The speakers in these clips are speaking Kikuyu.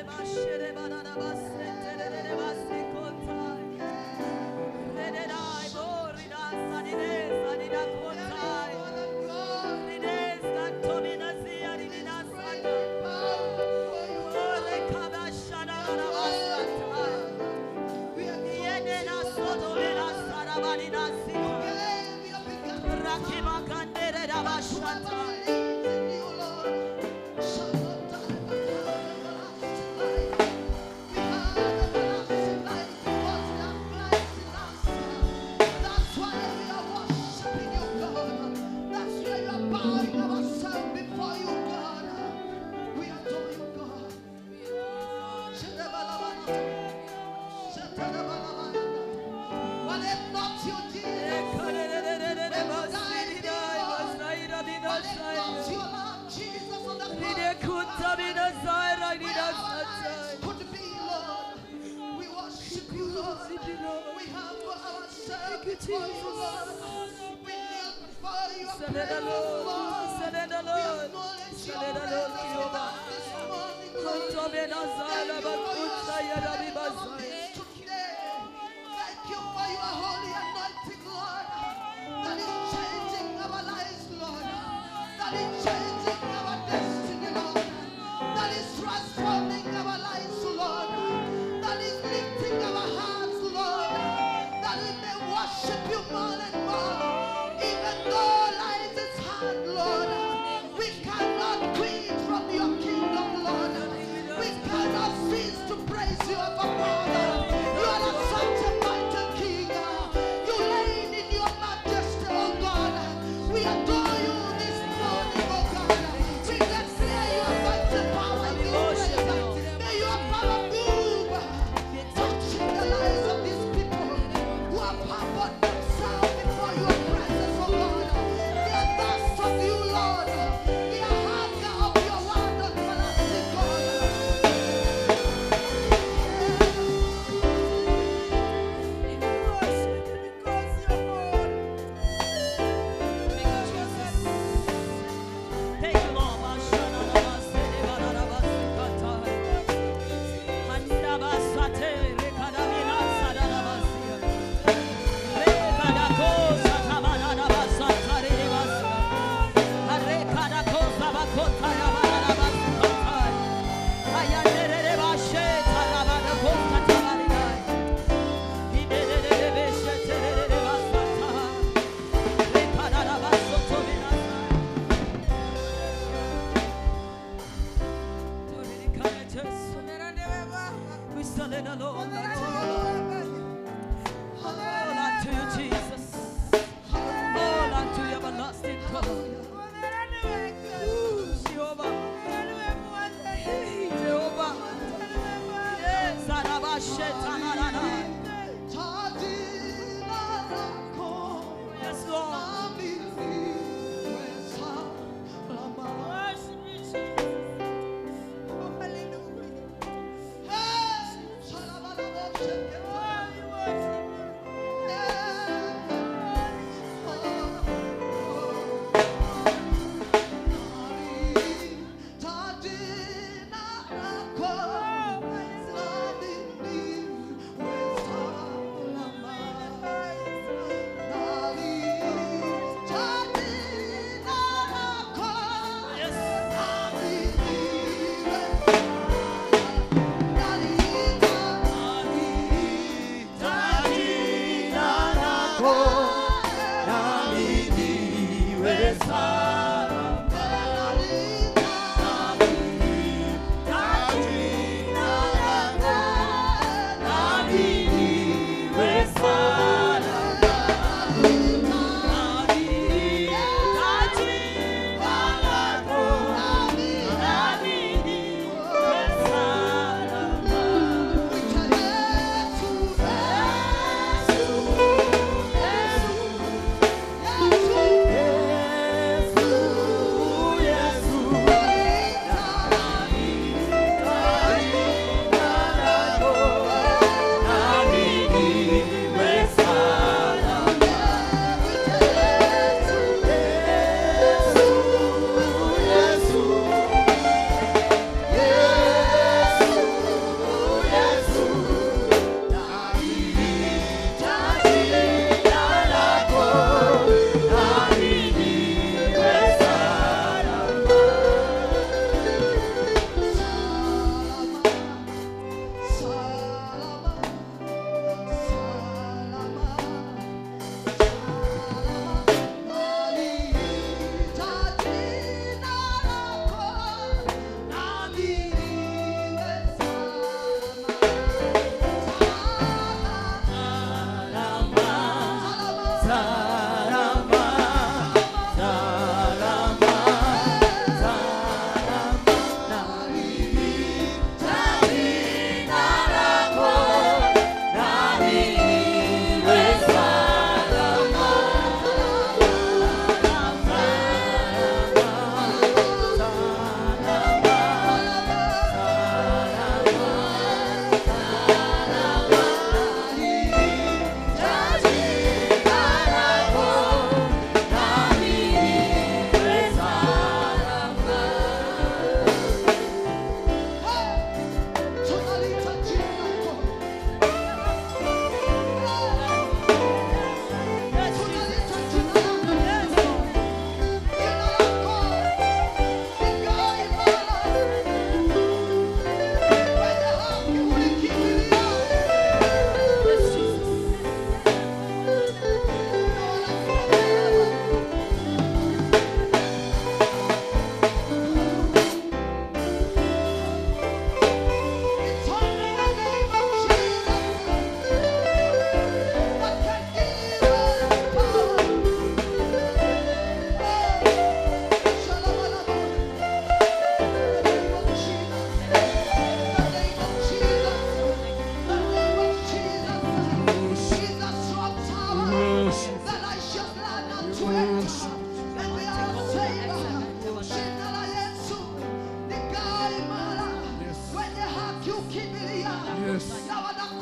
Yes.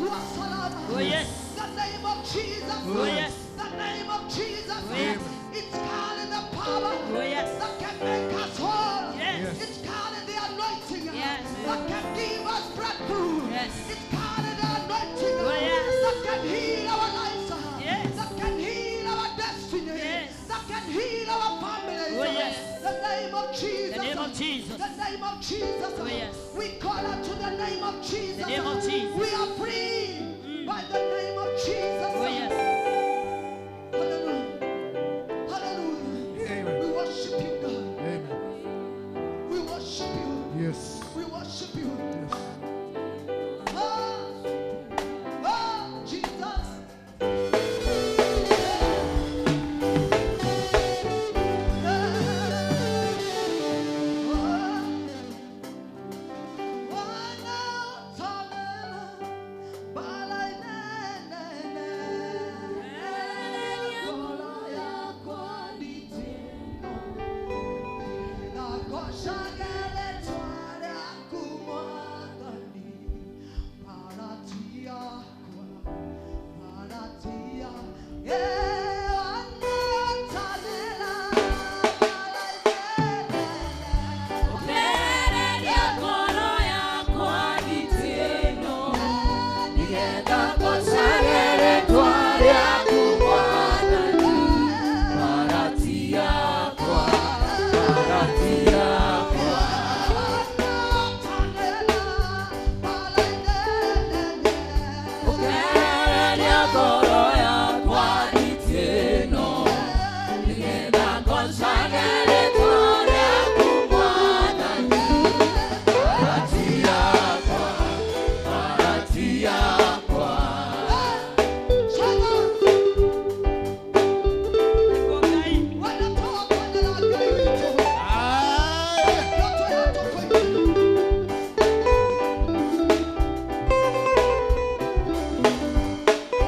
Kuwa salama. Oh, yes. The name of Jesus. Oh, yes. The name of Jesus. Oh, yes. It's calling the power Oh, yes. that can make us whole. Yes. It's calling the anointing Yes. that can give us breakthrough. Yes. It's calling the anointing Oh, yes. that can heal our lives. Yes. That can heal our destiny. Yes. That can heal our families. Oh, yes. The name of Jesus. The name of Jesus. The name of Jesus. Oh, yes. We call out to the name of Jesus. The name of Jesus. We are free by the name of Jesus. Oh, yes. Hallelujah. Hallelujah. Amen. We worship you, God. Amen. We worship you. Yes. We worship you. Yes. Ah, ah, Jesus.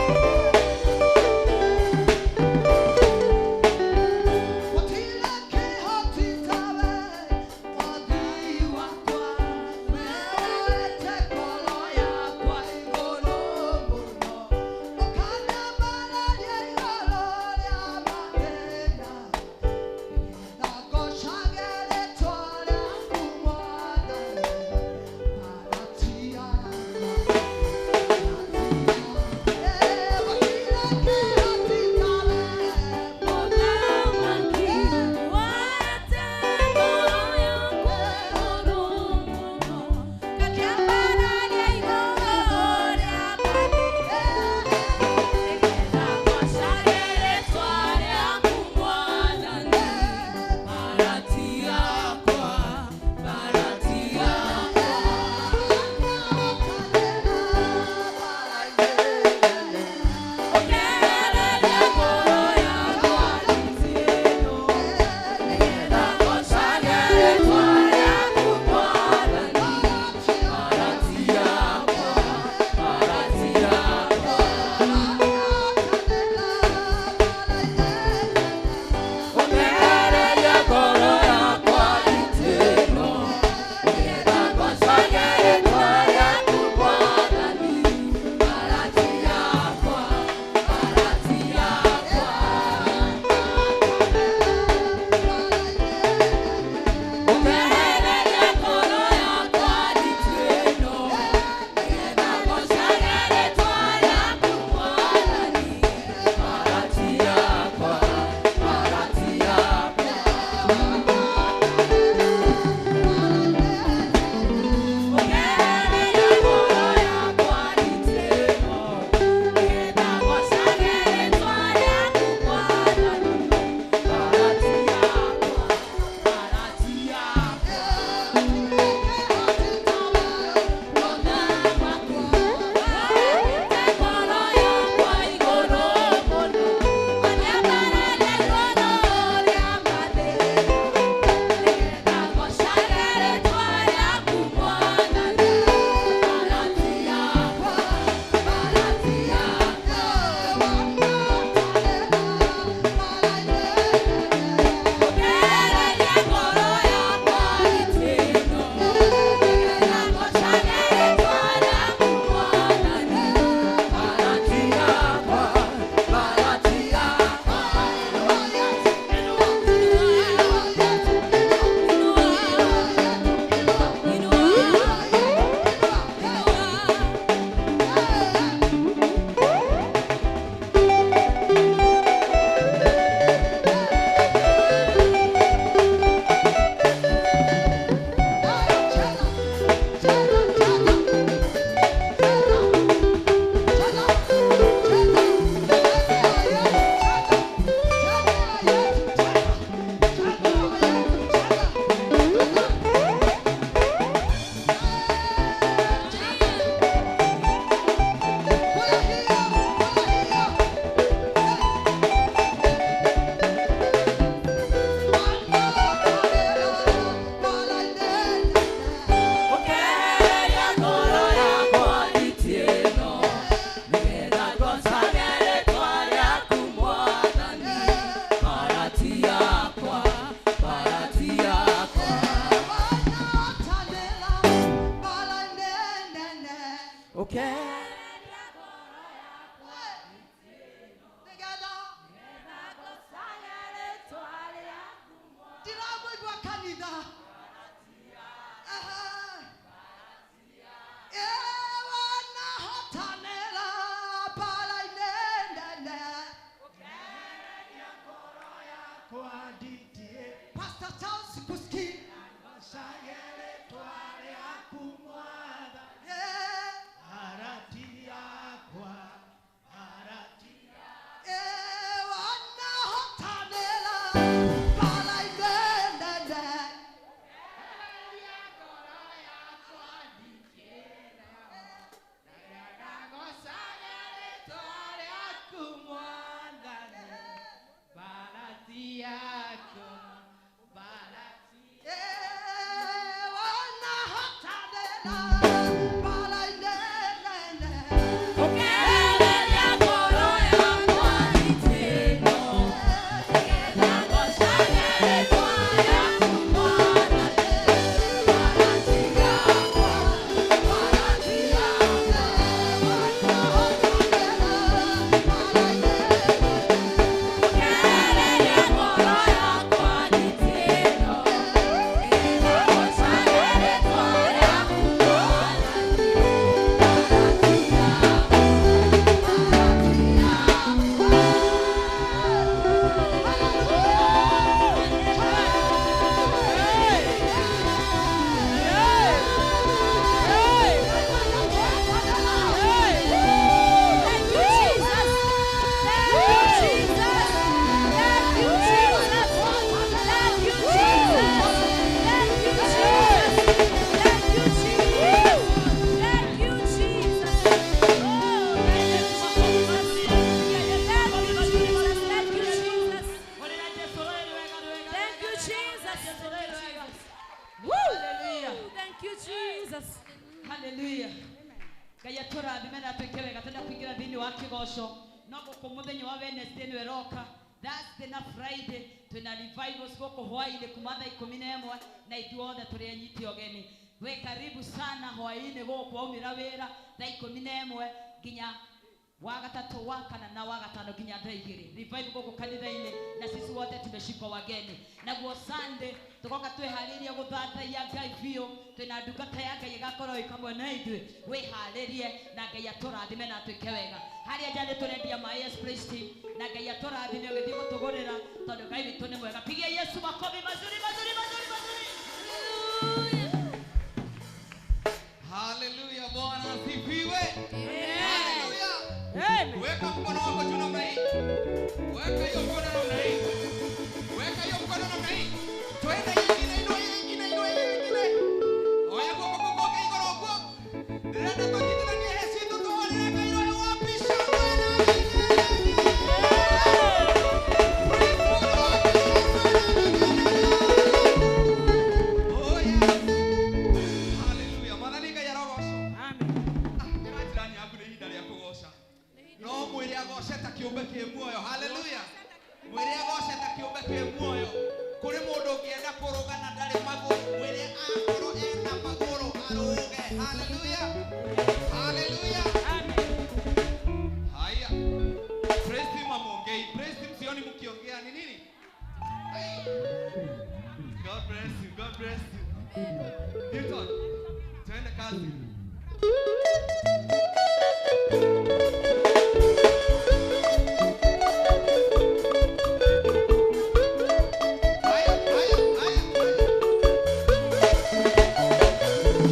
Aye. Pastor Charles Kuski. Hallelujah. Ngai atũrathime na atwĩke wega tenda kũingĩra thĩinĩ wa kĩgoco no gũkũ mũthenya wa Wednesday nĩwe roka Thursday na Friday twĩna revivals gũkũ hwaĩ-inĩ kuma thaa 11 na ithuothe tũrĩ anyiti ũgeni. We karibu sana hwaĩ-inĩ gũkũ waumĩra wĩra thaa 11 nginya wa gatatũ wa kana na wa gatano nginya thaa 2 revival gũkũ kanitha-inĩ na sisi wote tumeshikwa wageni. Naguo Sunday tugoka twĩharĩrie gũthathaiya Ngai biũ twĩna ndungata ya Ngai ĩgakorwo ĩ kamwe na ithuĩ. Wĩharĩrie na Ngai atũrathime na atwĩke wega. Harĩa nja nĩtũrendia maĩ ya Praise Team na Ngai atũrathime ũgĩthiĩ gũtũgũrĩra tondũ Ngai witũ nĩ mwega. Pigia Yesu makofi mazuri mazuri mazuri mazuri. Hallelujah, Bwana asifiwe. Hallelujah. Weka mkono wako juu namna hii. Weka hiyo mkono namna hii. Weka hiyo mkono namna hii. Twende nyingine, inua nyingine, inua nyingine. Oya goko goko igoro goko. Ndirenda tũnyitithanie hĩ citũ tũhũrĩre Ngai roho wapi shangwe na Oh yes. Hallelujah. Mwathani Ngai arogocwo. Amen. Ndĩra jirani yaku nĩ ihinda rĩa kũgoca. No mwĩre agoce ta kĩũmbe kĩ muoyo. Hallelujah. Mwĩre agoce ta kĩũmbe kĩ muoyo. Kũrĩ mũndũ ũngĩenda kũrũga na ndarĩ magũrũ, mwĩre akorwo ena magũrũ arũge. Hallelujah. Hallelujah. Amen. Haya. Praise team amuongei. Praise team sioni mkiongea ni nini? God bless you. God bless you. Newton, twende kazi. Haya, haya, haya, haya.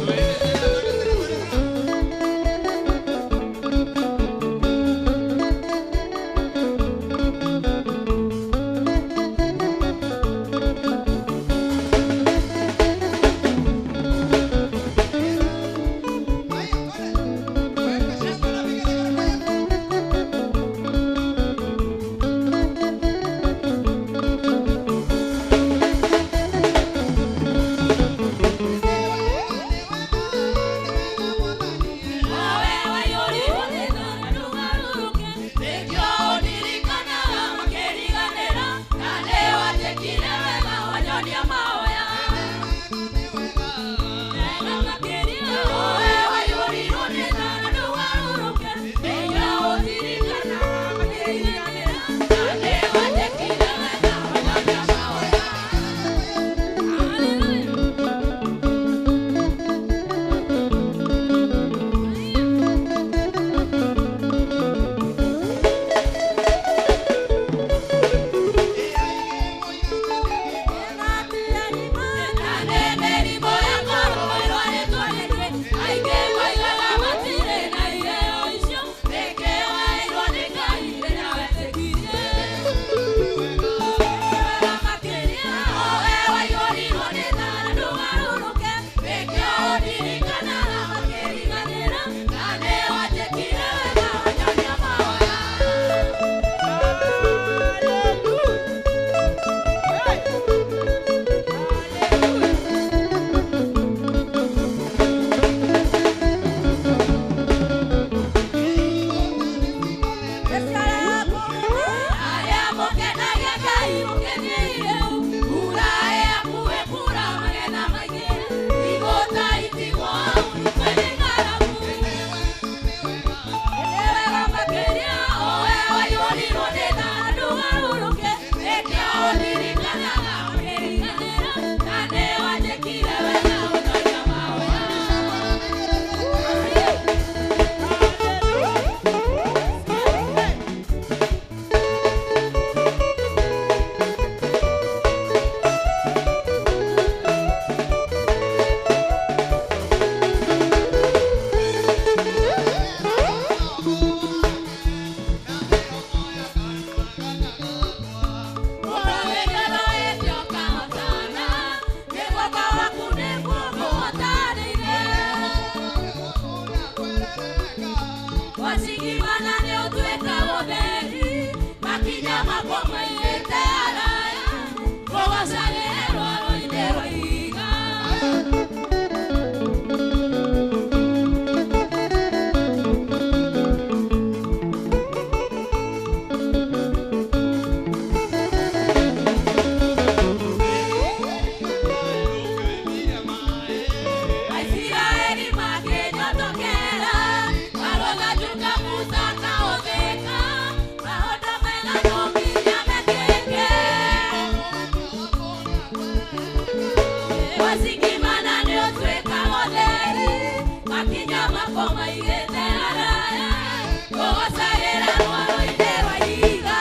Twende tena, twende tena, twende tena. Wasigimana nĩ ũtuĩka ũtheri, makinya makwa maigĩte haraya, ngũgocagĩre rwaro-inĩ rwa ihiga. Aisiraeli makĩnyotokera, marũthanjuka Musa akahũthĩka, maũndũ mega no nginya mekĩke. Wasigimana nĩ ũtuĩka ũtheri, makinya makwa maigĩte haraya, ngũgocagĩra rwaro-inĩ rwa ihiga.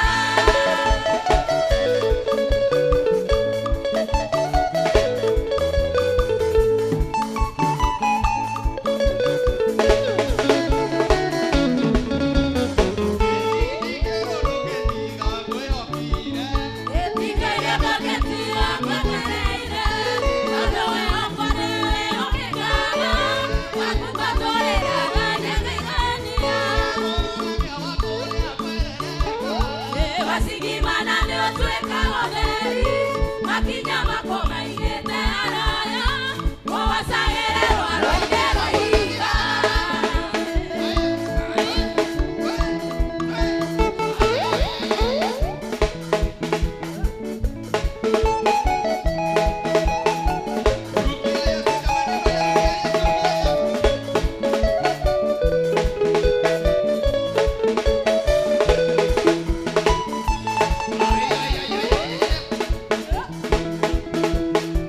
Wasigimana nĩ ũtuĩka ũtheri, makinya makwa maigĩte haraya, ngũgocagĩre rwaro-inĩ rwa ihiga. Ay, ay, ay, ay, ay.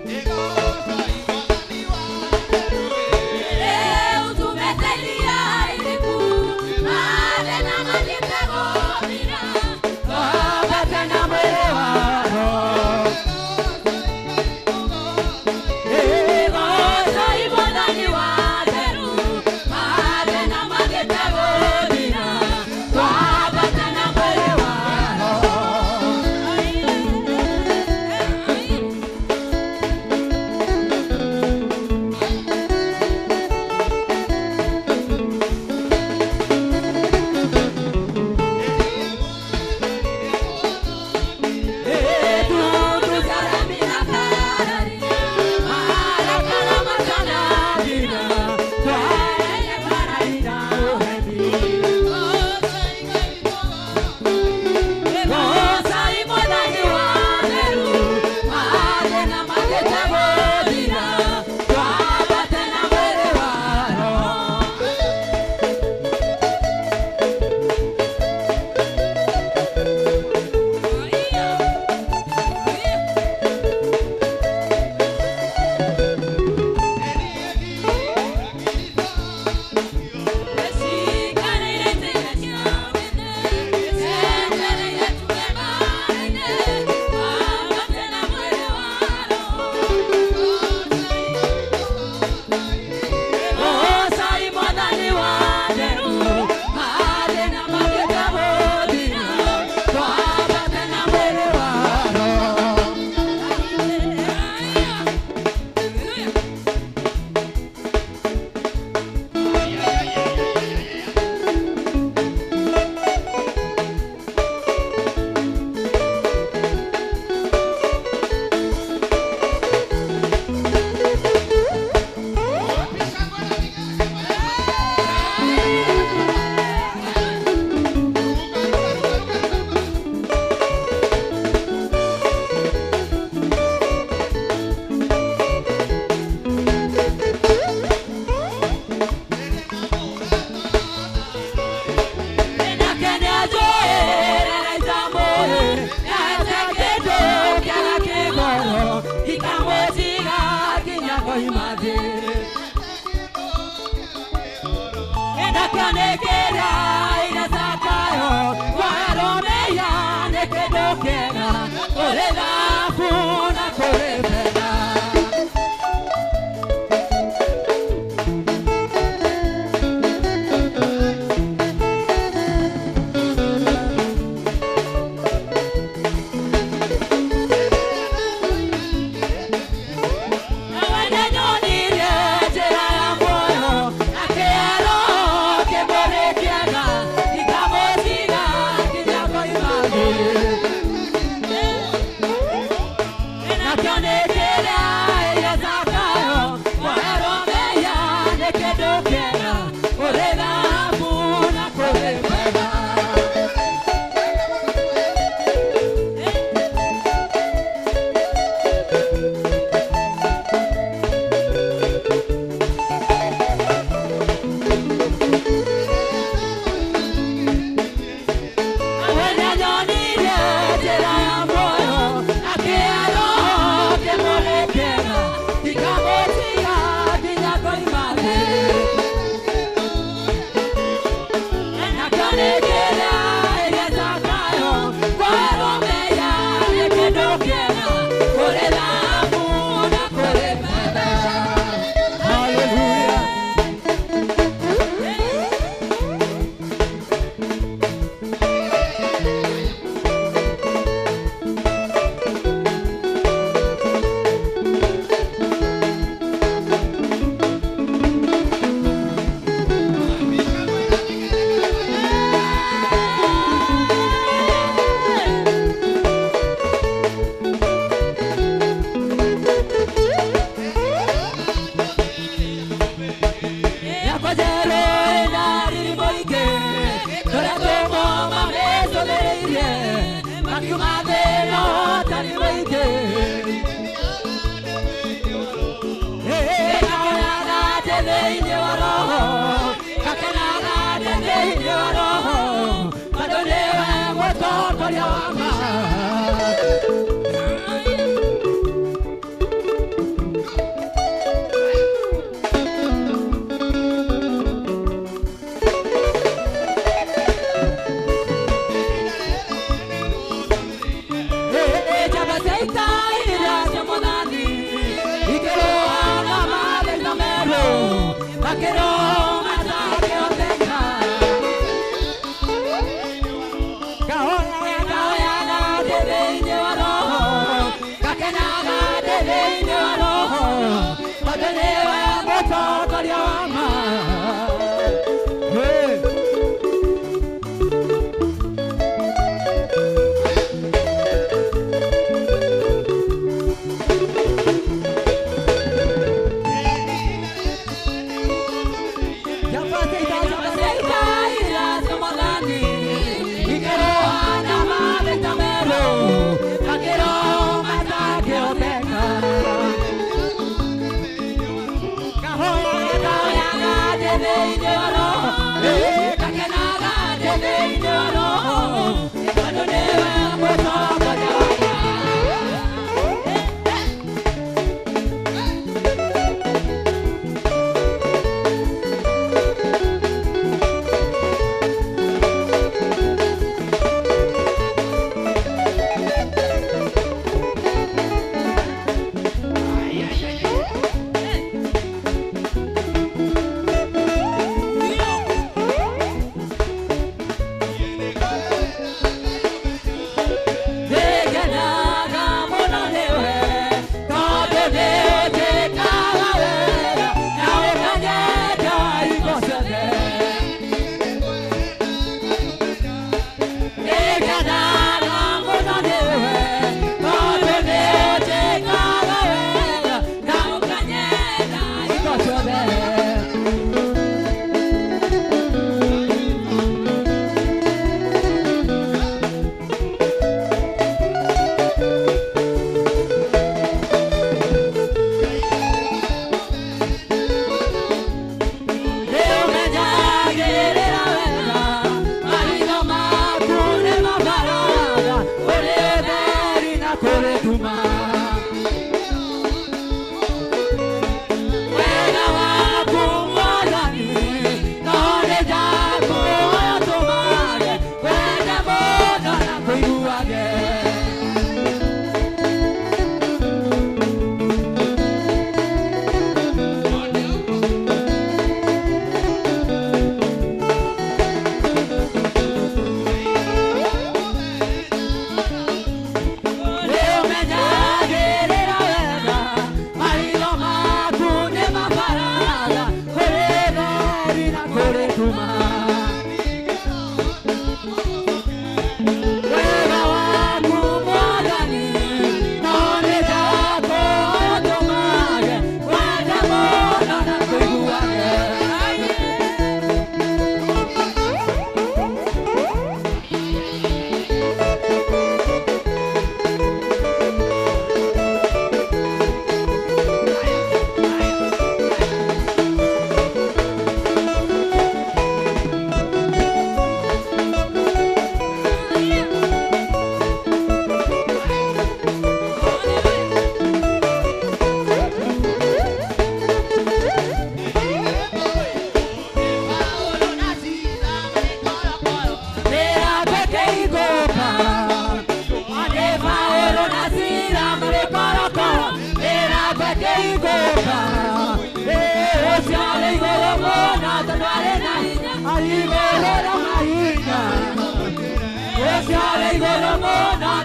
Kahoya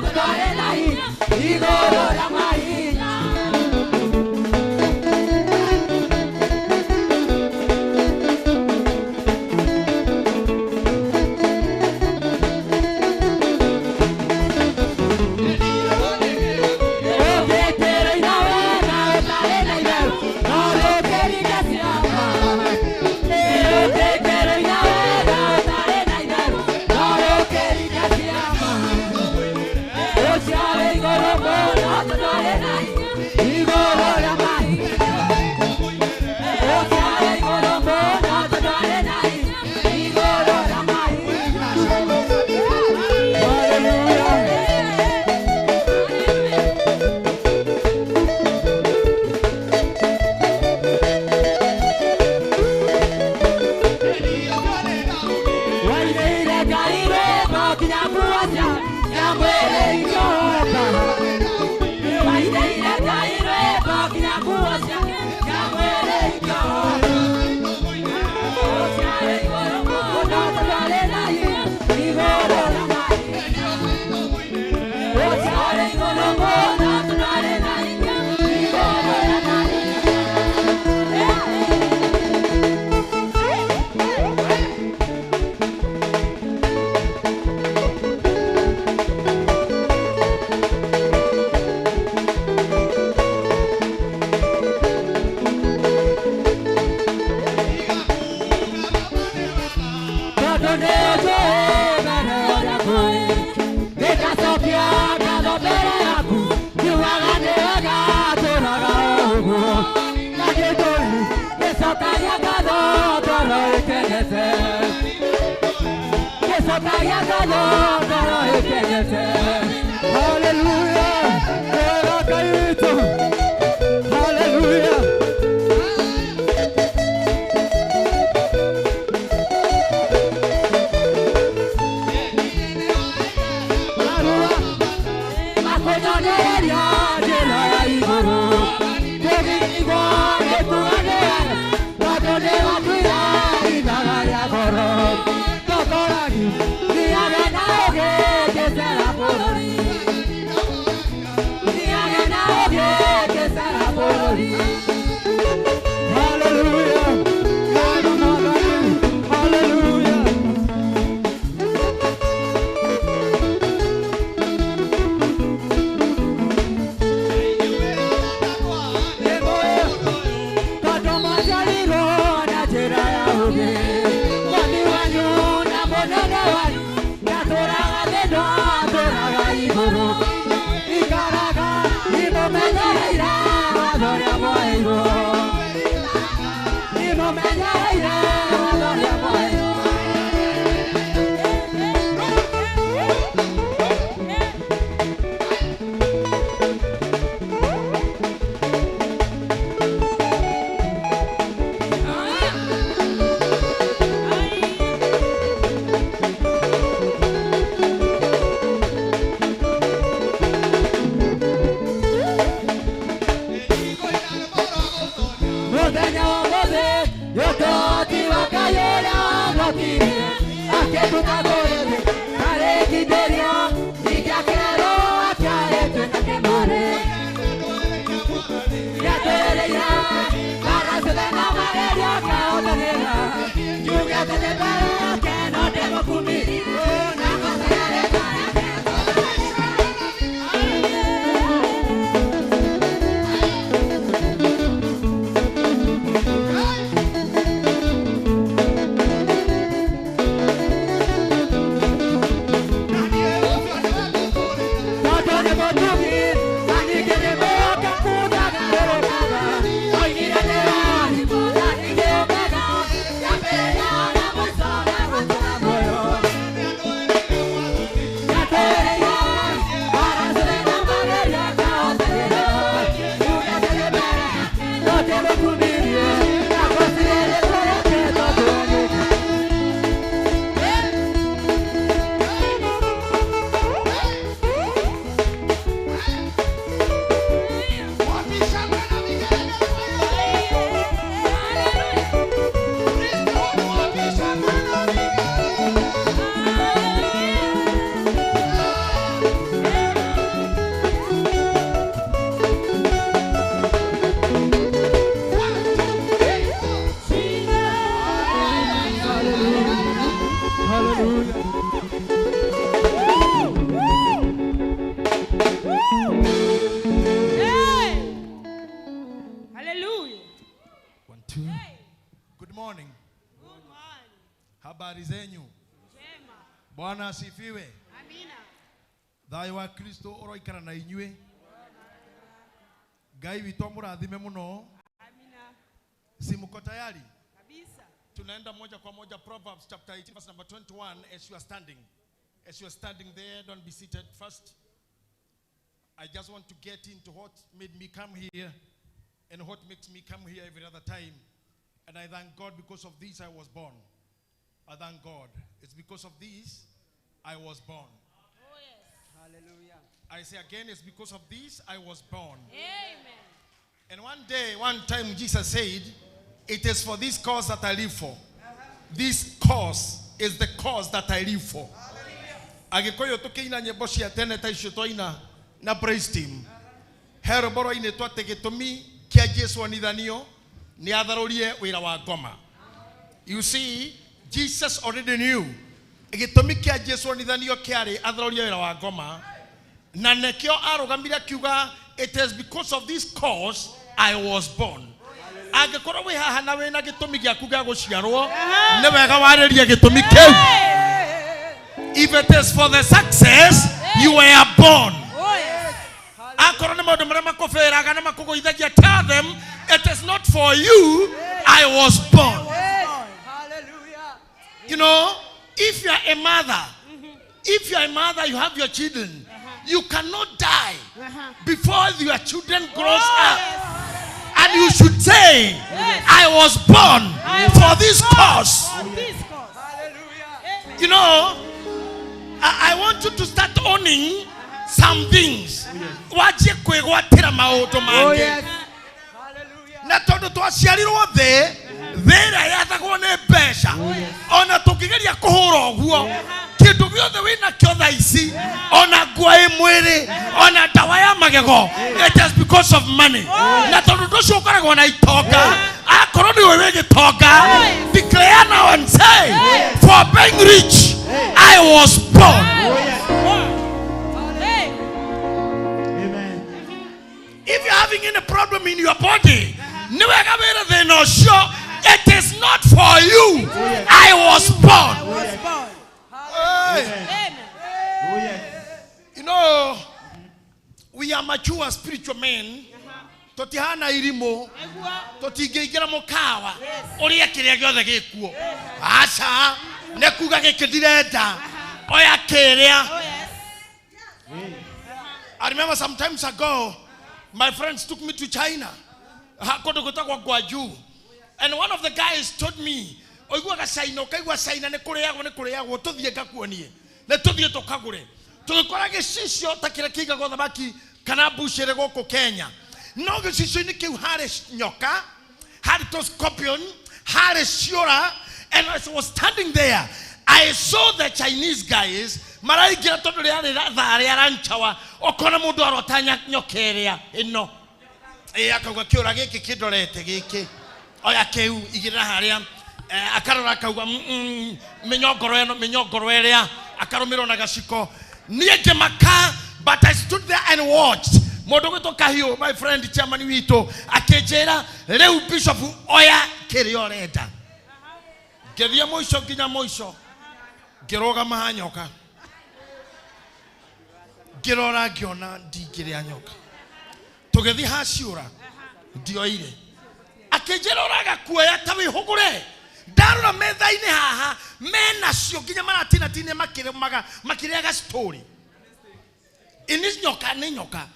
tũtwarĩ na hinya igũrũ rĩa mahinya. Bwana asifiwe. Amina. Thayũ wa Kristo ũroikara na inyuĩ. Ngai witũ amũrathime mũno. Amina. Si mko tayari? Kabisa. Tunaenda moja kwa moja Proverbs chapter 18 verse number 21 as you are standing. As you are standing there, don't be seated first. I just want to get into what made me come here and what makes me come here every other time. And I thank God because of this I was born. I thank God. It's because of this I was born. Oh yes. Hallelujah. I say again, it's because of this I was born. Amen. And one day, one time, Jesus said, it is for this cause that I live for. This cause is the cause that I live for. Agĩkũyũ tũkĩina nyĩmbo cia tene ta icio twaina na praise team, he rwĩmbo rwainĩtwo atĩ gĩtũmi kĩa Jesu onithanio nĩ atharũrie wĩra wa ngoma. You see, Jesus already knew gĩtũmi kĩa Jesu onithanio kĩarĩ atharũrie wĩra wa ngoma, na nĩkĩo arũgamire akiuga, it is because of this cause I was born. Angĩkorwo wĩ haha na wĩna gĩtũmi gĩaku gĩa gũciarwo, nĩ wega warĩrie gĩtũmi kĩu. If it is for the success, you were born. Oh yes. Akorwo nĩ maũndũ marĩa makũbĩraga na makũgũithagia, tell them it is not for you I was born. Hallelujah. You know, if you are a mother, if you are a mother, you have your children. You cannot die before your children grows up. And you should say, I was born for this cause. For this cause. Hallelujah. Amen. You know, I want you to start owning some things. Wajie kwĩgwatĩra maũndũ Oh mangĩ. yes. Hallelujah. Na tondũ twaciarirwo thĩ, thĩ ĩrĩa yathagwo nĩ mbeca, ona tũngĩgeria kũhũra ũguo, kĩndũ gĩothe wĩnakĩo thaa ici, ona nguo ĩ mwĩrĩ, ona ndawa ya magego, it is because of money. Na tondũ ũndũ ũcio ũkoragwo na itonga, akorwo nĩwe wĩ gĩtonga, declare now and say, for being rich I was born. Hey. Amen. If you're having any problem in your body, nĩ wega wĩre thĩna ũcio, it is not for you I was born. Was born. Hey. Amen. Oh yes. You know, we are mature spiritual men. Tũtihana irimũ, tũtingĩingĩra mũkawa ũrĩe kĩrĩa gĩothe gĩkuo. Aca, nĩ kuga gĩkĩ ndirenda, oya kĩrĩa. Oh yes. I remember some times ago, my friends took me to China. Kũndũ gwĩtagwo Guangzhou. And one of the guys told me, ũiguaga China, ũkaigua China nĩ kũrĩagwo, nĩ kũrĩagwo, tũthiĩ ngakuonie. Nĩ tũthiĩ tũkagũre. Tũgĩkora gĩcicio ta kĩrĩa kĩigagwo thamaki kana mbucĩrĩ gũkũ Kenya. No gĩcicio-inĩ kĩu harĩ nyoka, harĩ tũ scorpion, harĩ ciũra, and as I was standing there, I saw the Chinese guys maraingĩra tondũ rĩarĩ thaa rĩa lunch hour, ũkona mũndũ arota nyoka ĩrĩa ĩno. Ĩ, akauga kĩũra gĩkĩ kĩndorete gĩkĩ, oya kĩu igĩrĩra harĩa. Akarora akauga, mĩnyongoro ĩno, mĩnyongoro ĩrĩa, akarũmĩrwo na gaciko. Niĩ ngĩmaka, but I stood there and watched. Mũndũ gwĩtwo Kahiũ, my friend chairman witũ, akĩnjĩra, rĩu bishop oya kĩrĩa ũrenda. Ngĩthiĩ mũico nginya mũico, ngĩrũgama ha nyoka, ngĩrora ngĩona ndingĩrĩa nyoka. Tũgĩthiĩ ha ciũra, ndioire. Akĩnjĩra ũraga kuoya ta wĩhũgũre. Ndarora metha-inĩ haha menacio nginya maratinatinia makĩrĩmaga, makĩrĩaga story. Ini nyoka nĩ nyoka.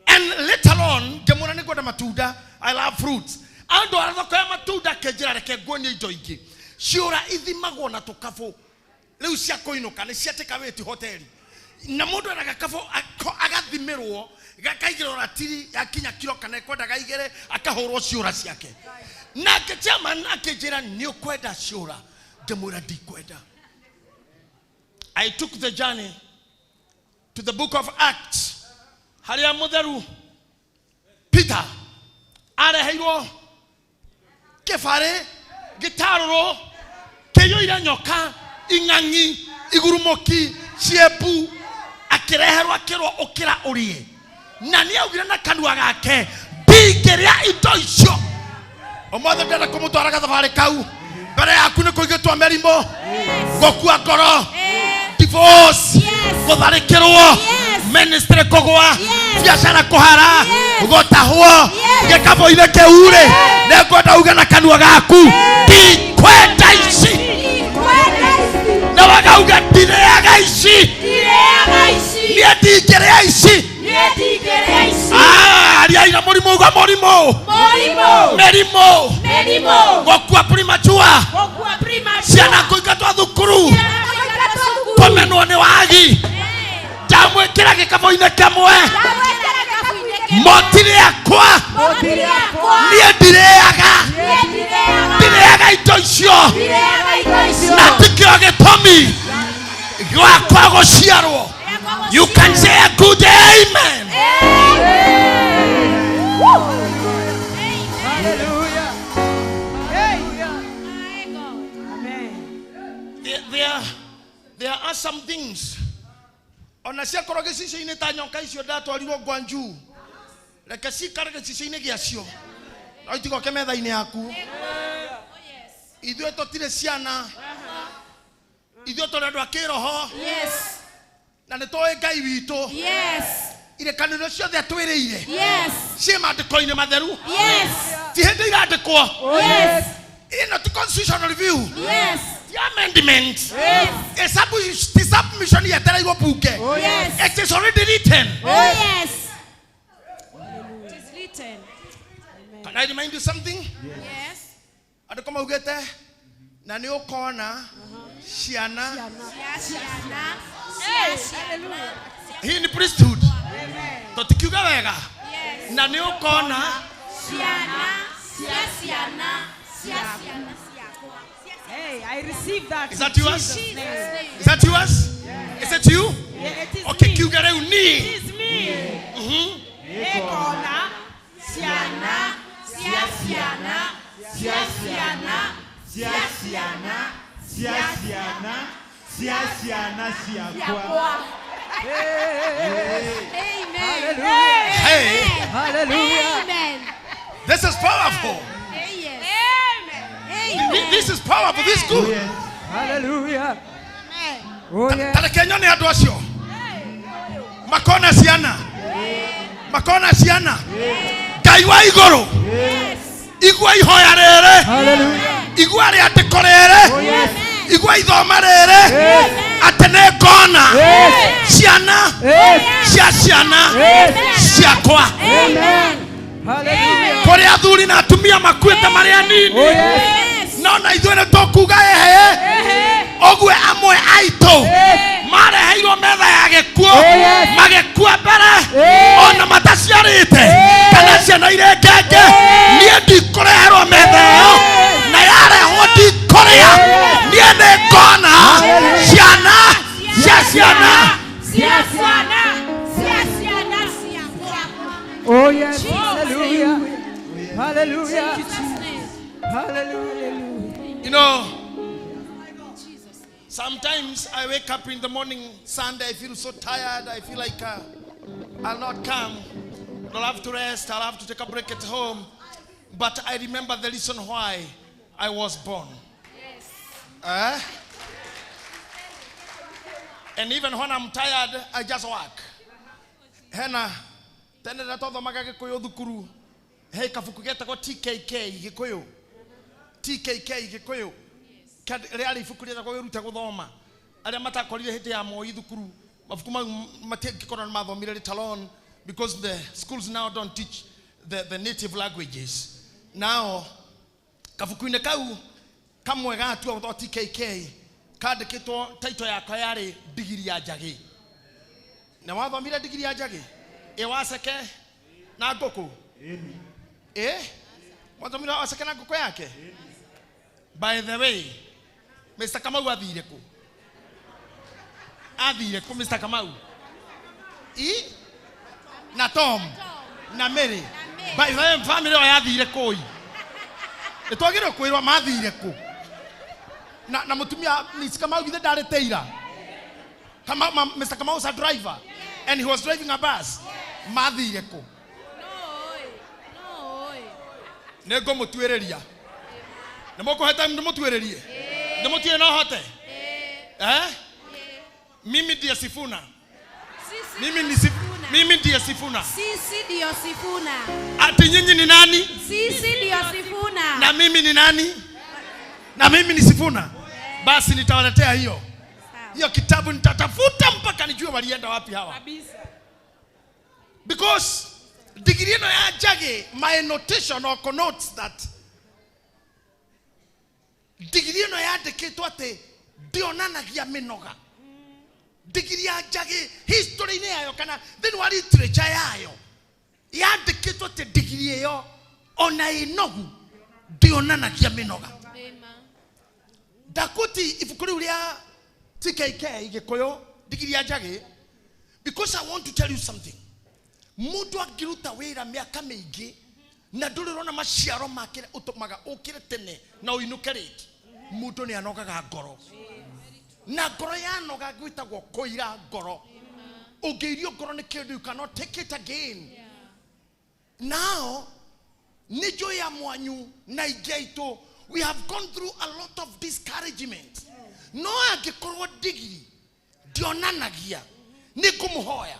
And later on ngĩmwĩra nĩ ngwenda matunda, I love fruits. Andũ a thoko ya matunda akĩnjĩra reke nguonie indo ingĩ. Ciũra ithimagwo na tũkabũ. Rĩu cia kũinũka nĩ cia take away ti hoteli. Na mũndũ ena gakabũ agathimĩrwo, gakaigĩrwo ratiri yakinya kiro kana ekwendaga igĩrĩ, akahũrwo ciũra ciake. Nake chairman akĩnjĩra nĩ ũkwenda ciũra, ngĩmwĩra ndikwenda. I took the journey to the book of Acts, harĩa mũtheru Peter areheirwo kĩbarĩ gĩtarũrũ kĩiyũire nyoka, ing'ang'i, igurumũki, ciembu, akĩreherwo akĩrwo ũkĩra ũrĩe. Na nĩ augire na kanua gake, ndingĩrĩa indo icio. Ũmũthĩ ndĩrenda kũmũtwara gathabarĩ kau. Mbere yaku nĩ kũigĩtwo mĩrimũ, gũkua ngoro. Divorce. Yes. Gũtharĩkĩrwo. Yes. Ministry kũgwa. Yes. Biacara kũhara. Yes. Gũtahwo. Yes. Gĩkabũ-inĩ kĩu rĩ, nĩngwenda uge na kanua gaku, ndikwenda ici. Ndikwenda ici. Na wakauga ndirĩaga ici. Ndirĩaga ici. Niĩ ndingĩrĩa ici. Niĩ ndingĩrĩa ici. Ah, aria ira mũrimũ uga mũrimũ. Mũrimũ. Mĩrimũ. Mĩrimũ. Gũkua premature. Gũkua premature. Ciana kũingatwo thukuru. Ciana kũingatwo thukuru. Kũmenwo nĩ wagi. Ndamwĩkĩra gĩkabũ-inĩ kĩmwe. Ndamwĩkĩra gĩkabũ-inĩ kĩmwe. Motiri akwa. Motiri akwa. Niĩ ndirĩaga. Niĩ ndirĩaga. Ndirĩaga indo icio. Ndirĩaga indo icio. Na tikĩo gĩtũmi gwakwa gũciarwo. You can say a good amen. Amen. Woo. Hallelujah. Amen. There are some things. Ona ciakorwo gĩcicio-inĩ ta nyoka icio ndatwarirwo Gwanju. Reke cikare gĩcicio-inĩ gĩacio. No itigoke metha-inĩ yaku. Ithuĩ tũtirĩ ciana. Ithuĩ tũrĩ andũ a kĩroho. Yes. Na nĩ tũĩ Ngai witũ. Yes. Irĩkanĩro ciothe atwĩrĩire. Yes. Ciĩ maandĩko-inĩ matheru. Yes. Ti hĩndĩ irandĩkwo. Yes. Ĩno ti constitutional review. Yes. Ti amendment. Yes. Ti submission yetereirwo bunge. Yes. It is already written. Oh yes. It is written. Can I remind you something? Yes. Andũ maugĩte na nĩ ũkona ciana. Ciana. Ciana. Hii ni priesthood. Tũtikiuga wega. Yes. Na nĩ ũkona Ciana. Ciana. Ciana. Hey, I receive that. Is that in yours? Jesus' name. Is that yours? Is it you? Yeah, it is Okay, me. kiuga rĩu ni. It is me. Ekona Ciana. Ciana. Ciana. Cia ciana, cia ciana, cia ciana ciakwa. Amen. Hey, Hallelujah. Amen. this is powerful. Yes. Amen. This is powerful. This is good. Yes. Hallelujah. Oh yes. Tareke nyone andũ acio makona ciana, makona ciana. Ngai wa igũrũ, igua ihoya rĩrĩ, Hallelujah. igua rĩandĩko rĩrĩ, Yes. igua ithoma rĩrĩ, atĩ nĩ ngona ciana Yes. cia ciana Yes. ciakwa. Amen. Hallelujah. Kũrĩ athuri na atumia makuĩte marĩ anini, Oh yes. no na ithuĩ nĩ tũkuga ehe, ũguo amwe aitũ mareheirwo metha ya gĩkuũ, yes. magĩkua mbere ona mataciarĩte kana ciana irĩ ngenge. Niĩ ndikũreherwo metha ĩyo, na yarehwo ndikũrĩa. Niĩ nĩ ngona ciana cia ciana. Ciana. Ciana. Oh yes. Hallelujah. Hallelujah. Hallelujah. You know, sometimes I wake up in the morning, Sunday, I feel so tired. I feel like I'll not come. I'll have to rest. I'll have to take a break at home. But I remember the reason why I was born. Eh? And even when I'm tired, I just work. Hena, tene ndatothomaga Gĩkũyũ thukuru. He kabuku getagwo TKK Gĩkũyũ. TKK Gĩkũyũ. Rĩarĩ ibuku rĩetagwo wĩrute gũthoma. Arĩa matakorire hĩndĩ ya Moi thukuru, mabuku mau matiangĩkorwo nĩ mathomire later on, because the schools now don't teach the native languages. Now, kabuku-inĩ kau kamwe gatua gũtwo TKK kandĩkĩtwo title yakwa yarĩ ndigiri ya njagĩ. Na wathomire ndigiri ya njagĩ? Ĩ waceke na ngũkũ? Ĩ? Wathomire waceke na ngũkũ yake? By the way, Mr. Kamau athire kũ? Athire kũ Mr. Kamau? I? Na Tom? Na Mary? By the way, family ĩyo yathire kũ? Nĩ twagĩrĩirwo kwĩrwo mathire kũ? Na mũtumia Mr. Kamau githĩ ndarĩ teira? Mr. Kamau was a driver and he was driving a bus. Mathire kũ? Nĩ ngũmũtuĩrĩria. Nĩ mũkũhe time ndĩmũtuĩrĩrie? Ndĩmũtuĩre no hote? Eh? Mimi ndiye Sifuna. Sisi Mimi ndio ni Sifuna. Mimi ndiye Sifuna. Sisi ndio Sifuna. Ati nyinyi ni nani? Sisi ndio Sifuna. Na mimi ni nani? Na mimi ni Sifuna. Basi nitawaletea hiyo. Hiyo kitabu nitatafuta mpaka nijue walienda wapi hawa. Kabisa. Because digiri ĩno ya njagĩ, my notation or connotes that digiri ĩno yandĩkĩtwo atĩ ndĩonanagia mĩnoga. Digiri ya njagĩ history-inĩ yayo kana thĩinĩ wa literature yayo yandĩkĩtwo atĩ digiri ĩyo ona ĩnogu ndĩonanagia mĩnoga. Amen. Ndakuti ibuku rĩu rĩa TKK Gĩkũyũ digiri ya njagĩ, because I want to tell you something. Mũndũ angĩruta wĩra mĩaka mĩingĩ na ndũrĩ ũrona maciaro make ũtũmaga ũkĩre tene na ũinũke late, mũndũ nĩ anogaga ngoro, na ngoro yanoga gwĩtagwo kũira ngoro. Ũngĩirio ngoro nĩ kĩndũ, you cannot take it again. Now nĩ njũĩ ya mwanyu na ingĩ aitũ, we have gone through a lot of discouragement. No angĩkorwo ndigiri ndionanagia, nĩ ngũmũhoya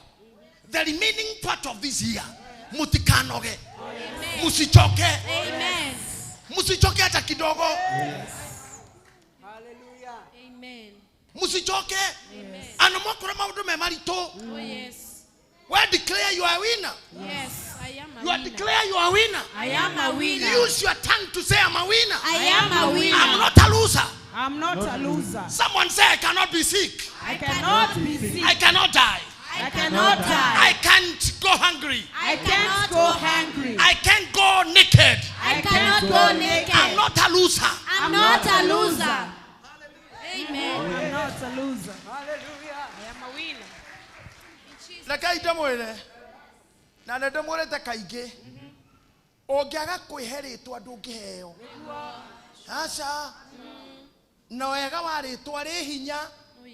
the remaining part of this year mutikanoge, musichoke. Amen. Musichoke hata kidogo. Hallelujah. Amen. Musichoke ano mwakora maundu me maritu. Oh yes. We declare you are a winner. Yes, I am a You are winner. declare you are a winner. I am a winner. Use your tongue to say I'm a winner. I am a winner. I'm not a loser. I'm not a loser. Someone say I cannot be sick. I cannot be sick. I cannot die. I cannot die. I can't go hungry. I can't go hungry. I can't go naked. I cannot go naked. I'm not a loser. I'm not a loser. Amen. I'm not a loser. Hallelujah. I am a winner. Reke ndĩmwĩre na nĩ ndĩmwĩrĩte kaingĩ, ũngĩaga kwĩhe rĩtwa ndũngĩheo. Aca, na wega wa rĩtwa rĩ hinya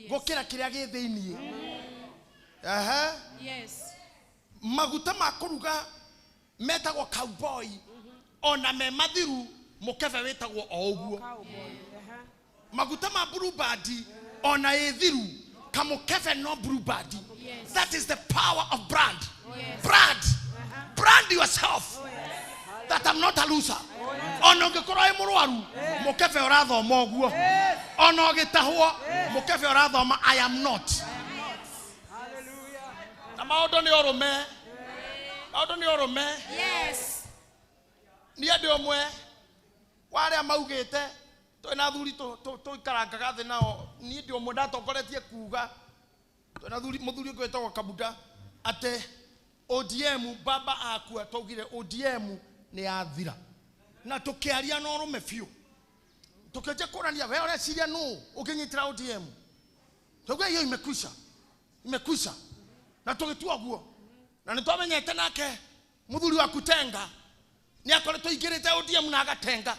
gũkĩra kĩrĩa gĩ thĩiniĩ. Ehe. Yes. Maguta ma kũruga metagwo cowboy, ona me mathiru mũkebe wĩtagwo o ũguo. Maguta ma Bluebird ona ĩ thiru kamũkebe no Bluebird. Yes. That is the power of brand. Yes. Brand. Brand yourself that I'm not a loser. Ona ũngĩkorwo wĩ mũrwaru, mũkebe ũrathoma ũguo. Ona ũgĩtahwo, mũkebe ũrathoma I am not. Na maũndũ nĩ ũrũme, maũndũ nĩ ũrũme. Yes. Niĩ ndĩ ũmwe wa arĩa maugĩte twĩna athuri tũikarangaga thĩ nao. Niĩ ndĩ ũmwe ndatongoretie kuga twĩna athuri, mũthuri ũngĩ wĩtagwo Kabuda, atĩ ODM baba akua twaugire ODM nĩ yathira, na tũkĩaria na ũrũme biũ, tũkĩanjia kũrania we ũreciria nũ ũngĩnyitĩra ODM, tũgua hiyo imekwisha, imekwisha, na tũgĩtua guo, na nĩ twamenyete nake mũthuri wa kutenga nĩ akoretwo aingĩrĩte ODM na agatenga.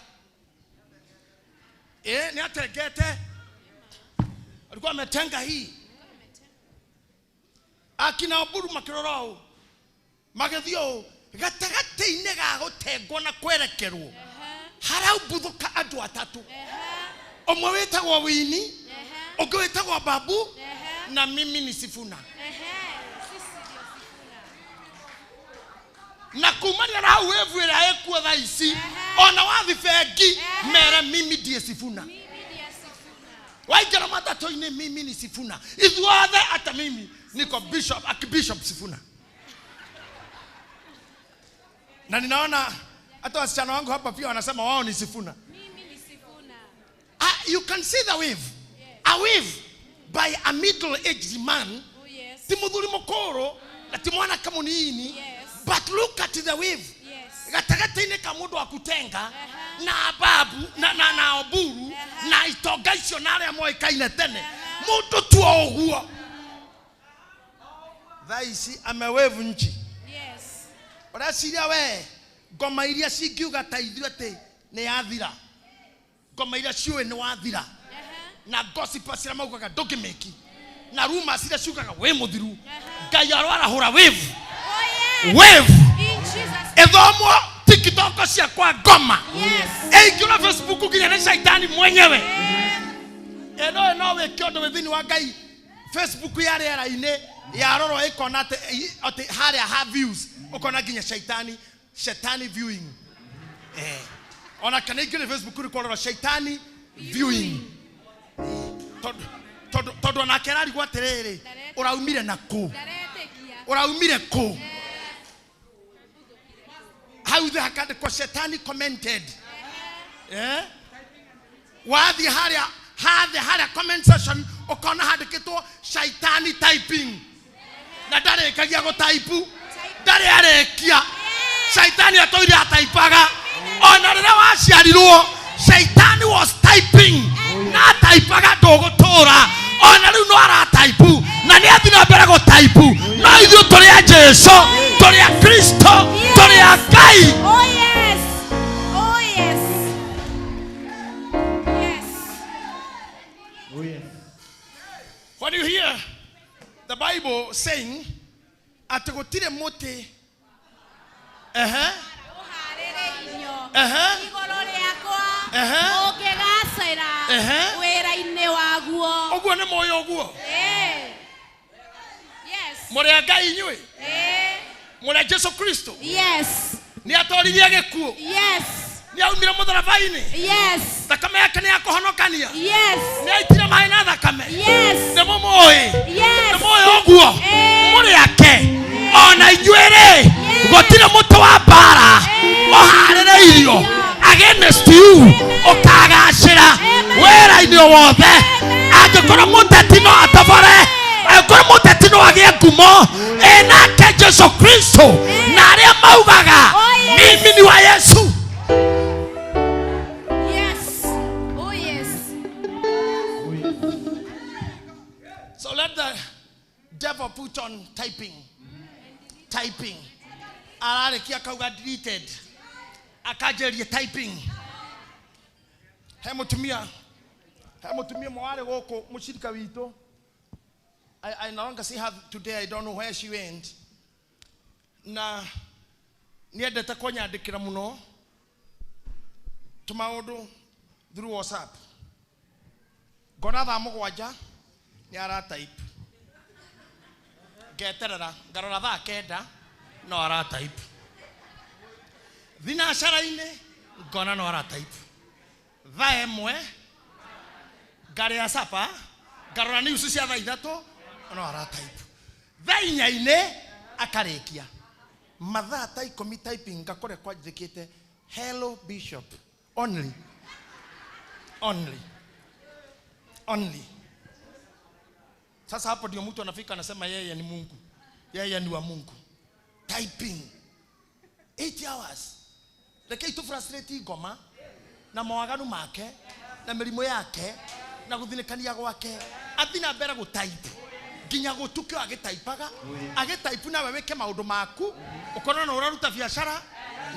Nĩ atengete, alikuwa ametenga hii. Akina Oburu makĩrora ũũ, magĩthiĩ ũũ gatagatĩ-inĩ ga gũtengwo na kwerekerwo haraumbuthũka andũ atatũ, ũmwe wĩtagwo Wini, ũngĩ wĩtagwo Babu, na mimi ni Sifuna. Na kumania na hau wevu ĩrĩa ĩkuo thaa ici, ona wathi bengi mere mimi ndiĩ Sifuna. Waingĩra matatũ-inĩ mimi ni Sifuna. Ithuothe hata mimi niko bishop, akibishop Sifuna. Na ninaona hata wasichana wangu hapa pia wanasema wao ni Sifuna. Mimi ni Sifuna. You can see the wave. A wave by a middle-aged man. Oh yes. Ti muthuri mukuru na ti mwanake munini. Yes. But look at the wave. Yes. Gatagatĩ-inĩ ka mũndũ wa kutenga na Babu na Oburu na itonga icio na arĩa moĩkaine tene, mũndũ tu o ũguo thaa ici amewave nchi. Yes. Ũreciria we ngoma iria cingiuga ta ithuĩ atĩ nĩ yathira, ngoma iria ciũĩ nĩ wathira, na gossip ciria maugaga ndũngĩmĩki, na rumors iria ciugaga wĩ mũthiru, Ngai aroarahũra wave. Oh yes. Wave. In Jesus. Ĩthomwo TikTok ciakwa ngoma. Yes. Ĩingĩrwo Facebook nginya nĩ caitani mwenyewe. Ĩno no wĩke ũndũ wĩ thĩinĩ wa Ngai. Facebook ya rĩera-inĩ yarorwo ĩkona atĩ harĩa ha views ũkona nginya shaitani shetani viewing ona kana ingĩ Facebook rĩkorwo shaitani viewing tondu onake ararigwo atĩrĩrĩ ũraumire na kũ ũraumire kũ hau thĩ hakandĩkwo shetani commented wathiĩ harĩa hathe harĩa comment section ũkona handĩkĩtwo shaitani typing na ndarĩkagia gũtaipu ndarĩ arĩkia shaitani atũire ataipaga ona rĩrĩa waciarirwo shaitani was typing na ataipaga ndũgũtũra ona rĩu no arataipu na nĩ athiĩ na mbere gũtaipu no ithuĩ tũrĩ a Jesu tũrĩ a Kristo tũrĩ a Ngai. Oh yes. Oh yes. Yes. Oh yes. When you hear the Bible saying atĩ gũtirĩ mũtĩ Igũrũ rĩakwa ũngĩgacĩra wĩra-inĩ waguo. Ũguo nĩ mũĩ ũguo. Yes. Mũrĩ a Ngai inyuĩ. Mũrĩ a Jesu Kristo. Yes. Nĩ atoririe gĩkuũ. Yes. Nĩ aumire mũtharaba-inĩ. Yes. Thakame yake nĩ ya kũhonokania. Yes. Nĩ aitire maĩ na thakame. Yes. Nĩ mũmũĩ. Yes. Nĩ mũĩ ũguo. Mũrĩ ake. Ona inyuĩ rĩ gũtirĩ mũtĩ wa mbara ũharĩrĩirio against you ũkagacĩra wĩra-inĩ wothe angĩkorwo mũteti no atobore angĩkorwo mũteti no agĩe ngumo ĩnake Jesu Kristo na arĩa maugaga mimi ni wa Yesu. Yes. Oh yes. So let the devil put on typing. Typing. Ararĩkia akauga deleted. Akanjĩrĩria typing. He mũtumia ũmwe warĩ gũkũ mũcirika witũ. I no longer see her today. I don't know where she went. Na nĩendete kũnyandĩkĩra mũno tũmaũndũ through WhatsApp. Ngona thaa 7 nĩ aratype. Ngeterera ngarora thaa 9 no aratype. Thinacara-inĩ ngona no aratype. Thaa 1 ngarĩa sapa ngarora news cia thaa 3 no aratype. Thaa 4 akarĩkia. Mathaa ta 10 typing ngakore kwanjĩkĩte hello bishop only. Only. Only. Sasa hapo ndio mtu anafika anasema yeye ni Mungu. Yeye ni wa Mungu. Typing 8 hours. Reke itu frustrate ngoma na mawaganu make na mĩrimũ yake na gũthinĩkania gwake athi na mbere gũtype nginya gũtukio agĩtaipaga agĩtaipu nawe wĩke maũndũ maku ũkorwo nĩ ũraruta biacara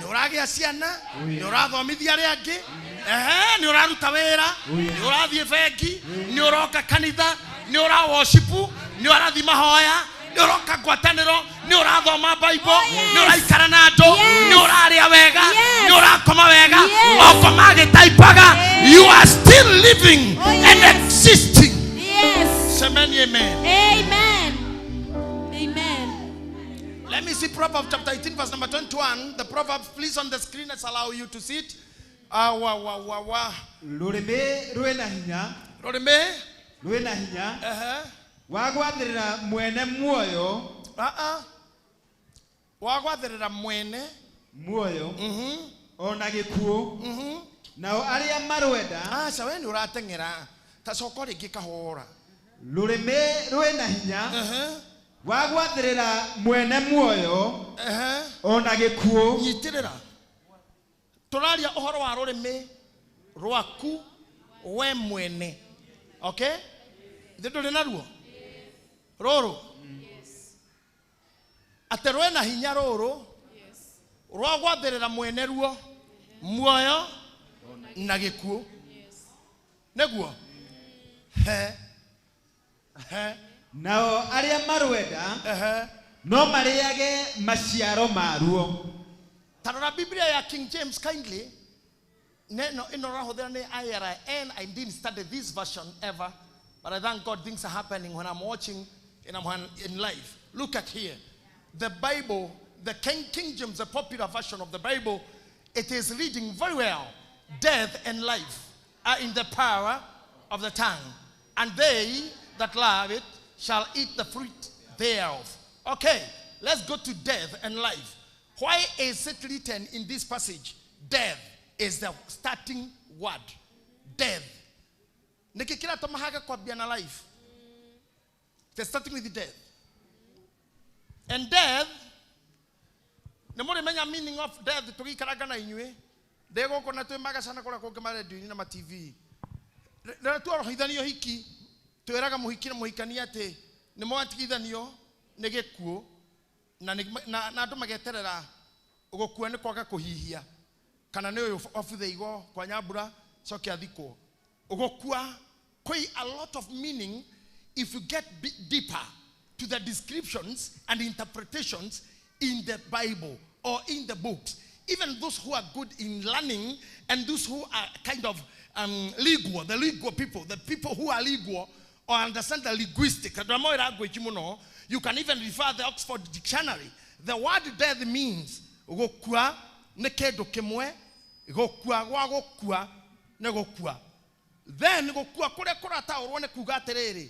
nĩ ũragĩa ciana nĩ ũrathomithia arĩa angĩ nĩ ũraruta wĩra nĩ ũrathiĩ bengi nĩ ũroka kanitha nĩ ũra worship nĩ ũrathiĩ mahoya nĩ ũroka ngwatanĩro nĩ ũrathoma Bible nĩ ũraikara na andũ nĩ ũrarĩa wega nĩ ũrakoma wega ũkoma agĩtaipaga you are still living and existing. Yes. Amen. Amen. Amen. Let me see Proverbs chapter 18 verse number 21. The Proverbs, please, on the screen. Let's allow you to see it. Wa wa wa wa. Rũrĩmĩ rwĩna hinya. Rũrĩmĩ rwĩna hinya. Wa gwathĩrĩra mwene muoyo. Wa gwathĩrĩra mwene muoyo. Ona gĩkuũ. Nao arĩa marwenda. Aca we nĩ ũrateng'era. Ta coka rĩngĩ kahora. Rũrĩmĩ rwĩna hinya. Wa gwathĩrĩra mwene muoyo. Ona gĩkuũ. Nyitĩrĩra. Tũraria ũhoro wa rũrĩmĩ rwaku we mwene. Okay? Ithe ndũrĩ naruo? Rũrũ? Atĩ rwĩna hinya rũrũ rwa gwathĩrĩra mwene ruo muoyo na gĩkuũ. Nĩguo? He. He. Nao arĩa marwenda no marĩage maciaro maruo. Tarora Biblia ya King James kindly. Neno ino rahũthĩra nĩ IRN. I didn't study this version ever. But I thank God things are happening when I'm watching and I'm in life. Look at here. The Bible, the King James, the popular version of the Bible, it is reading very well. Death and life are in the power of the tongue, and they that love it shall eat the fruit thereof. Okay, let's go to death and life. Why is it written in this passage? Death is the starting word. Death. Nikikira tomahaga kwambia na life. They're starting with death. And death, nĩ mũrĩmenya meaning of death tũgĩikaraga na inyuĩ. Ndĩ gũkũ na twĩ magacana kũrĩa kũngĩ marendio-inĩ na ma TV. Rĩrĩa tuorohithanio hiki, twĩraga mũhiki na mũhikania atĩ nĩ mwatigithanio nĩ gĩkuũ na andũ mageterera gũkua nĩ kwaga kũhihia kana nĩ ũyũ wabuthĩirwo kwa nyambura coke athikwo. Gũkua kwĩ a lot of meaning if you get deeper to the descriptions and interpretations in the Bible or in the books. Even those who are good in learning and those who are kind of legal, the legal people, the people who are legal or understand the linguistics. You can even refer the Oxford Dictionary. The word death means gũkua nĩ kĩndũ kĩmwe, gũkua gwa gũkua nĩ gũkua. Then gũkua kũrĩa kũrataũrwo nĩ kuga atĩrĩrĩ,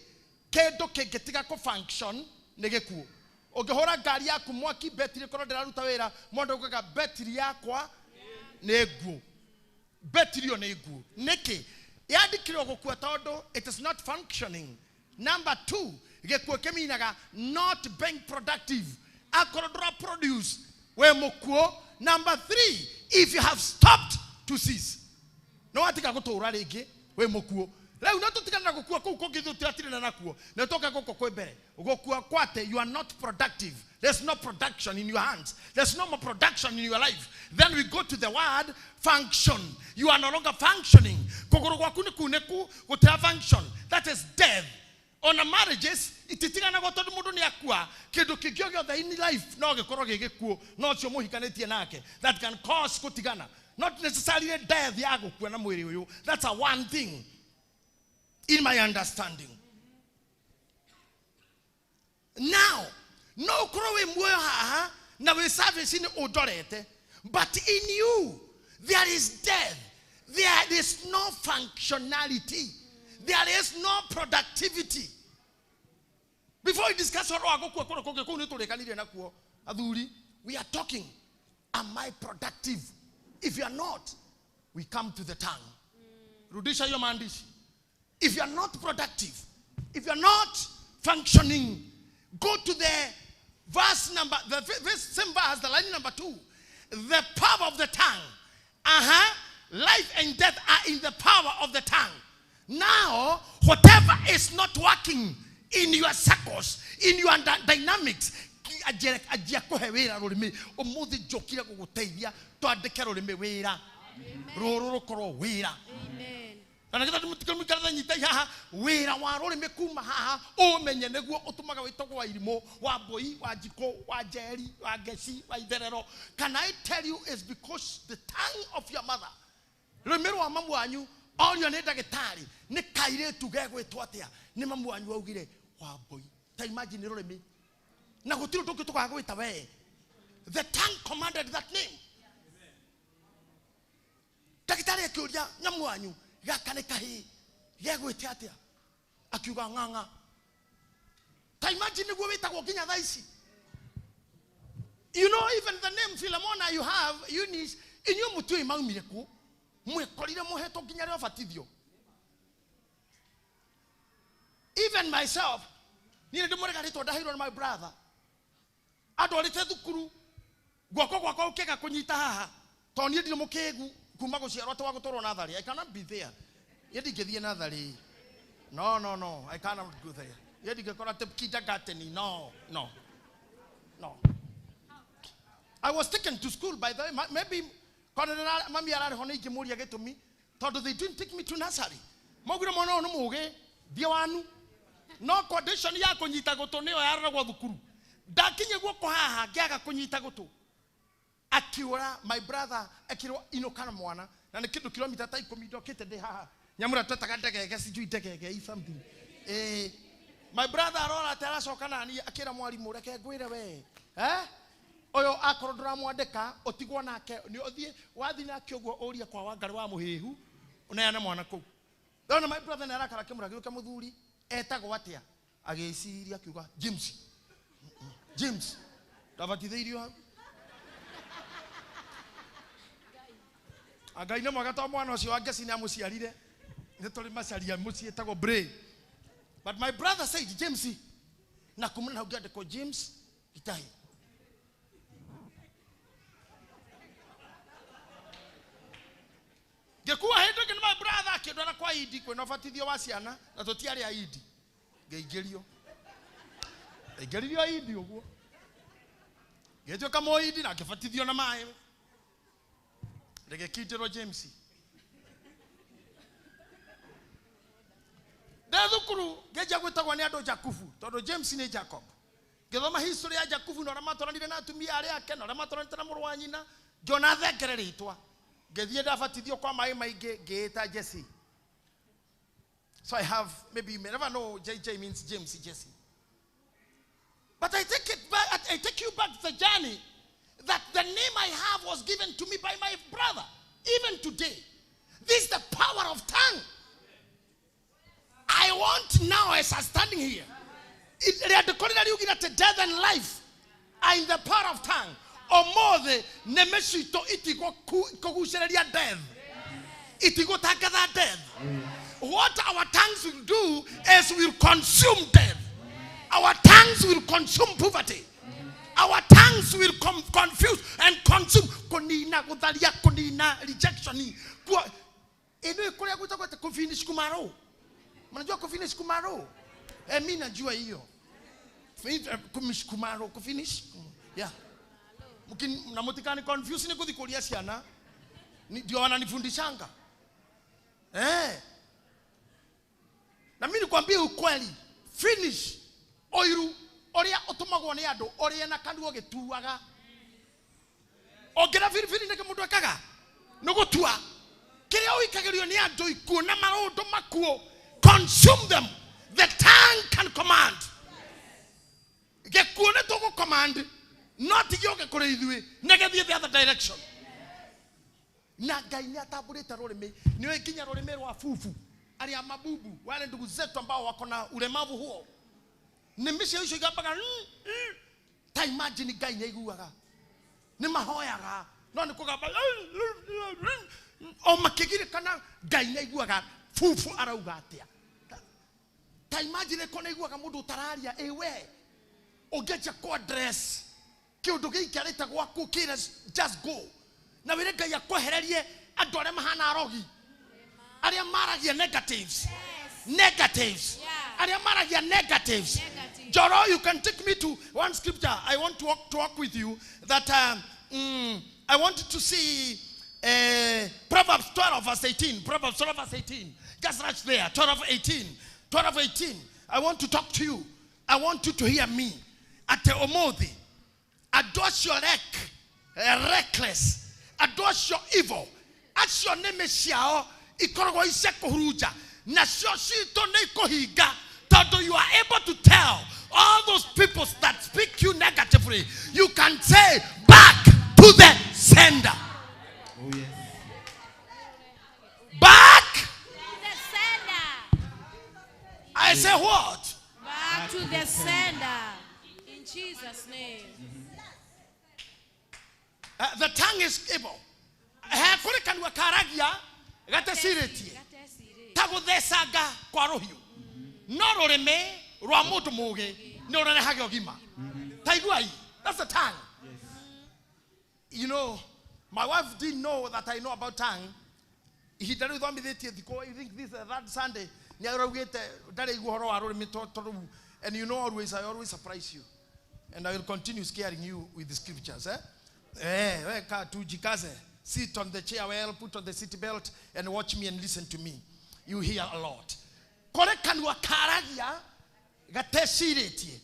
kĩndũ kĩngĩtiga kũ function nĩ gĩkuũ. Ũngĩhũra ngari yaku mwaki betiri ĩkorwo ndĩraruta wĩra, mũndũ augaga betiri yakwa nĩ nguũ. Betiri ĩyo nĩ nguũ. Nĩkĩ? Yandĩkirwo gũkua tondũ it is not functioning. Number two, gĩkuũ kĩminaga not being productive. Akorwo ndũra produce, wĩ mũkuũ. Number three, if you have stopped to cease. No watiga gũtũũra rĩngĩ, wĩ mũkuũ. Rĩu no tũtigane na gũkua kũu kũngĩ ithuĩ tũratirĩna nakuo. Na tũke gũkũ kwĩ mbere. Gũkua kwate, you are not productive. There's no production in your hands. There's no more production in your life. Then we go to the word function. You are no longer functioning. Kũgũrũ gwaku nĩ kunĩku, gũtira function. That is death. Ona marriages, ititiganago tondũ mũndũ nĩ akua. Kĩndũ kĩngĩ o gĩothe in life no gĩkorwo gĩ gĩkuũ, no ũcio mũhikanĩtie nake. That can cause gũtigana. Not necessarily death ya gũkua na mwĩrĩ ũyũ. That's a one thing in my understanding. Now, no ũkorwo wĩ muoyo haha na wĩ service-inĩ ũndorete, but in you there is death. There is no functionality. There is no productivity. Before we discuss ũhoro wa gũkua kũrĩa kũngĩ kũu nĩ tũrĩkanire nakuo, athuri, we are talking, am I productive? If you are not, we come to the tongue. Rudisha hiyo maandishi. If you are not productive, if you are not functioning, go to the verse number, the same verse, the line number 2. The power of the tongue. Life and death are in the power of the tongue. Now, whatever is not working in your circles, in your dynamics, anjia kũhe wĩra rũrĩmĩ. Ũmũthĩ njũkire gũgũteithia twandĩke rũrĩmĩ wĩra. Rũrũ rũkorwo wĩra. Na nĩgetha mũtikamũikarĩre nyitai haha, wĩra wa rũrĩmĩ kuma haha ũmenye nĩguo ũtũmaga wĩtagwo wa irimũ, wa mbũi, wa njikũ, wa njeri, wa ngeci, wa itherero. Can I tell you it's because the tongue of your mother, rũrĩmĩ rwa mamu wanyu, orio nĩ ndagĩtarĩ, nĩ kairĩtu gegwĩtwo atĩa, nĩ mamu wanyu augire wa mbũi. Ta imagine rũrĩmĩ. Na gũtirĩ ũndũ ũngĩ tũgagwĩta we. The tongue commanded that name. Ndagĩtarĩ akĩũria nyamu wanyu, gaka nĩ kahĩĩ, gegwĩte atĩa? Akiuga ng'ang'a. Ta imagine nĩguo wĩtagwo nginya thaa ici. You know, even the name Philemona you have, Eunice, inyuĩ mũtiũĩ maumire kũ, mwĩkorire mũhetwo nginya rĩa ũbatithio. Even myself, niĩ ndĩmũrega rĩtwa ndaheirwo nĩ my brother. Andwarĩte thukuru, guoko gwakwa gũkĩaga kũnyita haha, tondũ niĩ ndirĩ mũkĩgu kuma gũciarwo atĩ wa gũtwarwo natharĩ. I cannot be there. Niĩ ndingĩthiĩ natharĩ. No, no, no, I cannot go there. Niĩ ndingĩkorwo atĩ kindergarten. No, no, no. I was taken to school, by the way. Maybe mami ararĩ ho nĩ ingĩmũria gĩtũmi, tondũ they didn't take me to nursery. Maugire mwana ũyũ nĩ mũũgĩ, thiĩ wanu. No condition ya kũnyita gũtũ nĩyo yaroragwo thukuru. Ndakinyia guoko haha ngĩaga kũnyita gũtũ. Akiũra my brother akĩrwo inũka na mwana, na nĩ kĩndũ kilomita ta 10 ndokĩte ndĩ haha. Nyamũra twetaga ndegege, sijui ndegege, something. My brother arora ati aracoka nani akira mwarimu reke ngwire we. Oyo akorwo ndũramwandĩka ũtigwo nake nĩ ũthiĩ wathiĩ nake ũguo ũrie kwa Wangari wa Mũhĩhu ũneane mwana kũu. Ndona my brother nĩ arakara akĩmũra gĩũke mũthuri etagwo atĩa agĩciria akiuga James. James ndabatithĩirio hau. Ngai nĩ mwega to mwana ũcio wa Ngeci nĩ amũciarire nĩ tũrĩ macaria mũciĩ etagwo Bray. But my brother said James na kumana hau ngĩandĩkwo James Gitahi. Ngĩkua hĩndĩ ĩngĩ nĩ my brother akĩndwara kwa Idi kwĩna ũbatithio wa ciana na tũtiarĩ a Idi. Ngĩingĩrio. Ndaingĩririo Idi ũguo. Ngĩtuĩka mũindi na ngĩbatithio na maĩ. Rĩgĩkindĩrwo James. Ndĩ thukuru ngĩanjia gwĩtagwo nĩ andũ Jakubu tondũ James nĩ Jacob. Ngĩthoma history ya Jakubu na ũrĩa matwaranire na atumia arĩa ake na ũrĩa matwaranĩte na mũrũ wa nyina ngĩona thengere rĩtwa. Ngĩthiĩ ndabatithio kwa maĩ maingĩ ngĩĩta Jesse. So I have, maybe you may never know, JJ means James, Jesse. But I take it back, I take you back to the journey that the name I have was given to me by my brother. Even today. This is the power of tongue. I want now, as I'm standing here, that death and life are in the power of tongue. Omothe nemecito itigukugucereria death. Itigutangatha death. What our tongues will do is will consume death. Our tongues will consume poverty. Our tongues will confuse and consume. Kunina gutharia kunina rejection. Ino kuria gwitagwo ati kufinish kumaro. Mnajua kufinish kumaro? Mimi najua hiyo. Kumaro kufinish. Yeah. Na mutikani confuse ni kuthi kuria ciana ndio wananifundishanga. Na mimi nikwambie ukweli, finish oiru oria utumagwo ni andu oria na kanua gituaga. Ongira firifiri niki mundu ekaga ni gutua kiria uikagirio ni andu ikuo na maundu makuo. Consume them. The tongue can command. Gikuo ni tugu command. Not gĩoke kũrĩ ithuĩ na gĩthiĩ the other direction. Na Ngai nĩ atambũrĩte rũrĩmĩ nĩ nginya rũrĩmĩ rwa bubu arĩa mabubu wale ndugu zetu ambao wako na ulemavu huo nĩmĩ ciao icio igambaga ta imagine Ngai nĩ aiguaga nĩ mahoyaga no nĩ kũgamba o makĩgirĩkana Ngai nĩ aiguaga bubu arauga atĩa. Ta imagine ko nĩ aiguaga mũndũ ũtararia ĩ we ũngĩanjia kũ address kiundu gĩikarĩte gwaku kĩre just go na wĩre Ngai akwehererie andũ arĩa mahana arogi arĩa maragia negatives. Negatives. Arĩa maragia negatives. Joro, you can take me to one scripture. I want to talk with you that I want to see Proverbs 12 verse 18. Proverbs 12 verse 18. Just right there. 12:18. 12:18. I want to talk to you. I want you to hear me. At omothi adosh your reckless, adosh your evil, acio nĩmĩ ciao ikoragwo icia kũhurunja nacio citũ nĩ ikũhinga tondũ you are able to tell all those people that speak you negatively. You can say back to the sender. Oh, yes. Back to the sender. I say what? Back to the sender. In Jesus' name. The tongue is evil. Kuri kanua karagia gatecirĩtie ta gũthecanga kwa rũhiũ no rũrĩmĩ rwa mũndũ mũũgĩ nĩ rũrehaga ũgima. Ta iguai, that's the tongue. You know, my wife didn't know that I know about tongue. Ihinda rĩu thomithĩtie thikũ, I think this that Sunday nĩ araugĩte ndarĩ igua ũhoro wa rũrĩmĩ tondũ, and you know always I always surprise you and I will continue scaring you with the scriptures. Weka tujikaze. Sit on the chair well, put on the seat belt and watch me and listen to me. You hear a lot. Kore kanua karagia gatecirĩtie.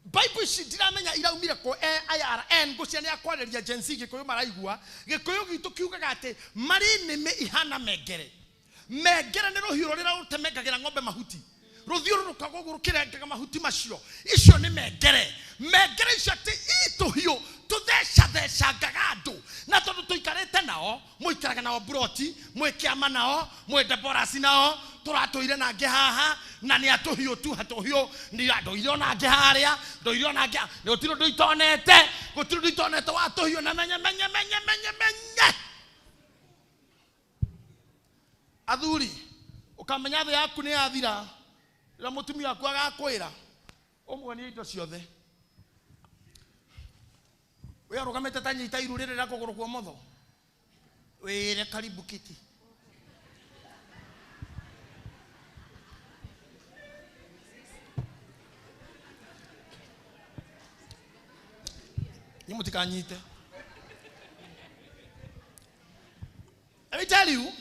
Bible ici ndiramenya iraumire kũ AIRN ngũcia nĩ akwarĩria Gen Z Gĩkũyũ maraigua. Gĩkũyũ gitũ kiugaga atĩ marĩ nĩmĩ ihana mengere. Mengere nĩ rũhiũ rũrĩa rũtemengagĩra ng'ombe mahuti. Rũthiũrũrũkaga ũguo rũkĩrengaga mahuti macio. Icio nĩ mengere. Mengere icio atĩ itũhiũ tũthecathecangaga andũ. Na tondũ tũikarĩte nao, mũikaraga nao mburoti, mwĩ kĩama nao, mwĩ Deborahs nao, tũratũire nangĩ haha, na nĩ atũhiũ tu hatũhiũ, nĩ ndũire ona angĩ harĩa, ndũire ona angĩ, gũtirĩ ũndũ itonete, gũtirĩ ũndũ itonete wa tũhiũ na menye, menye, menye, menye, menye. Athuri, ũkamenya thĩ yaku nĩ yathira, rĩrĩa mũtumia waku agakwĩra, ũmuonie indo ciothe. We arũgamĩte ta nyita iru rĩrĩ rĩa kũgũrũ kwa ũmotho. Wĩre karibu kiti. Nĩ mũtikanyite. Let me tell you,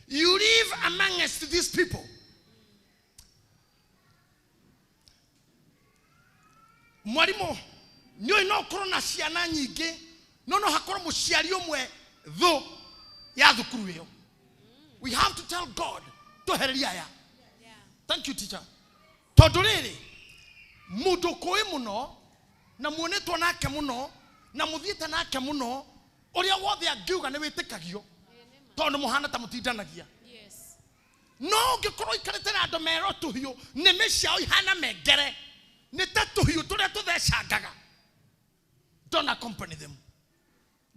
you live amongst these people. Mwalimu, nĩũĩ no ũkorwo na ciana nyingĩ, no no hakorwo mũciari ũmwe thũ ya thukuru ĩyo. We have to tell God, twehererie aya. Thank you, teacher. Tondũ rĩrĩ, mũndũ ũkũĩ mũno, na muonetwo nake mũno, na mũthiĩte nake mũno, ũrĩa wothe angiuga nĩ wĩtĩkagio, tondũ mũhana ta mũtindanagia. Yes. No ũngĩkorwo ũikarĩte na andũ merwo tũhiũ, nĩmĩ ciao ihana mengere, nĩ ta tũhiũ tũrĩa tũthecangaga. Don't accompany them.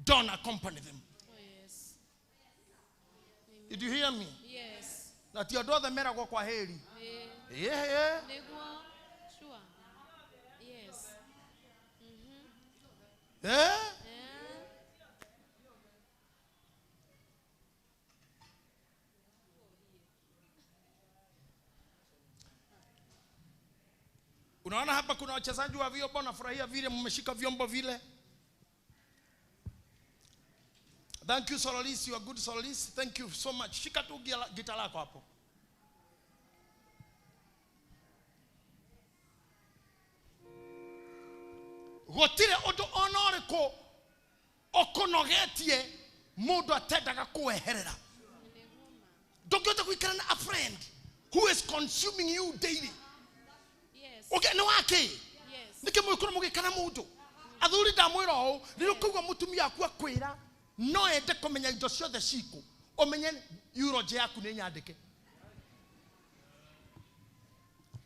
Don't accompany them. Oh, yes. Did you hear me? Yes. Na ti andũ othe meragwo kwa heri. Eh. Yeah, yeah. Nĩguo. Sure. Yes. Eh? Eh. Unaona hapa kuna wachezaji wa vyombo, nafurahia vile mmeshika vyombo vile. Thank you soloist, you are good soloist. Thank you so much. Shika tu gita lako hapo. Gũtirĩ ũndũ ona ũrĩkũ ũkũnogetie mũndũ atendaga kũweherera. Ndũngĩhota gũikara na a friend who is consuming you daily. Yes. Okay, nĩ wakĩ? Yes. Nĩkĩ mũgĩkorwo mũgĩkana mũndũ? Athuri ndamwĩra ũũ, rĩrĩa ũkũigua mũtumia waku akwĩra no ende kũmenya indo ciothe ciku, ũmenye eulogy yaku nĩ nyandĩke.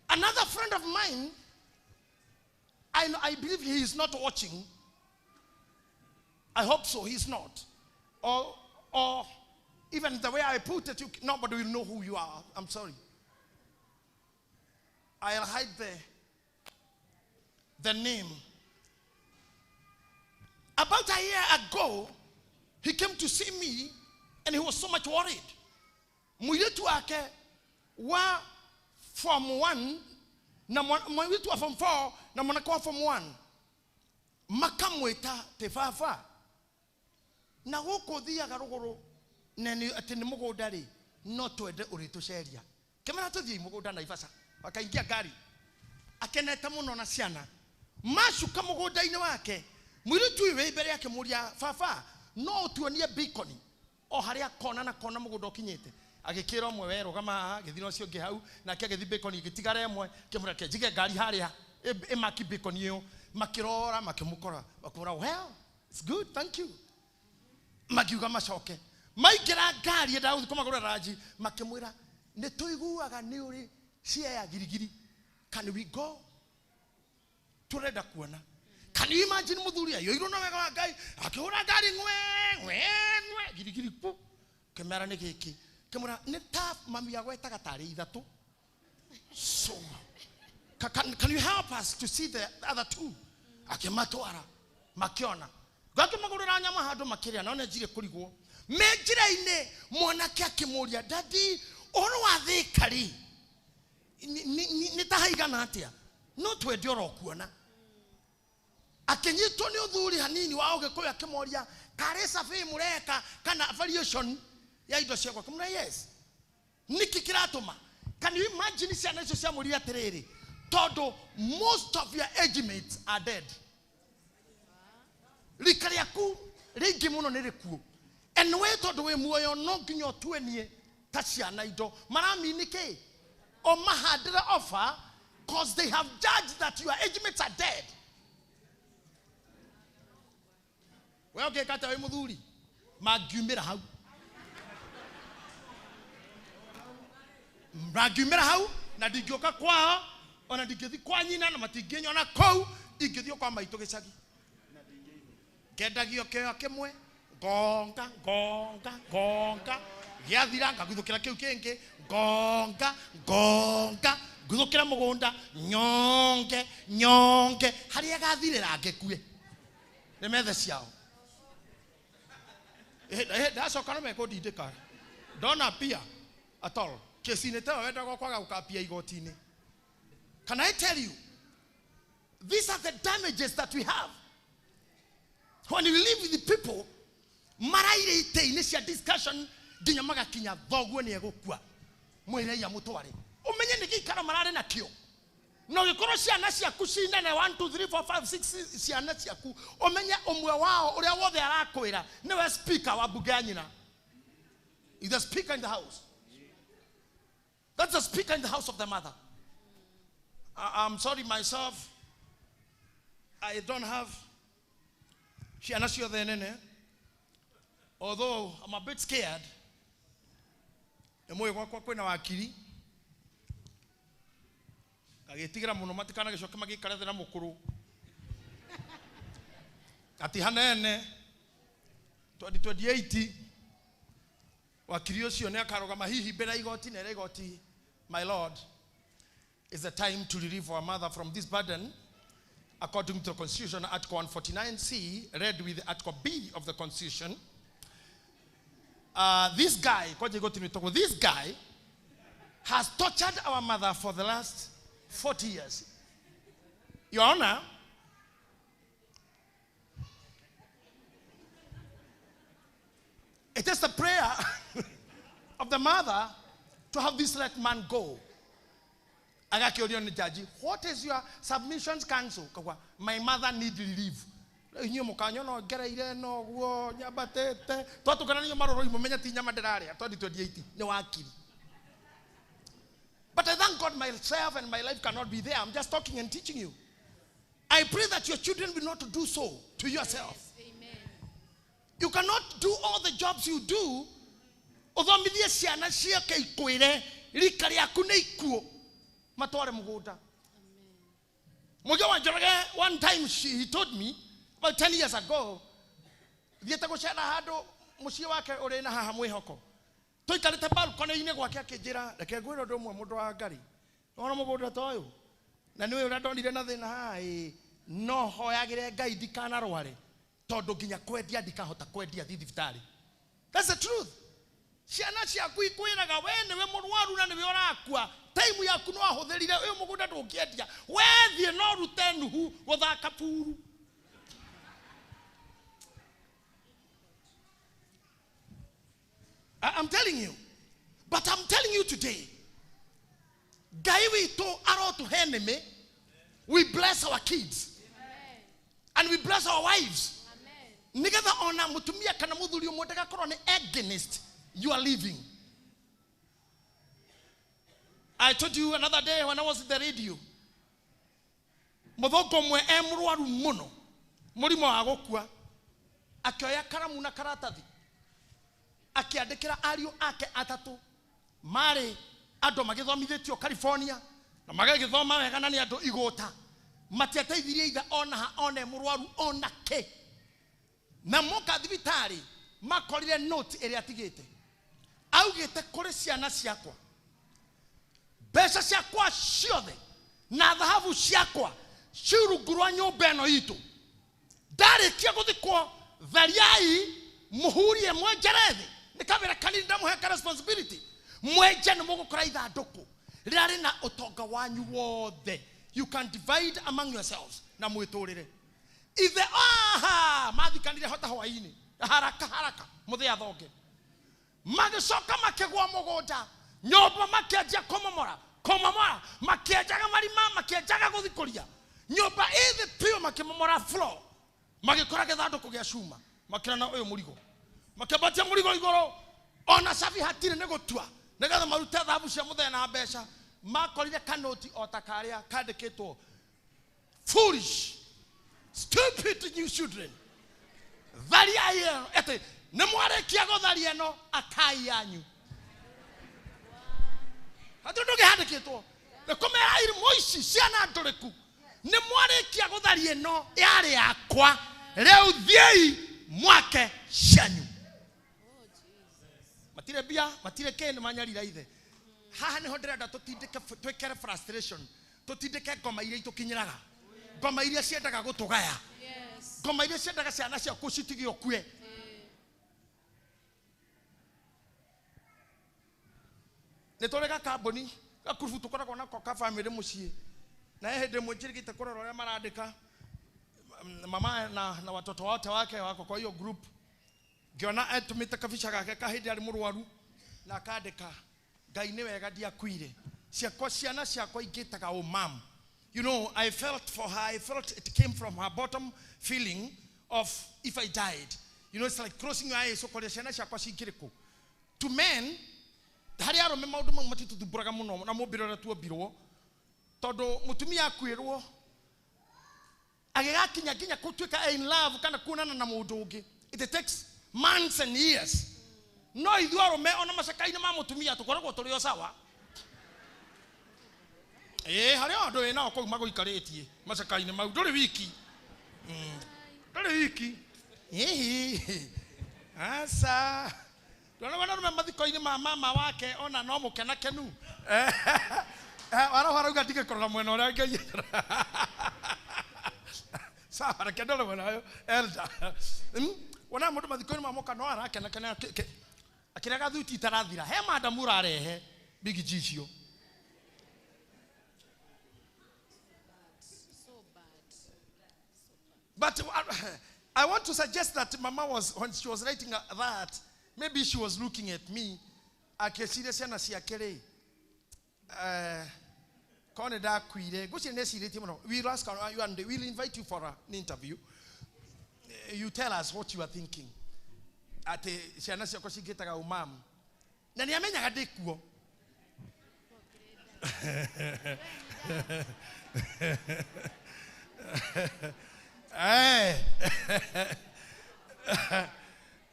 Another friend of mine, I believe he is not watching. I hope so, he's not. Or even the way I put it, nobody will know who you are. I'm sorry. I'll hide the name. About a year ago, he came to see me and he was so much worried. Mũirĩtu wake wa form 1 na mũirĩtu wa form 4 na mwanake wa form 1 makamwĩta te baba na gũkũ thiaga rũgũrũ na nĩ atĩ nĩ mũgũnda rĩ no twende ũrĩtũceria. Kĩmera tũthiĩ mũgũnda Naivasha, wakaingia ngari akenete mũno na ciana macuka mũgũnda-inĩ wake. Mũirĩtu ũyũ wĩ mbere akĩmũria baba no ũtuonie beacon o harĩa kona na kona mũgũnda ũkinyĩte. Agĩkĩra ũmwe we rũgama haha, agĩthiĩ na ũcio ũngĩ hau, nake agĩthiĩ beacon ĩgĩtigara ĩmwe, akĩmwĩra reke njige ngari harĩa ĩmaki beacon ĩyo. Makĩrora makĩmũkora makĩmwĩra well it's good thank you. Makiuga macoke maingĩra ngari endaga gũthiĩ kũmagũrĩra ranji, makĩmwĩra nĩ tũiguaga nĩ ũrĩ share ya girigiri, can we go? Tũrenda kuona. Can you imagine mũthuri aiyũirwo na wega wa Ngai akĩhũra ngari ng'we ng'we ng'we girigiri pu kĩmera nĩ gĩkĩ kĩmwĩra nĩ ta mami agwetaga tarĩ ithatũ. So can you help us to see the other two? Akĩmatwara makĩona ngakĩmagũrĩra nyama handũ makĩrĩa no nĩ njire kũrigwo. Me njĩra-inĩ mwanake akĩmũria daddy ũhoro wa Thĩka rĩ nĩ ta haigana atĩa? No twende oro kuona. Akĩnyitwo nĩ ũthuri hanini wa Ũgĩkũyũ akĩmoria karĩ survey mũreka kana valuation ya indo ciakwa? Akĩmwĩra yes. Nĩkĩ kĩratũma? Can you imagine ciana icio ciamũria atĩrĩrĩ, tondũ most of your age mates are dead. Rika rĩaku rĩingĩ mũno nĩ rĩkuũ. And we tondũ wĩ muoyo no nginya ũtuenie ta ciana indo. Maramini kĩ? Ũmahandĩre offer, cause they have judged that your age mates are dead. We ũngĩka atĩa wĩ mũthuri? Mangiumĩra hau. Mangiumĩra hau na ndingĩũka kwao ona ndingĩthiĩ kwa nyina na matingĩnyona kũu, ingĩthiĩ kwa maitũ gĩcagi. Ngendagio kĩoya kĩmwe, ngonga, ngonga, ngonga, gĩathira ngaguthũkĩra kĩu kĩngĩ, ngonga, ngonga, nguthũkĩra mũgũnda, nyonge, nyonge, harĩa gathirĩra ngĩkue. Nĩ methe ciao. Ndacoka no mekũndindĩka. Ndona pia at all. Kesi-inĩ ta ĩyo wendagwo kwaga gũkapia igoti-inĩ. Can I tell you, these are the damages that we have when we live with the people maraire itĩ-inĩ cia discussion nginya magakinya thoguo nĩ egũkua, mwĩre ia mũtware. Ũmenye nĩ gĩikaro mararĩ nakĩo. Na ũgĩkorwo ciana ciaku ci nene, 1, 2, 3, 4, 5, 6 ciana ciaku, ũmenye ũmwe wao ũrĩa wothe arakwĩra nĩwe speaker wa mbunge ya nyina. Is the speaker in the house. That's the speaker in the house of the mother. I'm sorry myself, I don't have ciana ciothe nene, although I'm a bit scared. Nĩ mũĩ gwakwa kwĩna wakiri, agĩtigĩra mũno matikanagĩcoke magĩikare thĩ na mũkũrũ. Ati hanene 2028 wakiri ũcio nĩ akarũgama hihi mbere ya igoti na ere igoti, my lord, is the time to relieve our mother from this burden according to the Constitution, Article 149C, read with Article B of the Constitution. This guy, this guy has tortured our mother for the last 40 years. Your Honor, it is the prayer of the mother to have this let man go. Agakĩũrio nĩ jaji, what is your submissions counsel? Kagwa, my mother need relief. Inyuĩ mũkanyona ngereire noguo nyambatĩte. Twatũkana nĩo marũrũ mũmenye ti nyama ndĩrarĩa 2028 nĩ wakiri. But I thank God myself and my life cannot be there. I'm just talking and teaching you. I pray that your children will not do so to yourself. Yes, amen. You cannot do all the jobs you do. Ũthomithie ciana ciake ikwĩre rika rĩaku nĩ ikuũ. Matware mũgũnda. Mũgĩ wa Njoroge, one time he told me about 10 years ago, thiĩte gũcera handũ mũciĩ wake ũrĩ na haha mwĩhoko. Tũikarĩte balcony-inĩ gwake akĩnjĩra, reke ngwĩre ũndũ ũmwe mũndũ wa Ngai. Wona mũgũnda ta ũyũ? Na nĩũĩ ũrĩa ndonire na thĩna haha ĩ, no hoyagĩre Ngai ndikanarware, tondũ nginya kwendia ndikahota kwendia thiĩ thibitarĩ. That's the truth. Ciana ciaku ikwĩraga we nĩwe mũrwaru na nĩwe ũrakua. Time yaku no ahũthĩrire ũyũ mũgũnda ndũngĩendia. We thiĩ no rute Nuhu gũthaka puru. I'm telling you. But I'm telling you today, Ngai witũ arotũhe nĩmĩ. We bless our kids. Amen. And we bless our wives. Amen. Nĩgetha ona mũtumia kana mũthuri ũmwe ndagakorwo nĩ against you are living. I told you another day when I was in the radio. Mũthũngũ ũmwe e mũrwaru mũno, mũrimũ wa gũkua, akĩoya karamu na karatathi, akĩandĩkĩra ariũ ake atatũ, marĩ andũ magĩthomithĩtio California, na magagĩthoma wega na nĩ andũ igũta. Matiateithirie ithe ona ha, ona e mũrwaru ona kĩ. Na moka thibitarĩ, makorire note ĩrĩa atigĩte. Augĩte kũrĩ ciana ciakwa, mbeca ciakwa ciothe na thahabu ciakwa ci rungu rwa nyũmba ĩno itũ. Ndarĩkia gũthikwo, thariai mũhurie mwenjere thĩ. Nĩ kawĩra kanini ndamũhe ka responsibility. Mwenje nĩ mũgũkora ithandũkũ rĩrĩa rĩna ũtonga wanyu wothe. You can divide among yourselves na mwĩtũrĩre. Ithe aha mathikanire hota hwainĩ haraka haraka mũthĩa thonge. Magĩcoka makĩgũa mũgũnda, nyũmba makĩanjia kũmomora, kũmomora, makĩenjaga marima, makĩenjaga gũthikũria. Nyũmba ĩthĩ biũ makĩmomora floor, magĩkora gĩthandũkũ gĩa cuma, makĩona ũyũ mũrigo. Makĩambatia mũrigo igũrũ, ona cabi hatirĩ nĩ gũtua, nĩgetha marute thahabu cia mũthenya na mbeca. Makorire kanoti o ta karĩa kandĩkĩtwo foolish stupid new children. Tharia ĩyo atĩ nĩ mwarĩkia gũtharia ĩno akai yanyu. Hatirĩ ũndũ ũngĩ handĩkĩtwo. Nĩ kũmera irimũ ici ciana ndũrĩku. Nĩ mwarĩkia gũtharia ĩno yarĩ yakwa. Rĩu thiĩi mwake cianyu. Matirĩ mbia, matirĩ kĩ, nĩ manyarira ithe. Haha nĩho ndĩrenda tũtindĩke twĩkere frustration, tũtindĩke ngoma iria itũkinyĩraga, ngoma iria ciendaga gũtũgaya, ngoma iria ciendaga ciana ciaku citige ũkue. Nĩ tũrĩ gakambuni gakurubu tũkoragwo nako ka family mũciĩ, na he hĩndĩ ĩmwe njĩrĩgĩte kũrora ũrĩa marandĩka mama na watoto wote wake wako kwa hiyo group, ngĩona etũmĩte kabica gake ka hĩndĩ arĩ mũrwaru na akandĩka Ngai nĩ wega ndiakuire, ciakwa ciana ciakwa ingĩtaga ũ mam. You know, I felt for her. I felt it came from her bottom feeling of if I died. You know, it's like closing your eyes ũkoria ciana ciakwa cingĩrĩ kũ. To men, harĩ arũme maũndũ mau matitũthumbũraga mũno na mũmbĩre ũrĩa tuombirwo, tondũ mũtumia akuĩrwo agĩgakinya nginya gũtuĩka in love kana kuonana na mũndũ ũngĩ, it takes months and years. No ithuĩ arũme ona macaka-inĩ ma mũtumia tũkoragwo tũrĩ o sawa. Ĩĩ, harĩ o andũ wĩnao kũu magũikarĩtie macaka-inĩ mau, ndũrĩ wiki. Ndũrĩ wiki. Ĩhĩ, aca. Ndũrona wona arũme mathiko-inĩ ma mama wake ona no mũkenakenu. Waroho arauga ndige kũrora mwena ũrĩa Ngai. Sawa, reke ndore mwena ũyũ, elder. Wona mũndũ mathiko-inĩ ma mũka no arakenakena akĩrega thuti itarathira. He madamu ũrarehe big G icio. But I want to suggest that mama was, when she was writing that, maybe she was looking at me, akĩciria ciana ciake rĩ, korwo nĩ ndakuire, ngwĩciria nĩ ecirĩtie mũno. We'll ask her, you and we'll invite you for an interview. You tell us what you are thinking. Atĩ ciana ciakwa cingĩtaga ũmamu. Na nĩ amenyaga ndĩ kuo.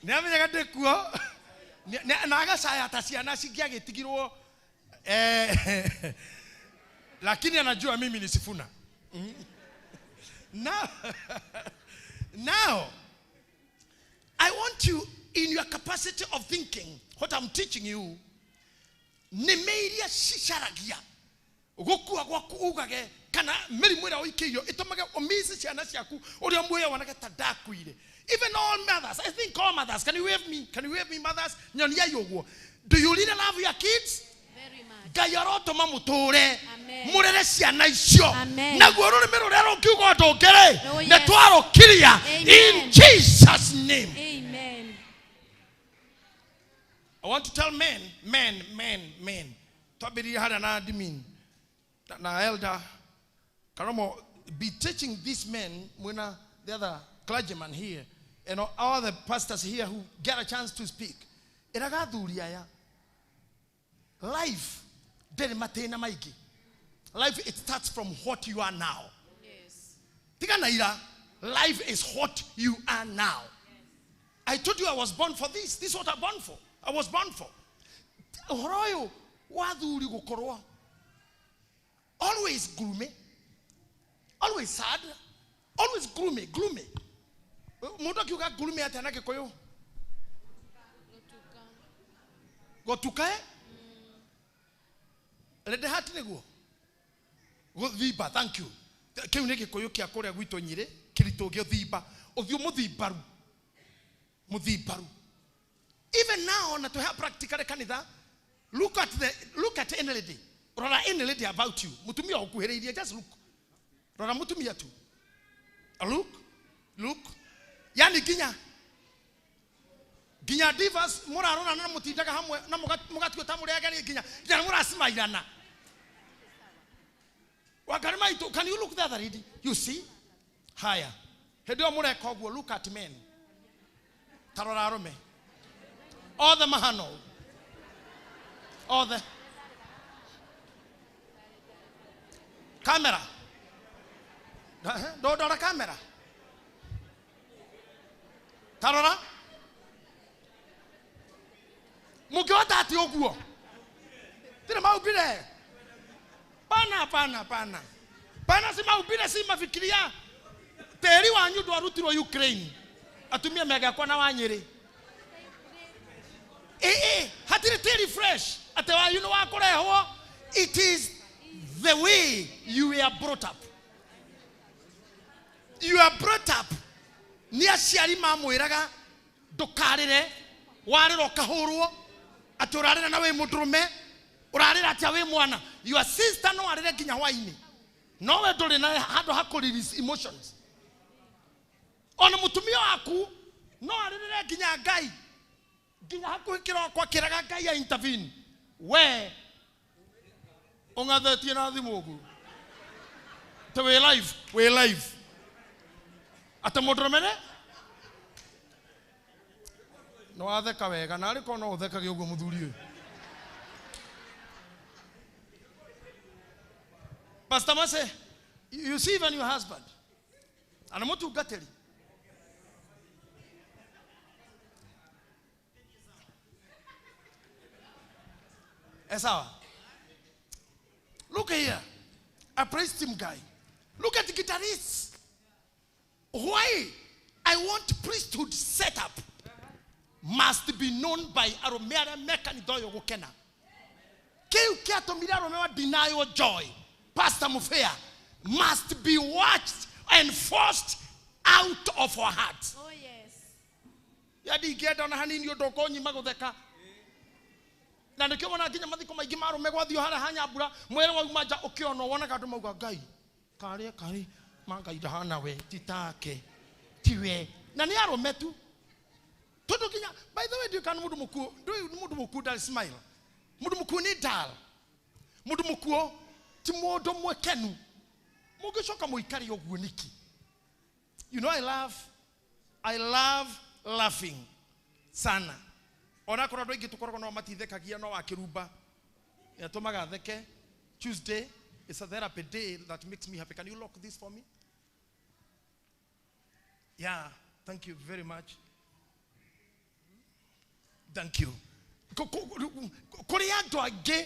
Nĩ amenyaga ndĩ kuo. Na agacaya ta ciana cingĩagĩtigirwo. Lakini anajua mimi ni Sifuna. Now, I want you, in your capacity of thinking, what I'm teaching you, nĩ mĩiria cicaragia gũkua gwaku ugage kana mĩrimũ ĩrĩa ũikĩirio ĩtũmage ũmici ciana ciaku ũrĩa muoyo wonage ta ndakuire. Even all mothers, I think all mothers, can you wave me? Can you wave me, mothers? Nyoniai ũguo. Do you really love your kids? Very much. Ngai arotũma mũtũre Amen. mũrere ciana icio. Amen. Naguo rũrĩmĩ rũrĩa rũngiuga ũndũ ũngĩ-rĩ, Oh, nĩ yes. twarũkiria. Amen. In Jesus' name. Amen. I want to tell men, men, men, men. Twambĩrĩrie harĩa na admin na elder Karomo, be teaching these men, mwena the other clergyman here, and all the pastors here who get a chance to speak. Ĩraga athuri aya, life ndĩrĩ matĩna maingĩ. Life, it starts from what you are now. Yes. Tiga na ira, life is what you are now. I told you I was born for this. This is what I'm born for. I was born for. Ũhoro ũyũ wa athuri gũkorwo always gloomy, always sad, always gloomy, gloomy. Mũndũ akiuga gloomy atĩa na Gĩkũyũ? Gũtuka, eh? Rende hati nĩguo? Gũthimba, thank you. Kĩu nĩ Gĩkũyũ kĩa kũrĩa gwitũ Nyĩrĩ, kĩritũ gĩthimba. Ũthiũ mũthimbaru. Mũthimbaru. Even now, na to have practically kanitha, look at any lady. Rora any lady about you. Mũtumia ũkuhĩrĩirie, just look. Rora mũtumia tu. Look, look. Yani nginya divas mũrarora na mũtindaga hamwe na mũgatua ta mũrĩ ageni nginya mũracimairana. Wangari maitũ, can you look the other lady? You see? Haya. Hĩndĩ ĩyo mũreka ũguo, look at men. Ta rora arũme. Othe mahana ũũ. Othe. Kamera. Ndondora kamera. Tarora. Mũngĩhota atĩ ũguo? Tira maumbire. Pana pana pana. Pana si maumbire si mafikiria. Tĩri wanyu ndwarutirwo Ukraine. Atumia megakwa na wa Nyĩrĩ. Hatirĩ tĩri fresh. Atĩ wanyu nĩ wa kũrehwo. It is the way you were brought up. You are brought up. Nĩ aciari mamwĩraga ndũkarĩre, warĩra ũkahũrwo, atĩ ũrarĩra na wĩ mũndũrũme, ũrarĩra atĩa wĩ mwana. Your sister no arĩre nginya hwainĩ. No we ndũrĩ na handũ ha kũ release emotions. Ona mũtumia waku no arĩrĩre nginya Ngai. Nginya hakuhĩ kĩroko akĩraga Ngai a intervene. We ũng'athetie na thimũ ũguo. Atĩ wĩ live, wĩ live. Atĩ mũndũrũme nĩ? Nĩ watheka wega, na arĩ korwo no ũthekage ũguo mũthuri ũyũ. Pastor Mose, you see even your husband. Ana mũtungatĩri. Sawa. Look here. A praise team guy. Look at the guitarists. Why I want priesthood set up must be known by arũme arĩa me kanitha ũyũ gũkena. Kĩu kĩatũmire arũme wa denial joy. Pastor Mufea must be watched and forced out of our hearts. Oh yes. Ya ndingĩenda ona hanini ũndũ ũkũnyima gũtheka. Na nĩkĩo wona nginya mathiko maingĩ ma arũme gwathiĩ harĩa ha Nyambura, mwĩrĩ wauma nja ũkĩonwo wonaga andũ mauga Ngai karĩa karĩ ma Ngai ndahana we ti take tiwe na nĩ arũme tu. Tondũ nginya by the way ndiũĩ kana mũndũ mũkuũ ndũĩ mũndũ mũkuũ ndarĩ smile. Mũndũ mũkuũ nĩ dull. Mũndũ mũkuũ ti mũndũ mwekenu. Mũngĩcoka mũikare ũguo nĩkĩ? You know I love laughing sana. Ona korwo andũ aingĩ tũkoragwo no matithekagia no wakĩrumba. Nĩatũmaga theke. Tuesday is a therapy day that makes me happy. Can you lock this for me? Yeah, thank you very much. Thank you. Kũrĩ andũ angĩ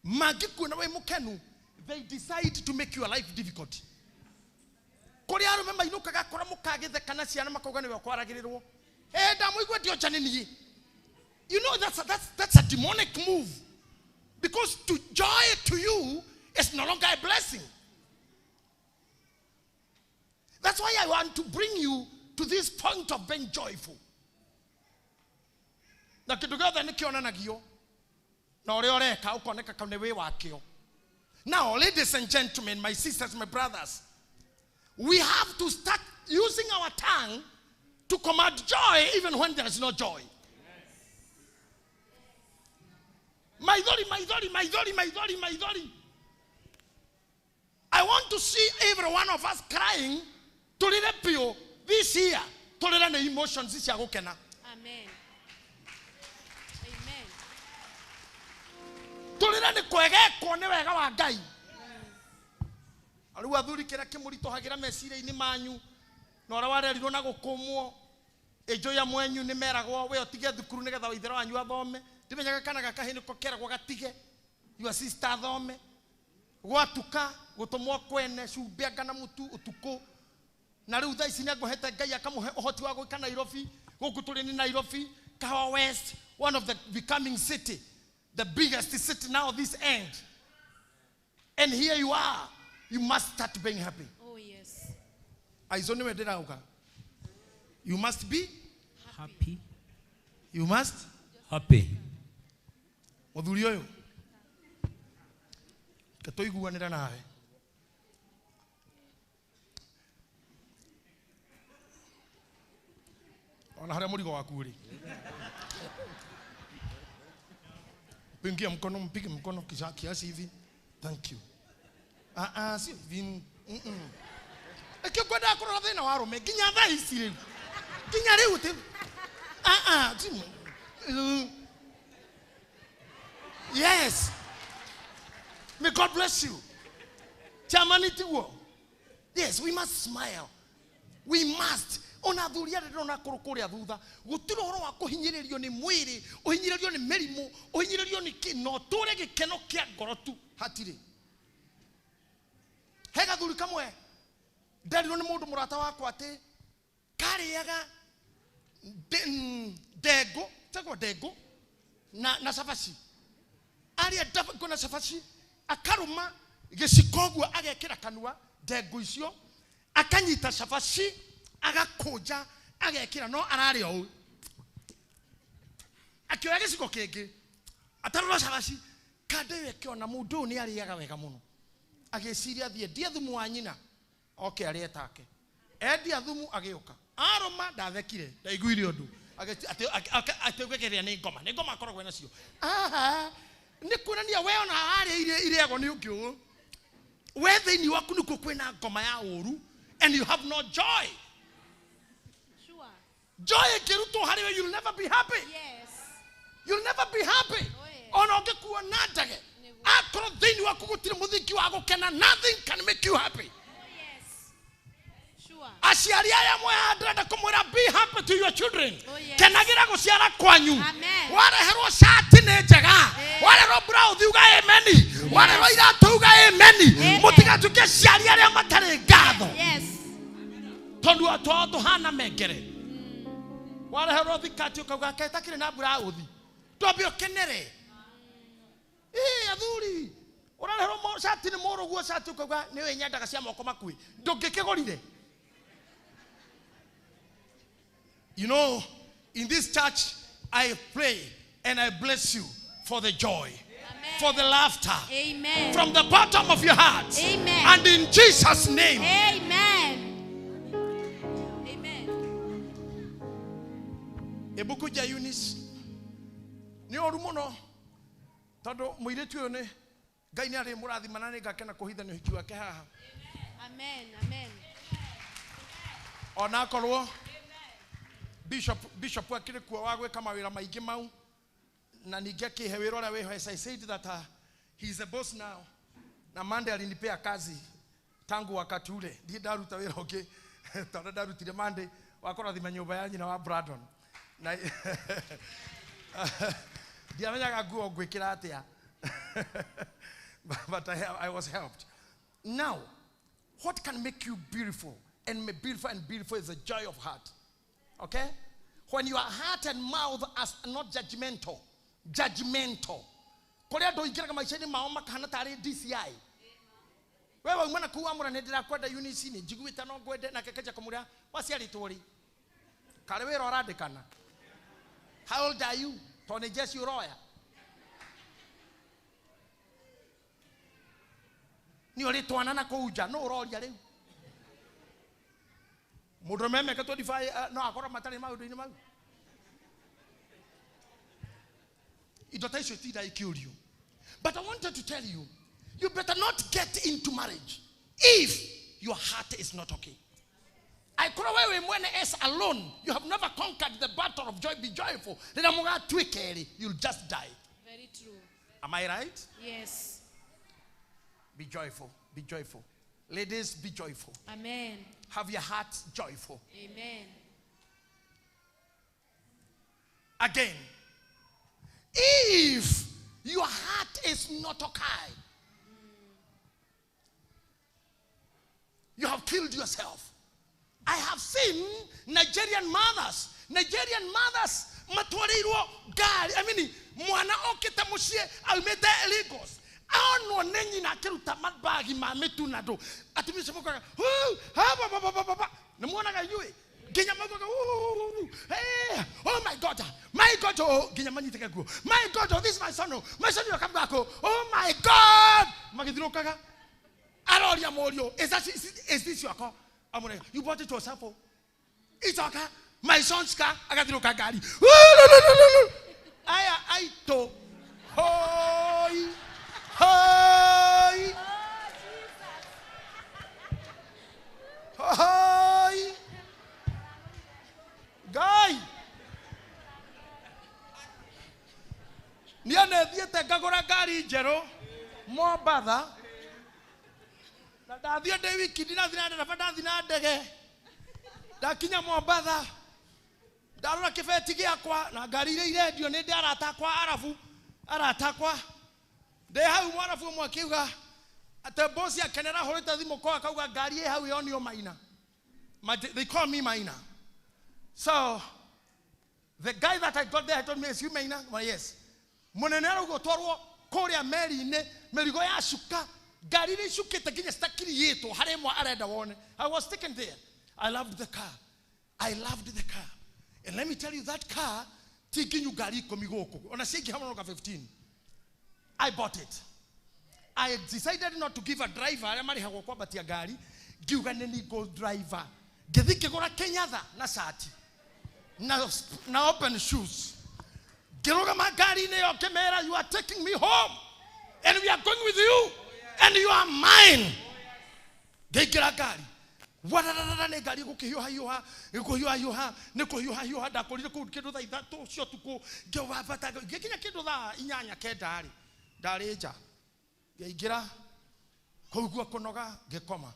mangĩkuona wĩ mũkenu, they decide to make your life difficult. Kũrĩ arũme mainũkaga kora mũkagĩtheka na ciana makauga nĩwe ũkwaragĩrĩrwo. Ndamũigua ndionja nĩ niĩ. You know that's a demonic move. Because to joy to you is no longer a blessing. That's why I want to bring you to this point of being joyful. Na kĩndũ gĩothe nĩ kĩonanagio na ũrĩa ũreka ũkoneka nĩ wĩ wakĩo. Now, ladies and gentlemen, my sisters, my brothers, we have to start using our tongue to command joy even when there is no joy. Maithori, maithori, maithori, maithori, maithori. I want to see every one of us crying tũrĩre biũ this year tũrĩre nĩ emotions cia gũkena. Amen. Amen. Tũrĩre nĩ kwegekwo nĩ wega wa Ngai. Rĩu athuri kĩrĩa kĩmũritũhagĩra meciria-inĩ manyu na ũrĩa warerirwo na gũkũmwo ĩnjũ ya mwenyu nĩ meragwo we ũtige thukuru nĩgetha waithera wanyu athome. Ndimenyaga kana gakahĩ nĩko keragwo gatige your sister athome. Gwatuka gũtũmwo kwene cumbĩ anga na mũtu ũtukũ. Na rĩu thaa ici nĩangũhete Ngai akamũhe ũhoti wa gwĩka Nairobi. Gũkũ tũrĩ nĩ Nairobi, Kahawa West, one of the becoming city, the biggest city now this end. And here you are. You must start being happy. Oh yes. Aizo niwe ndĩrauga. You must be happy. You must happy. Mũthuri ũyũ ke tũiguanĩre nawe. Ona harĩa mũrigo waku ũrĩ. Pingia mkono, mpige mkono kisha kiasi hivi. Thank you. Sio hivi. Ekio kwenda kũrora thĩna wa arũme nginya thaa ici rĩu. Nginya rĩu ti. Yes. May God bless you. Chamani tiguo. Yes, we must smile. We must. Ona athuri arĩa ndĩrona kũrũ kũrĩa thutha gũtirĩ ũhoro wa kũhinyĩrĩrio nĩ mwĩrĩ, ũhinyĩrĩrio nĩ mĩrimũ, ũhinyĩrĩrio nĩ kĩ, no ũtũre gĩkeno kĩa ngoro tu hatirĩ. He gathuri kamwe nderirwo nĩ mũndũ mũrata wakwa atĩ karĩaga ndengũ, tagwo ndengũ na cabaci. Arĩa ndengũ na cabaci akarũma gĩciko ũguo agekĩra kanua ndengũ icio, akanyita cabaci agakũnja agekĩra, no ararĩa ũũ. Akĩoya gĩciko kĩngĩ atarũra cabaci, kande ĩyo ĩkĩona mũndũ ũyũ nĩ arĩaga wega mũno. Agĩciria athiĩ ndie thumu wa nyina oke arĩe take. Endia thumu agĩũka arũma, ndathekire, ndaiguire ũndũ. Atĩ nĩ ngoma, nĩ ngoma akoragwo nacio. Aha, nĩ kuonania we ona harĩa irĩagwo nĩ ũngĩ ũũ, we thĩinĩ waku nĩkuo kwĩna ngoma ya ũũru, and you have no joy. Sure. Joy ĩngĩrutwo harĩ we, you'll never be happy. Yes. You'll never be happy. Oh, yes. Ona ũngĩkua na ndege, akorwo thĩinĩ waku gũtirĩ mũthingi wa gũkena, nothing can make you happy. Oh, yes. Sure. Aciari aya mwe ndĩrenda kũmwĩra, be happy to your children. Oh, yes. Kenagĩra gũciara kwanyu. Amen. Wareherwo cati nĩ njega, wareherwo blouse uga ameni, wareherwo iratũ uga ameni. Mũtigatuĩke aciari arĩa matarĩ ngatho. Yes. Tondũ twao tũhana mengere. Wareherwo thikati ũkauga ketakĩrĩ na blouse, twambe ũkenere. Ĩ athuri, ũrareherwo cati nĩ mũrũguo cati ũkauga nĩ nyendaga cia moko makuĩ, ndũngĩkĩgũrire. You know, in this church, I pray and I bless you for the joy, Amen. for the laughter. Amen. From the bottom of your heart. Amen. And in Jesus' name. Amen. Amen. Ebuku ja Eunice. Nĩ ũru mũno tondũ mũirĩtu ũyũ nĩ Ngai nĩ arĩ mũrathima na nĩ ngakena kũhithania ũhiki wake haha. Amen. Amen. Ona akorwo Bishop akĩrĩ kuo wa gwĩka mawĩra maingĩ mau, na ningĩ akĩhe wĩra ũrĩa wĩho. As I said that he is a boss now, na Monday alinipea kazi tangu wakati ule ndiĩ ndaruta wĩra ũngĩ tondũ ndarutire Monday wa kũrathima nyũmba ya nyina wa Brandon, na ndiamenyaga nguo ngwĩkĩra atĩa. But I was helped. Now, what can make you beautiful and beautiful and beautiful is the joy of heart. Okay? When your heart and mouth are not judgmental, judgmental. Kũrĩa andũ aingĩraga maica-inĩ mao makahana tarĩ DCI. We wauma na kũu wamũra nĩ ndĩrakwenda Eunice, nĩ njiguĩte no ngwende, nake kenja kũmũra waciarĩtwo rĩ? Karĩ wĩra ũrandĩkana? How old are you? Tondũ nĩ jeshi ũroya. Nĩ ũrĩ twana na kũu nja, no ũroria rĩu. Mũndũ mĩaka 25 no akorwo matarĩ maũndũ-inĩ mau. Indo ta icio itinda ikĩũrio. But I wanted to tell you, you better not get into marriage if your heart is not okay. I could wewe mwene as alone, you have never conquered the battle of joy, be joyful. Rĩrĩa mũgatuĩka erĩ, you'll just die. Very true. Am I right? Yes. Be joyful. Be joyful. Ladies, be joyful. Amen. Have your heart joyful. Amen. Again, if your heart is not okay, you have killed yourself. I have seen Nigerian mothers matwarirwo ngari, I mean, mwana okĩte mũciĩ aumĩte Lagos, aonwo nĩ nyina akĩruta mabagi ma mĩtu na ndũ, atumia acio mokaga, "Huu, ha, ba, ba, ba, ba, ba, ba." Nĩ muonaga inyuĩ nginya maugaga, "Huu, hey, oh my God, oh," nginya manyitĩke nguo, "My God, oh, this is my son, oh, my son, you come back, oh, oh my God." Magĩthirũkaga aroria mũriũ, is this your car? Amũre, you bought it yourself, oh. It's okay. My son's car, agathirũka ngari. Aya aitũ, hoi, hoi, hoi, Ngai. Niĩ nĩ thiĩte ngagũra ngari njerũ Mombatha, na Ndathiĩ ndĩ wiki ndinathiĩ na ndereba, ndathiĩ na ndege. Ndakinya Mombatha, ndarora kĩbeti gĩakwa na ngari iria irendio nĩ ndĩ arata akwa Arabu, arata akwa. Ndĩ hau Mwarabu ũmwe akiuga atĩ boss yake nĩ arahũrĩte thimũ kwao akauga ngari ĩ hau yonio Maina. They call me Maina. So the guy that I got there told me, is you Maina? Well, yes. Munene arauga ũtwarwo kũrĩa meri-inĩ, mĩrigo ya cuka, ngari iria icukĩte nginya citakiriyĩtwo harĩ ĩmwe arenda wone. I was taken there. I loved the car. I loved the car. And let me tell you, that car, ti nginyu ngari ikũmi gũkũ. Ona ciaingĩha mũno ka 15. I bought it. I decided not to give a driver arĩa marĩhagwo kwambatia ngari, ngiuga nĩ ni go driver. Ngĩthiĩ ngĩgũra kĩnyatha na cati na open shoes. Ngĩrũgama ngari-inĩ ĩyo ngĩmera, you are taking me home and we are going with you and you are mine. Ngĩingĩra ngari. Wararara nĩ ngari gũkĩhiũha hiũha, gũkĩhiũha hiũha, nĩ kũhiũha hiũha. Ndakorire kũu kĩndũ thaa ithatũ cia ũtukũ, ngĩwambata ngĩkinya kĩndũ thaa inyanya kenda rĩ, ndarĩ nja. Ngĩingĩra kũigua kũnoga, ngĩkoma.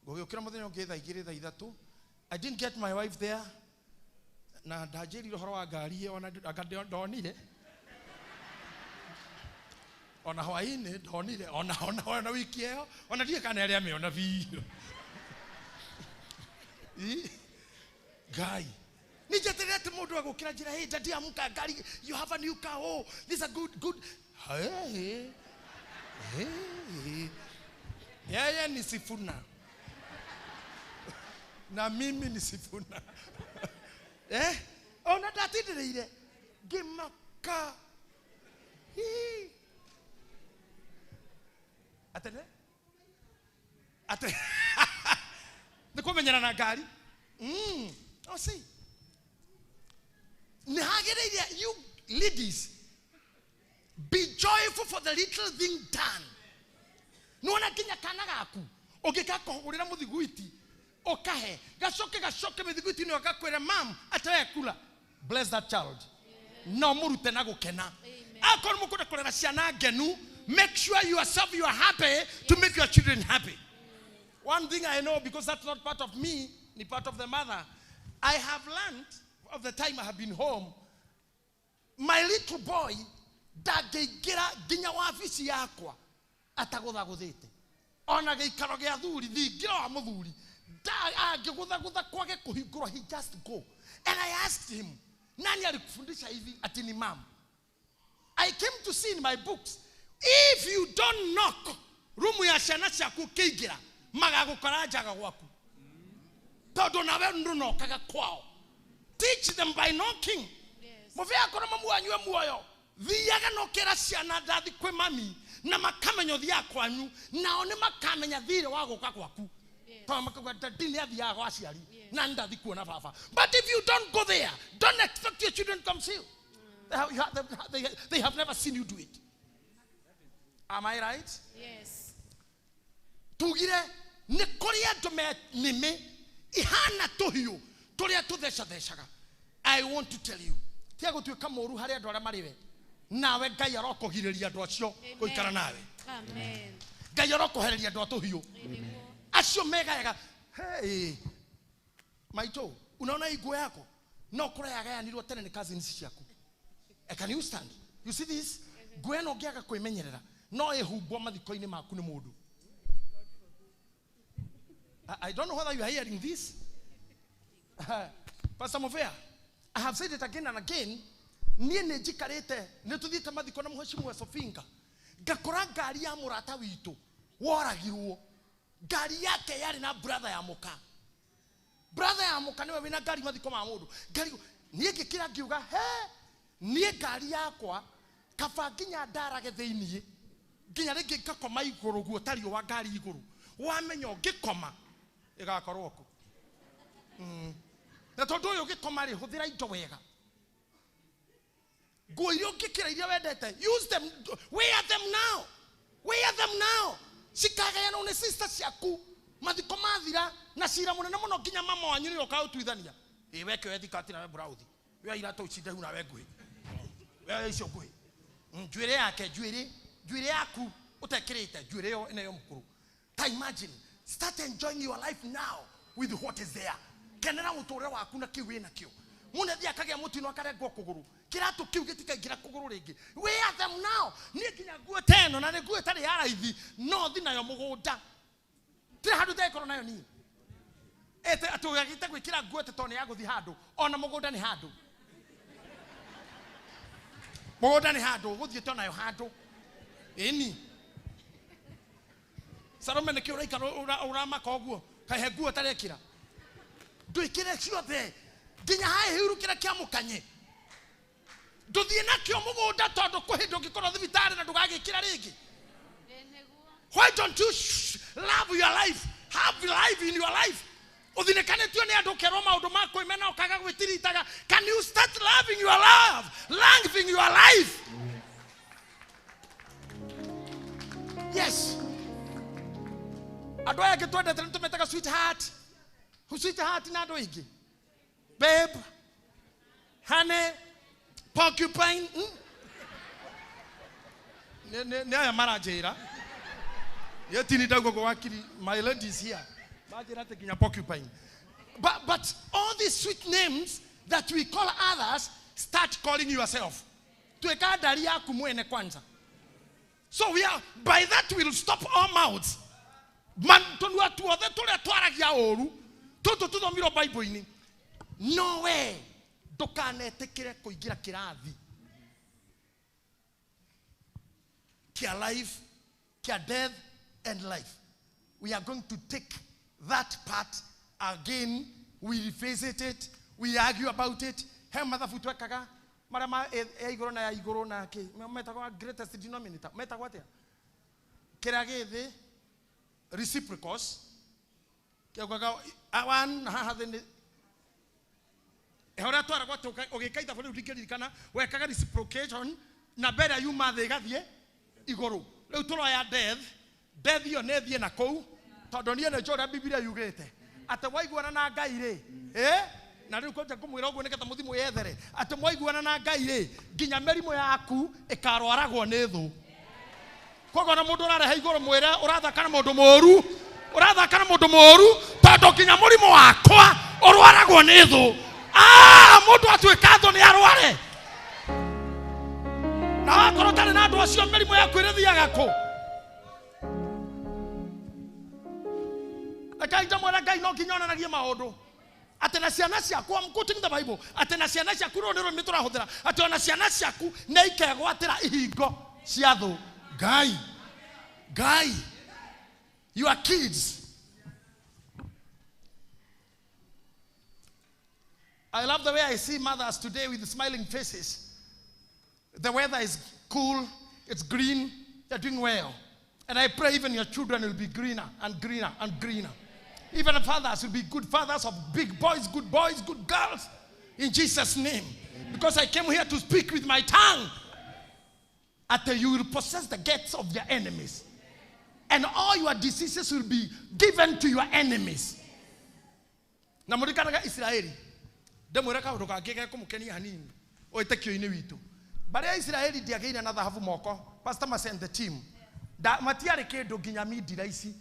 Ngũgĩũkĩra mũthenya ũngĩ thaa igĩrĩ thaa ithatũ. I didn't get my wife there. Na ndanjĩrire ũhoro wa ngari ĩyo, ona anga ndonire. Ona hwaĩ-inĩ ndonire, ona wiki ĩyo, ona ndiũĩ kana nĩ arĩamĩona biũ. Ngai. Nĩnjeterere atĩ mũndũ agũkĩra njĩra, hey, daddy, amka ngari, you have a new car, oh, this is a good, good. Hey, hey. Yeye ni Sifuna. Na mimi ni Sifuna. Eh? Ona ndatindireire ngĩmaka. Hii. Atene? Ate. Nĩ kũmenyera na ngari. Oh, see. Nĩ hagĩrĩire, you ladies, be joyful for the little thing done. Nĩwona nginya kana gaku ũngĩgakũhũrĩra mũthiguiti ũkahe gacoke gacoke mĩthiguiti-inĩ ĩyo gakwĩre mam atewekula. Bless that child. No mũrute na gũkena. Akorwo mũkwenda kũrera ciana ngenu, make sure yourself you are happy to make your children happy. One thing I know, because that's not part of me, ni part of the mother, I have learned of the time I have been home, my little boy ndangĩingĩra nginya wabici yakwa atagũthagũthĩte. Ona gĩikaro gĩa thuri, thingira wa mũthuri, angĩgũthagũtha kwage kũhingũrwo, he just go. And I asked him, nani alikufundisha hivi? Ati ni mama. I came to see in my books, if you don't knock, rumu ya ciana ciaku ũkĩingĩra, magagũkora njaga gwaku. Tondũ nawe ndũnokaga kwao. Teach them by knocking. Mũbĩa akorwo mamu wanyu e muoyo, thiaga na ũkĩra ciana ndathi kwĩ mami, na makamenya ũthiaga kwanyu, nao nĩ makamenya thirĩ wa gũka gwaku. Tondũ makauga daddy nĩ athiaga gwa aciari, na nĩ ndathi kuona baba. But if you don't go there, don't expect your children to come see you. They have never seen you do it. Am I right? Yes. Tugire nĩ kũrĩ andũ me nĩmĩ ihana tũhiũ tũrĩa tũthecathecaga. I want to tell you, tiga gũtuĩka mũũru harĩ andũ arĩa marĩ we, nawe Ngai arokũgirĩria andũ acio gũikara nawe. Amen. Ngai arokũhereria andũ a tũhiũ acio megayaga. Hey, maitũ, unaona hii nguo yako no kũrĩa yagayanirwo tene nĩ cousins ciaku. Can you stand? You see this? Nguo ĩno ũngĩaga kwĩmenyerera no ĩhumbwo mathiko-inĩ maku nĩ mũndũ. I don't know whether you are hearing this. Pastor Movea, I have said it again and again. Niĩ nĩ njikarĩte, nĩ tũthiĩte mathiko na mũhecimu Sofinga. Ngakora ngari ya mũrata witũ woragirwo. Ngari yake yarĩ na brother ya mũka. Brother ya mũka nĩwe wĩna ngari mathiko ma mũndũ. Ngari niĩ ngĩkĩra ngiuga, he, niĩ ngari yakwa kaba nginya ndarage thĩiniĩ. Nginya rĩngĩ ngakoma igũrũ guo ta riũa ngari igũrũ. Wamenya ũngĩkoma ĩgakorwo kũ. Na tondũ ũyũ ũngĩkoma rĩ, hũthĩra indo wega. Nguo iria ũngĩkĩra iria wendete, use them, wear them now. Wear them now. Cikagayanwo nĩ sister ciaku. Mathiko mathira na cira mũnene mũno nginya mama wanyu nĩwe ũkaũtuithania. Ĩ weke we thikati nawe burauthi. We iratũ ici ndaihu nawe nguhĩ. We icio nguhĩ. Njuĩrĩ yake, njuĩrĩ, njuĩrĩ yaku ũtekĩrĩte, njuĩrĩ ĩyo ĩno mũkũrũ. Ta imagine, start enjoying your life now with what is there. Kenera muturire waku na kiu wina kio. Mundu athie akagĩa mũtino akarengwo kũgũrũ, kĩratũ kĩu gĩtikaingĩra kũgũrũ rĩngĩ. Wear them now. Niĩ nginya nguo ta ĩno na nĩ nguo ĩtarĩ ya raithi, no thi nayo mũgũnda. Tirĩ handũ ndagĩkorwo nayo niĩ. Ĩte atĩ ũgagĩte gwĩkĩra nguo atĩ tondũ nĩ ya gũthiĩ handũ, ona mũgũnda nĩ handũ. Mũgũnda nĩ handũ, ũgũthiĩte onayo handũ. Ĩni. Salome nĩkĩ ũraikara ũramaka ũguo? Kaĩ he nguo ũtarekĩra? Ndwĩkĩre ciothe. Nginya hae hiuru kĩrĩa kĩa mũkanye. Ndũthiĩ nakĩo mũgũnda tondũ kwĩ hĩndĩ ũngĩkorwo thibitarĩ na ndũgagĩkĩra rĩngĩ. Why don't you love your life? Have life in your life. Ũthinĩkanĩtio nĩ andũ ũkerwo maũndũ ma kwĩmena ũkaga gwĩtiritaga. Can you start loving your love? Loving your life. Yes. Andũ aya angĩ twendete nĩ tũmetaga sweetheart. Sweetheart na andũ aingĩ. Babe, honey, porcupine. Nĩ aya maranjĩra. Yetini ndauga kwa wakiri, my lady is here. Manjĩra atĩ nginya porcupine. But all these sweet names that we call others, start calling yourself. Tuweka ndari yaku mwene kwanza. So we are, by that we will stop our mouths. Man, tondũ tuothe tũrĩa twaragia ũru, tũtũ tũthomirwo Bible-inĩ. No way, ndũkanetĩkĩre kũingĩra kĩrathi kĩa life, kĩa death and life. We are going to take that part again. We revisit it, we argue about it. He mathabu twekaga marĩa ma ya igũrũ na ya igũrũ na kĩ metagwo greatest denominator, metagwo atĩa? Kĩrĩa gĩ thĩ reciprocals, kĩaugaga one haha thĩ nĩ ũrĩa twaragwo atĩ ũgĩka ithabu rĩu ndingĩririkana, wekaga reciprocation na mbere yuma thĩ ĩgathiĩ igũrũ. Rĩu tũroya death, death ĩyo nĩ ĩthiĩ na kũu tondũ niĩ nĩ njũĩ ũrĩa Bibilia yugĩte atĩ waiguana na Ngai rĩ, na rĩu kwanja ngũmwĩra ũguo nĩgetha mũthiĩ mwĩyethere atĩ mwaiguana na Ngai rĩ, nginya mĩrimũ yaku ĩkarwaragwo nĩ thũ. Koguo na mũndũ ũrarehe igũrũ mwĩre ũrathaka na mũndũ mũũru, ũrathaka na mũndũ mũũru tondũ nginya mũrimũ wakwa ũrwaragwo nĩ thũ. Mũndũ atuĩka thũ nĩ arware. Na wakorwo ũtarĩ na andũ acio mĩrimũ yaku ĩrĩthiaga kũ? Reke ndamwĩra Ngai no nginya onanagie maũndũ. Atĩ na ciana ciaku, I'm quoting the Bible, atĩ na ciana ciaku rũrũ nĩ rũrĩmĩ tũrahũthĩra, atĩ ona ciana ciaku nĩ ikegwatĩra ihingo cia thũ. Ngai, Ngai, your kids. I love the way I see mothers today with smiling faces. The weather is cool, it's green, they're doing well. And I pray even your children will be greener and greener and greener. Even the fathers will be good fathers of big boys, good girls. In Jesus' name. Because I came here to speak with my tongue. Until you will possess the gates of their enemies. And all your diseases will be given to your enemies. Na mũrikanaga Israeli. Ndĩmwĩre kaũndũ kangĩ gekũmũkenia hanini wĩtĩkio-inĩ witũ. Mbarĩ ya Israeli ndĩagĩire na thahabu moko. Pastor Mase and the team. Matiarĩ kĩndũ nginya mindira ici.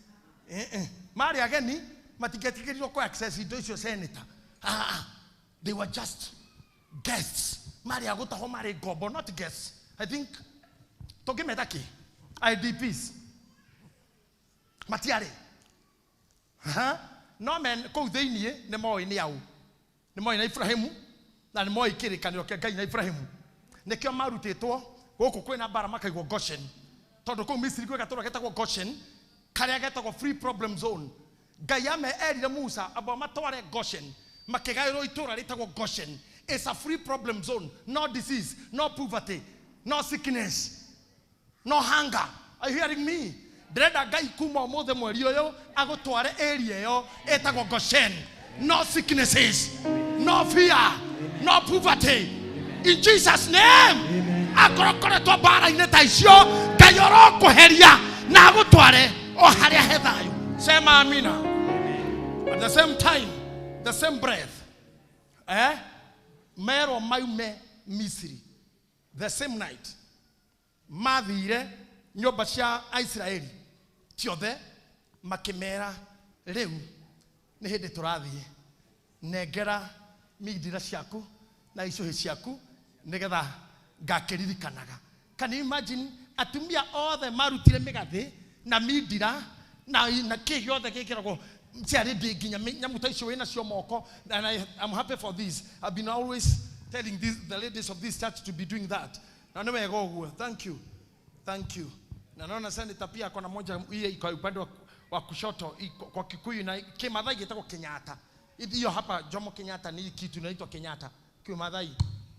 Marĩ ageni matingĩetĩkĩrirwo kũ access indo icio senator. They were just guests. Marĩ a gũtahwo, marĩ ngombo, not guests. I think tũngĩmeta kĩ? IDPs. Matiarĩ. No men kũu thĩiniĩ nĩ moĩ nĩ aũ. Nĩ moĩ na Ibrahimu na nĩ moĩ kĩrĩkanĩro kĩa Ngai na Ibrahimu. Nĩkĩo marutĩtwo gũkũ kwĩna mbara makaigwo Goshen. Tondũ kũu Misiri gwĩ gatũra getagwo Goshen karĩa getagwo free problem zone. Ngai ame erire Musa abo matware Goshen, makĩgaĩrwo itũra rĩtagwo Goshen. It's a free problem zone. No disease, no poverty, no sickness, no hunger. Are you hearing me? Ndĩrenda Ngai kuma ũmũthĩ mweri ũyũ agũtware area ĩyo ĩtagwo Goshen. No sicknesses, no fear, no poverty. In Jesus' name. Akorwo mbara-inĩ ta icio, Ngai orokũheria na agũtware o harĩa he thayũ. Sema amina. At the same time, the same breath, merwo maume Misiri the same night mathire nyũmba cia Aisiraeli ciothe Makĩmera rĩu nĩ hĩndĩ tũrathiĩ, nengera mindira ciaku na icũhĩ ciaku nĩgetha ngakĩririkanaga. Can you imagine atumia othe marutire mĩgathĩ na mindira na kĩ gĩothe gĩkĩragwo ciarĩ ndĩ nginya nyamũ ta icio wĩna cio moko. And I'm happy for this. I've been always telling the ladies of this church to be doing that. Na nĩ wega ũguo. Thank you. Thank you. Na naona senator pia akona moja ile iko upande wa kushoto kwa Kikuyu na Kimathai gĩtagwo Kenyatta. Hiyo hapa Jomo Kenyatta ni kitu inaitwa Kenyatta. Kimathai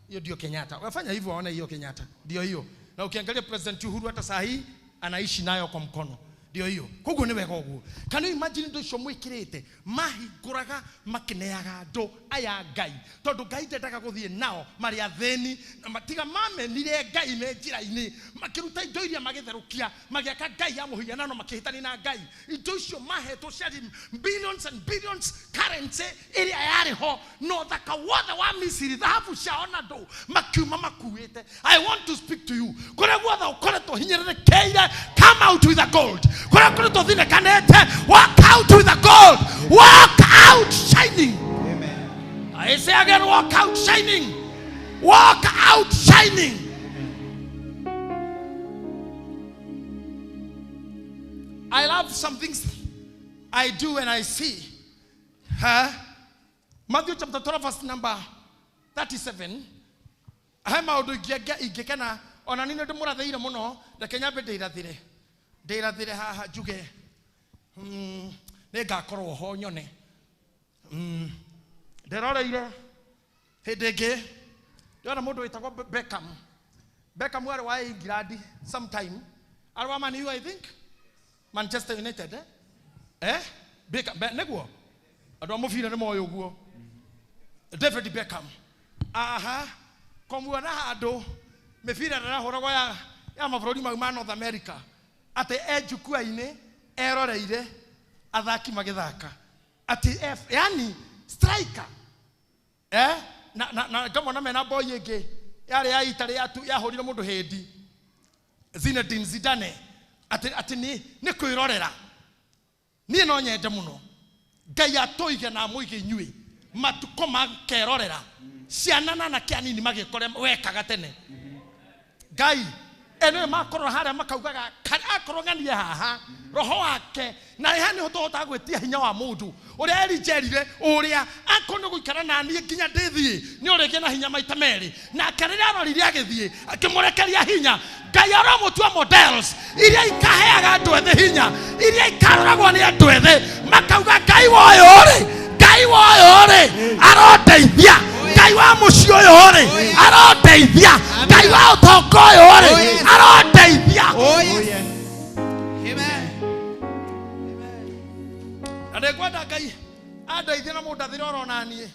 hiyo ndio Kenyatta. Wafanya hivyo waone hiyo Kenyatta. Ndio hiyo. Na ukiangalia President Uhuru hata saa hii anaishi nayo kwa mkono. Ndio hiyo. Koguo nĩ wega ũguo. Can you imagine indo icio mwĩkĩrĩte mahingũraga makĩneaga andũ aya Ngai, tondũ Ngai ndendaga gũthiĩ nao marĩ athĩni, na matiga mamenire Ngai me njĩra-inĩ, makĩruta indo iria magĩtherũkia, magĩaka Ngai ya mũhianano, makĩhĩtania na Ngai. Indo icio mahetwo ciarĩ billions and billions currency ĩrĩa yarĩ ho, na ũthaka wothe wa Misiri, thahabu ciao na ndũ makiuma makuĩte. I want to speak to you. Kũrĩa guothe ũkoretwo hinyĩrĩrĩkĩire, come out with the gold. Kũrĩa ũkoretwo ũthinĩkanĩte, walk out with the gold. Walk out shining. Amen. I say again, walk out shining. Walk out shining. I love some things I do and I see. Huh? Matthew chapter 12 verse number 37. He maũndũ ingĩkena ona niĩ nĩndĩmũrathĩire mũno, reke nyambe ndĩrathĩre. Ndĩrathĩre haha njuge nĩngakorwo ho nyone. Ndĩroreire hĩndĩ ĩngĩ ndĩrona mũndũ wĩtagwo Beckham. Beckham warĩ wa England sometime. Arĩ wa Man U, I think. Manchester United, eh? Eh? Beckham, nĩguo? Andũ a mũbira nĩ moĩ ũguo. David Beckham. Aha. Kũmuona handũ mĩbira ĩrahũragwo ya mabũrũri mau ma North America. Atĩ e jukwaa-inĩ eroreire athaki magĩthaka. Atĩ yani striker. Eh? Na ngamona mena boy ĩngĩ yarĩ ya Italy yahũrire mũndũ hĩndi. Zinedine Zidane. Atĩ nĩ kwĩrorera. Niĩ no nyende mũno Ngai atũige na amũige inyuĩ matukũ makerorera ciana na anake anini magĩkore wekaga tene. Ngai ene makorwo harĩa makaugaga akorwo ng'anie haha roho wake na haha nĩho tũhotaga gwĩtia hinya wa mũndũ ũrĩa Elijah erire ũrĩa akorwo nĩ gũikara na niĩ nginya ndĩthiĩ nĩ ũrĩgĩa na hinya maita merĩ. Nake rĩrĩa arorire agĩthiĩ akĩmũrekeria hinya. Ngai aramũtua models iria ikaheaga andũ ethĩ hinya, iria ikaroragwo nĩ andũ ethĩ makauga Ngai wa ũyũ rĩ, Ngai wa ũyũ rĩ arondeithia, Ngai wa mũciĩ ũyũ rĩ arondeithia, Ngai wa ũtonga ũyũ rĩ arondeithia. Oh yes. Amen. Na nĩngwenda Ngai andeithie na mũndathĩre oro na niĩ.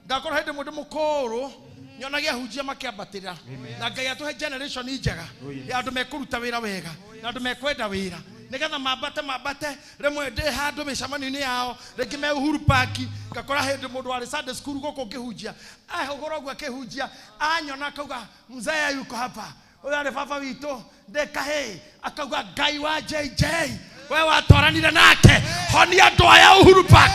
Ngakorwo hĩndĩ mũndũ mũkũrũ nyonagia ahunjia makĩambatĩra. Na Ngai atũhe generation njega ya andũ mekũruta wĩra wega na andũ mekwenda wĩra nĩgetha mambate rĩmwe ndĩ handũ mĩcemanio-inĩ yao rĩngĩ me Uhuru Park ngakora hĩndĩ mũndũ warĩ Sunday school gũkũ ngĩhunjia ahũgũra ũguo akĩhunjia anyona akauga mzee yuko hapa, ũyũ arĩ baba witũ ndĩ kahĩĩ, akauga Ngai wa JJ we watwaranire nake honia andũ aya Uhuru Park.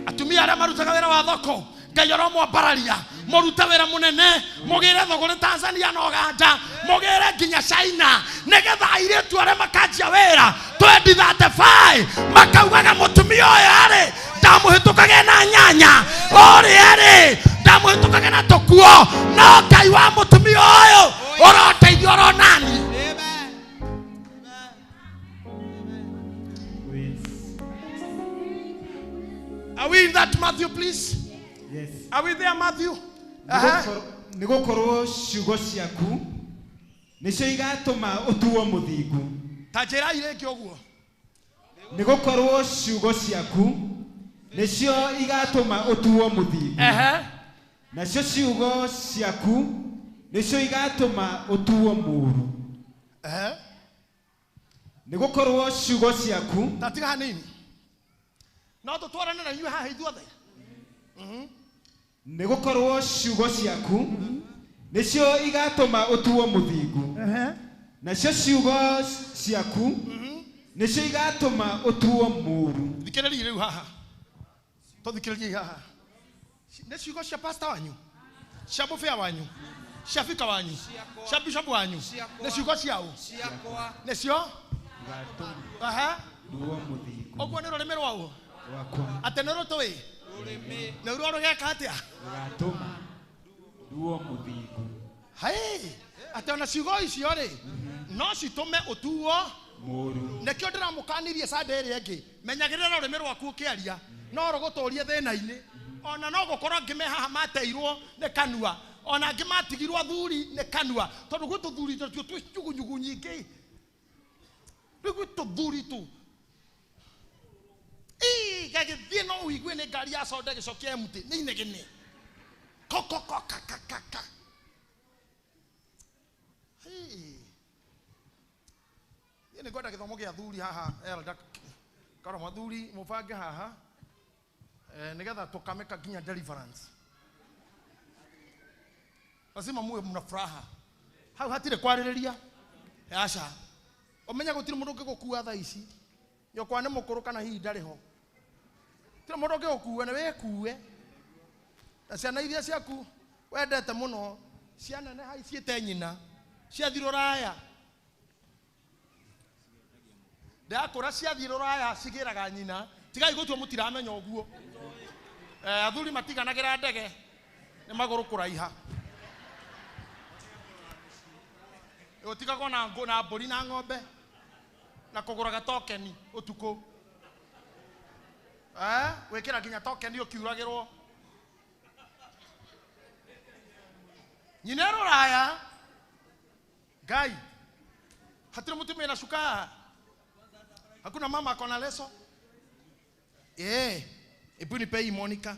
Atumia arĩa marutaga wĩra wa thoko Ngai aromwambararia mũrute wĩra mũnene mũgĩre thũgũrĩ Tanzania na Uganda mũgĩre nginya China nĩgetha airĩtu arĩa makanjia wĩra 2035 makaugaga mũtumia ũyũ arĩ ndamũhĩtũkage na nyanya ũrĩa arĩ ndamũhĩtũkage na tũkuo no Ngai wa mũtumia ũyũ ũrondeithia ũronani. Amen. Are we in that Matthew, please? Yes. Are we there, Matthew? Nĩgũkorwo ciugo ciaku nĩcio igatũma ũtuo mũthingu. Ta njĩra irĩngĩ ũguo. Nĩgũkorwo ciugo ciaku nĩcio igatũma ũtuo mũthingu. Nacio ciugo ciaku nĩcio igatũma ũtuo mũũru. Nĩgũkorwo ciugo ciaku. Ta tiga hanini. No tũtwarane na inyuĩ haha ithuothe. Nĩgũkorwo ciugo ciaku nĩcio igatũma ũtuo mũthingu. Nacio ciugo ciaku Nĩcio igatũma ũtuo mũũru. Thikĩrĩriai rĩu haha, tũthikĩrĩriai haha. Nĩ ciugo cia pastor wanyu, cia mũbĩa wanyu, cia bika wanyu, cia bishop wanyu, nĩ ciugo ciao, Ciakwa. Nĩcio Igatũma aha. nduo mũthingu. Ũguo nĩ rũrĩmĩ rwao. Rwakwa. Atĩ nĩ rũtũĩ. Rũrĩmĩ. Nĩ ruo rũgeka atĩa? Rũgatũma nduo mũthingu. Hai, atĩ ona ciugo icio rĩ no citũme ũtuo mũũru. Nĩkĩo ndĩramũkanirie Sunday ĩrĩa ĩngĩ, menyagĩrĩra rũrĩmĩ rwaku ũkĩaria, no rũgũtũrie thĩna-inĩ. Ona no gũkorwo angĩ me haha mateirwo nĩ kanua, ona angĩ matigirwo athuri nĩ kanua, tondũ gwĩ tũthuri tũtuo twĩ nyugunyugu nyingĩ. Rĩu gwĩ tũthuri tu ii gagĩthiĩ no ũigue nĩ ngari ya soda ĩgĩcokia empty, nĩ inegene kokoko kakakaka. Niĩ nĩ ngwenda gĩthomo gĩa athuri haha, elder karo mathuri mũbange haha, nĩgetha tũkamĩka nginya deliverance. Lazima muwe mna furaha. Hau hatirĩ kwarĩrĩria. Aca. Ũmenye gũtirĩ mũndũ ũngĩgũkua thaa ici. Nyũkwa nĩ mũkũrũ kana hihi ndarĩ ho. Gũtirĩ mũndũ ũngĩgũkua, nĩ wĩkue. Na ciana iria ciaku wendete mũno, cianeneha ciĩte nyina, ciathiĩ rũraya. Ndakũra ciathiĩ rũraya cigĩraga nyina. Tigai gũtua mũtiramenya ũguo. Athuri matiganagĩra ndege nĩ magũrũ kũraiha. Ũtigagwo na ngũ na mbũri na ng'ombe na kũgũraga tokeni ũtukũ. Gwĩkĩra nginya tokeni ũkiuragĩrwo. Nyina rũraya. Ngai, hatirĩ mũtumia na cuka haha? Hakuna mama akona leso? Ebu nipe hii Monica.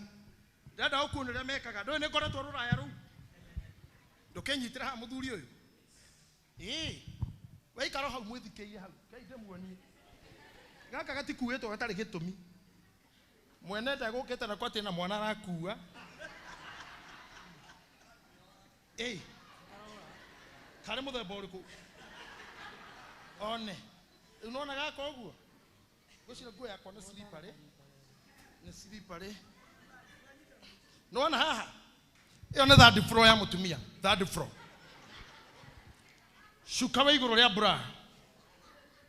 Ndĩrenda ũkuone ũrĩa mekaga. Ndũĩ nĩ ngoretwo rũraya rũu. Ndũkĩnyitĩre haha mũthuri ũyũ. Waikara hau mwĩthikĩire hau. Ngai ndĩmuonie. Gaka gatikuĩtwo gatarĩ gĩtũmi. Mwene ndegũkĩte na kwatĩ na mwana arakua. Karĩ mũthemba ũrĩkũ? One. Rĩu nĩwona gaka ũguo? Ngwĩciria nguo yakwa nĩ slippery. Nĩ slippery. Nĩwona haha? Ĩyo nĩ third floor ya mũtumia. Third floor. Cuka wa igũrũ rĩa mbura.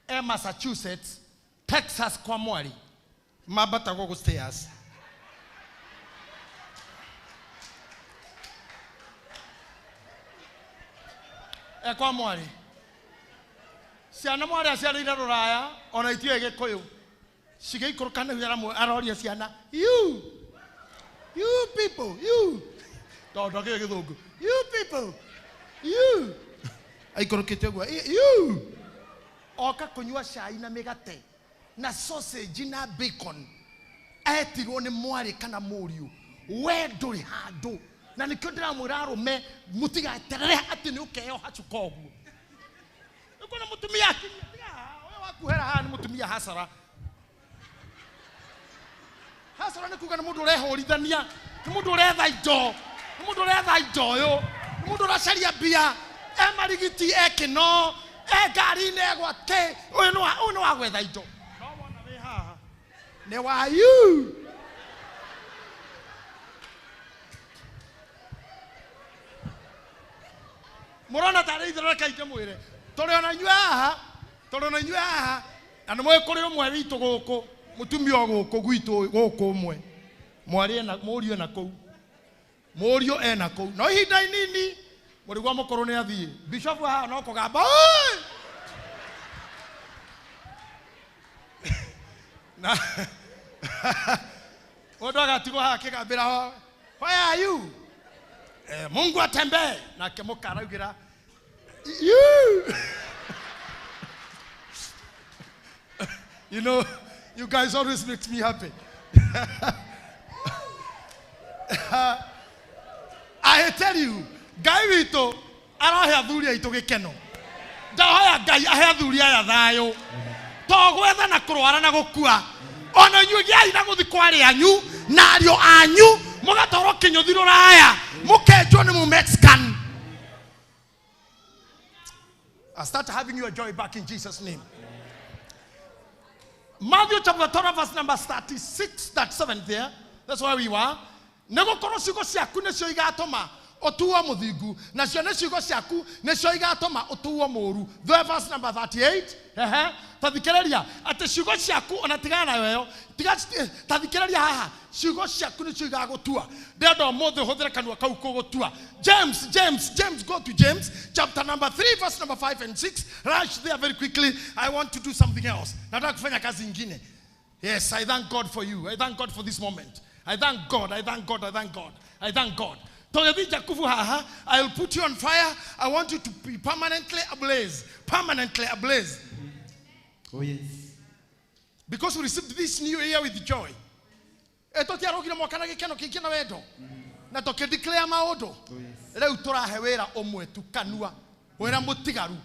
E Massachusetts, Texas kwa mwari. Mambatagwo gũ stairs. E kwa mwari. Ciana mwari aciarĩire rũraya, ona itiũĩ Gĩkũyũ. Cigĩikũrũka nĩguo aroria ciana, you, you people, you. Tondũ ndakĩũĩ Gĩthũngũ. You people, you. Aikũrũkĩte ũguo, you. Oka kũnyua cai na mĩgate na sausage na bacon. Etirwo nĩ mwarĩ kana mũriũ. We ndũrĩ handũ. Na nĩkĩo ndĩramwĩra arũme mũtigaterere atĩ nĩ ũkeyoha cuka ũguo. Nĩkuo na mũtumia akinyia, tiga haha, ũyũ wakuhera haha nĩ mũtumia hasara. Hasara nĩ kuga nĩ mũndũ ũrehũrithania, nĩ mũndũ ũretha indo, nĩ mũndũ ũretha indo ũyũ, nĩ mũndũ ũracaria mbia, e marigiti, e kĩno, e ngari-inĩ, e gwake, ũyũ nĩ wa gwetha indo. No wona wĩ haha, nĩ wa you. Mũrona tarĩ itherũ, reke ndĩmwĩre. Tũrĩ ona inyuĩ haha, tũrĩ ona inyuĩ haha, na nĩ mũĩ kũrĩ ũmwe witũ gũkũ, mũtumia o gũkũ gwitũ gũkũ ũmwe. Mwarĩ ena, mũriũ ena kũu. Mũriũ ena kũu. No ihinda inini, mũrigwa mũkũrũ nĩ athiĩ. Bishop haha no kũgamba, Oi! Na mũndũ agatigwo haha akĩgambĩra ho, Where are you? Mungu atembee. Nake mũka araugĩra, You! You know, you guys always make me happy. I tell you, Ngai witũ arahe athuri aitũ gĩkeno. Ndahoya Ngai ahe athuri aya thayũ. To gwetha na kũrwara na gũkua. Ona inyuĩ gĩai na gũthiĩ kwa arĩa anyu na ariũ anyu mũgatwarwo kĩnyũthi rũraya mũkenjwo nĩ mũmexican. I start having your joy back in Jesus' name. Matthew chapter 12 verse number 36, 37 there. That's where we were. Nĩ gũkorwo ciugo ciaku nĩcio igatũma ũtuo mũthingu, nacio nĩ ciugo ciaku nĩcio igatũma ũtuo mũũru. The verse number 38. Ehe. Tathikĩrĩria atĩ ciugo ciaku ona tigana nayo ĩyo. Tiga tathikĩrĩria haha. Ciugo ciaku nĩcio igagũtua. Ndĩrenda ũmũthĩ ũhũthĩre kanua kau kũgũtua. James, James, James, go to James chapter number 3 verse number 5 and 6. Rush there very quickly. I want to do something else. Nataka kufanya kazi ingine. Yes, I thank God for you. I thank God for this moment. I thank God, I thank God, I thank God. I thank God. Tũgĩthiĩ Jakubu haha, I will put you on fire. I want you to be permanently ablaze. Permanently ablaze. Oh yes. Because we received this new year with joy. Tũtiarũgire mwaka na gĩkeno kĩingĩ na wendo. Na tũkĩ-declare maũndũ. Oh yes. Rĩu tũrahe wĩra ũmwe tu kanua. Wĩra mũtigaru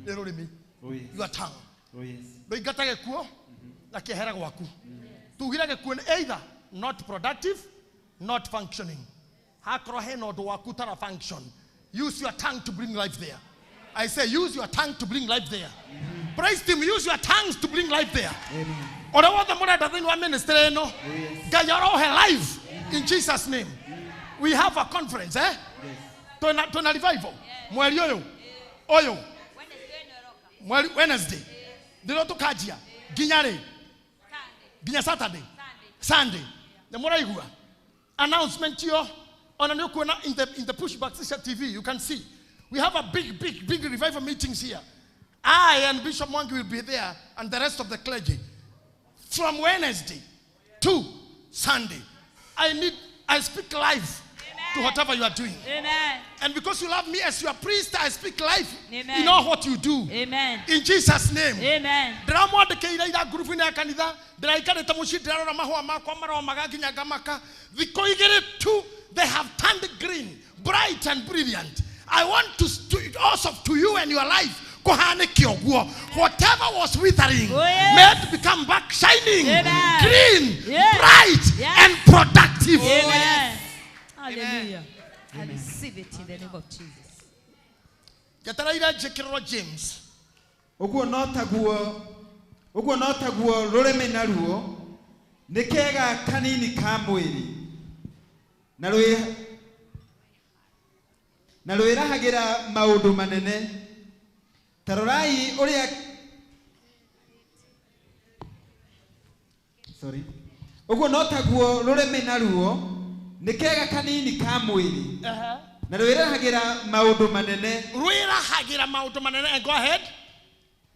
nĩ rũrĩmĩ. Oh yes. Your tongue. Oh yes. Ndũingata gĩkuũ na kĩehere gwaku. Tugire gĩkuũ nĩ either not productive, not functioning. Hakorwo hena ũndũ waku tara function. Use your tongue to bring life there. I say use your tongue to bring life there. Praise him, use your tongues to bring life there. Amen. Ũrĩa wothe mũrenda thĩinĩ wa ministry ĩno, yes. Ngai arohe life in Jesus name. We have a conference, eh? Yes. Twĩna revival. Mweri ũyũ. Ũyũ. Mweri Wednesday. Ndĩro tũkanjia. Nginya rĩ? Nginya Saturday. Sunday. Nĩ mũraigua? Announcement yo ona nĩ ũkuona in the pushback cia TV, you can see. We have a big, big, big revival meetings here. I and Bishop Mwangi will be there and the rest of the clergy. From Wednesday to Sunday. I speak life to whatever you are doing. Amen. And because you love me as your priest, I speak life Amen. in all what you do. Amen. In Jesus' name. Amen. Ndĩramwandĩkĩire ira ngurubu-inĩ ya kanitha, ndĩraikarĩte mũciĩ ndĩrarora mahũa makwa maromaga nginya ngamaka. Thikũ igĩrĩ tu, they have turned green, bright and brilliant. I want to also to you and your life kũhanĩke ũguo. Whatever was withering, Oh, yes. may it become back shining, Amen. green, Yes. bright, Yes. and productive. Amen. Hallelujah. I receive it in the name of Jesus. Ngetereire njĩkĩrĩrwo James. Ũguo no taguo rũrĩmĩ naruo nĩ kega kanini ka mwĩrĩ na rwĩrahagĩra maũndũ manene. Ta rorai ũrĩa sorry. Ũguo no taguo rũrĩmĩ naruo nĩ kega kanini ka mwĩrĩ na rwĩrahagĩra maũndũ manene. Rwĩrahagĩra maũndũ manene. And go ahead.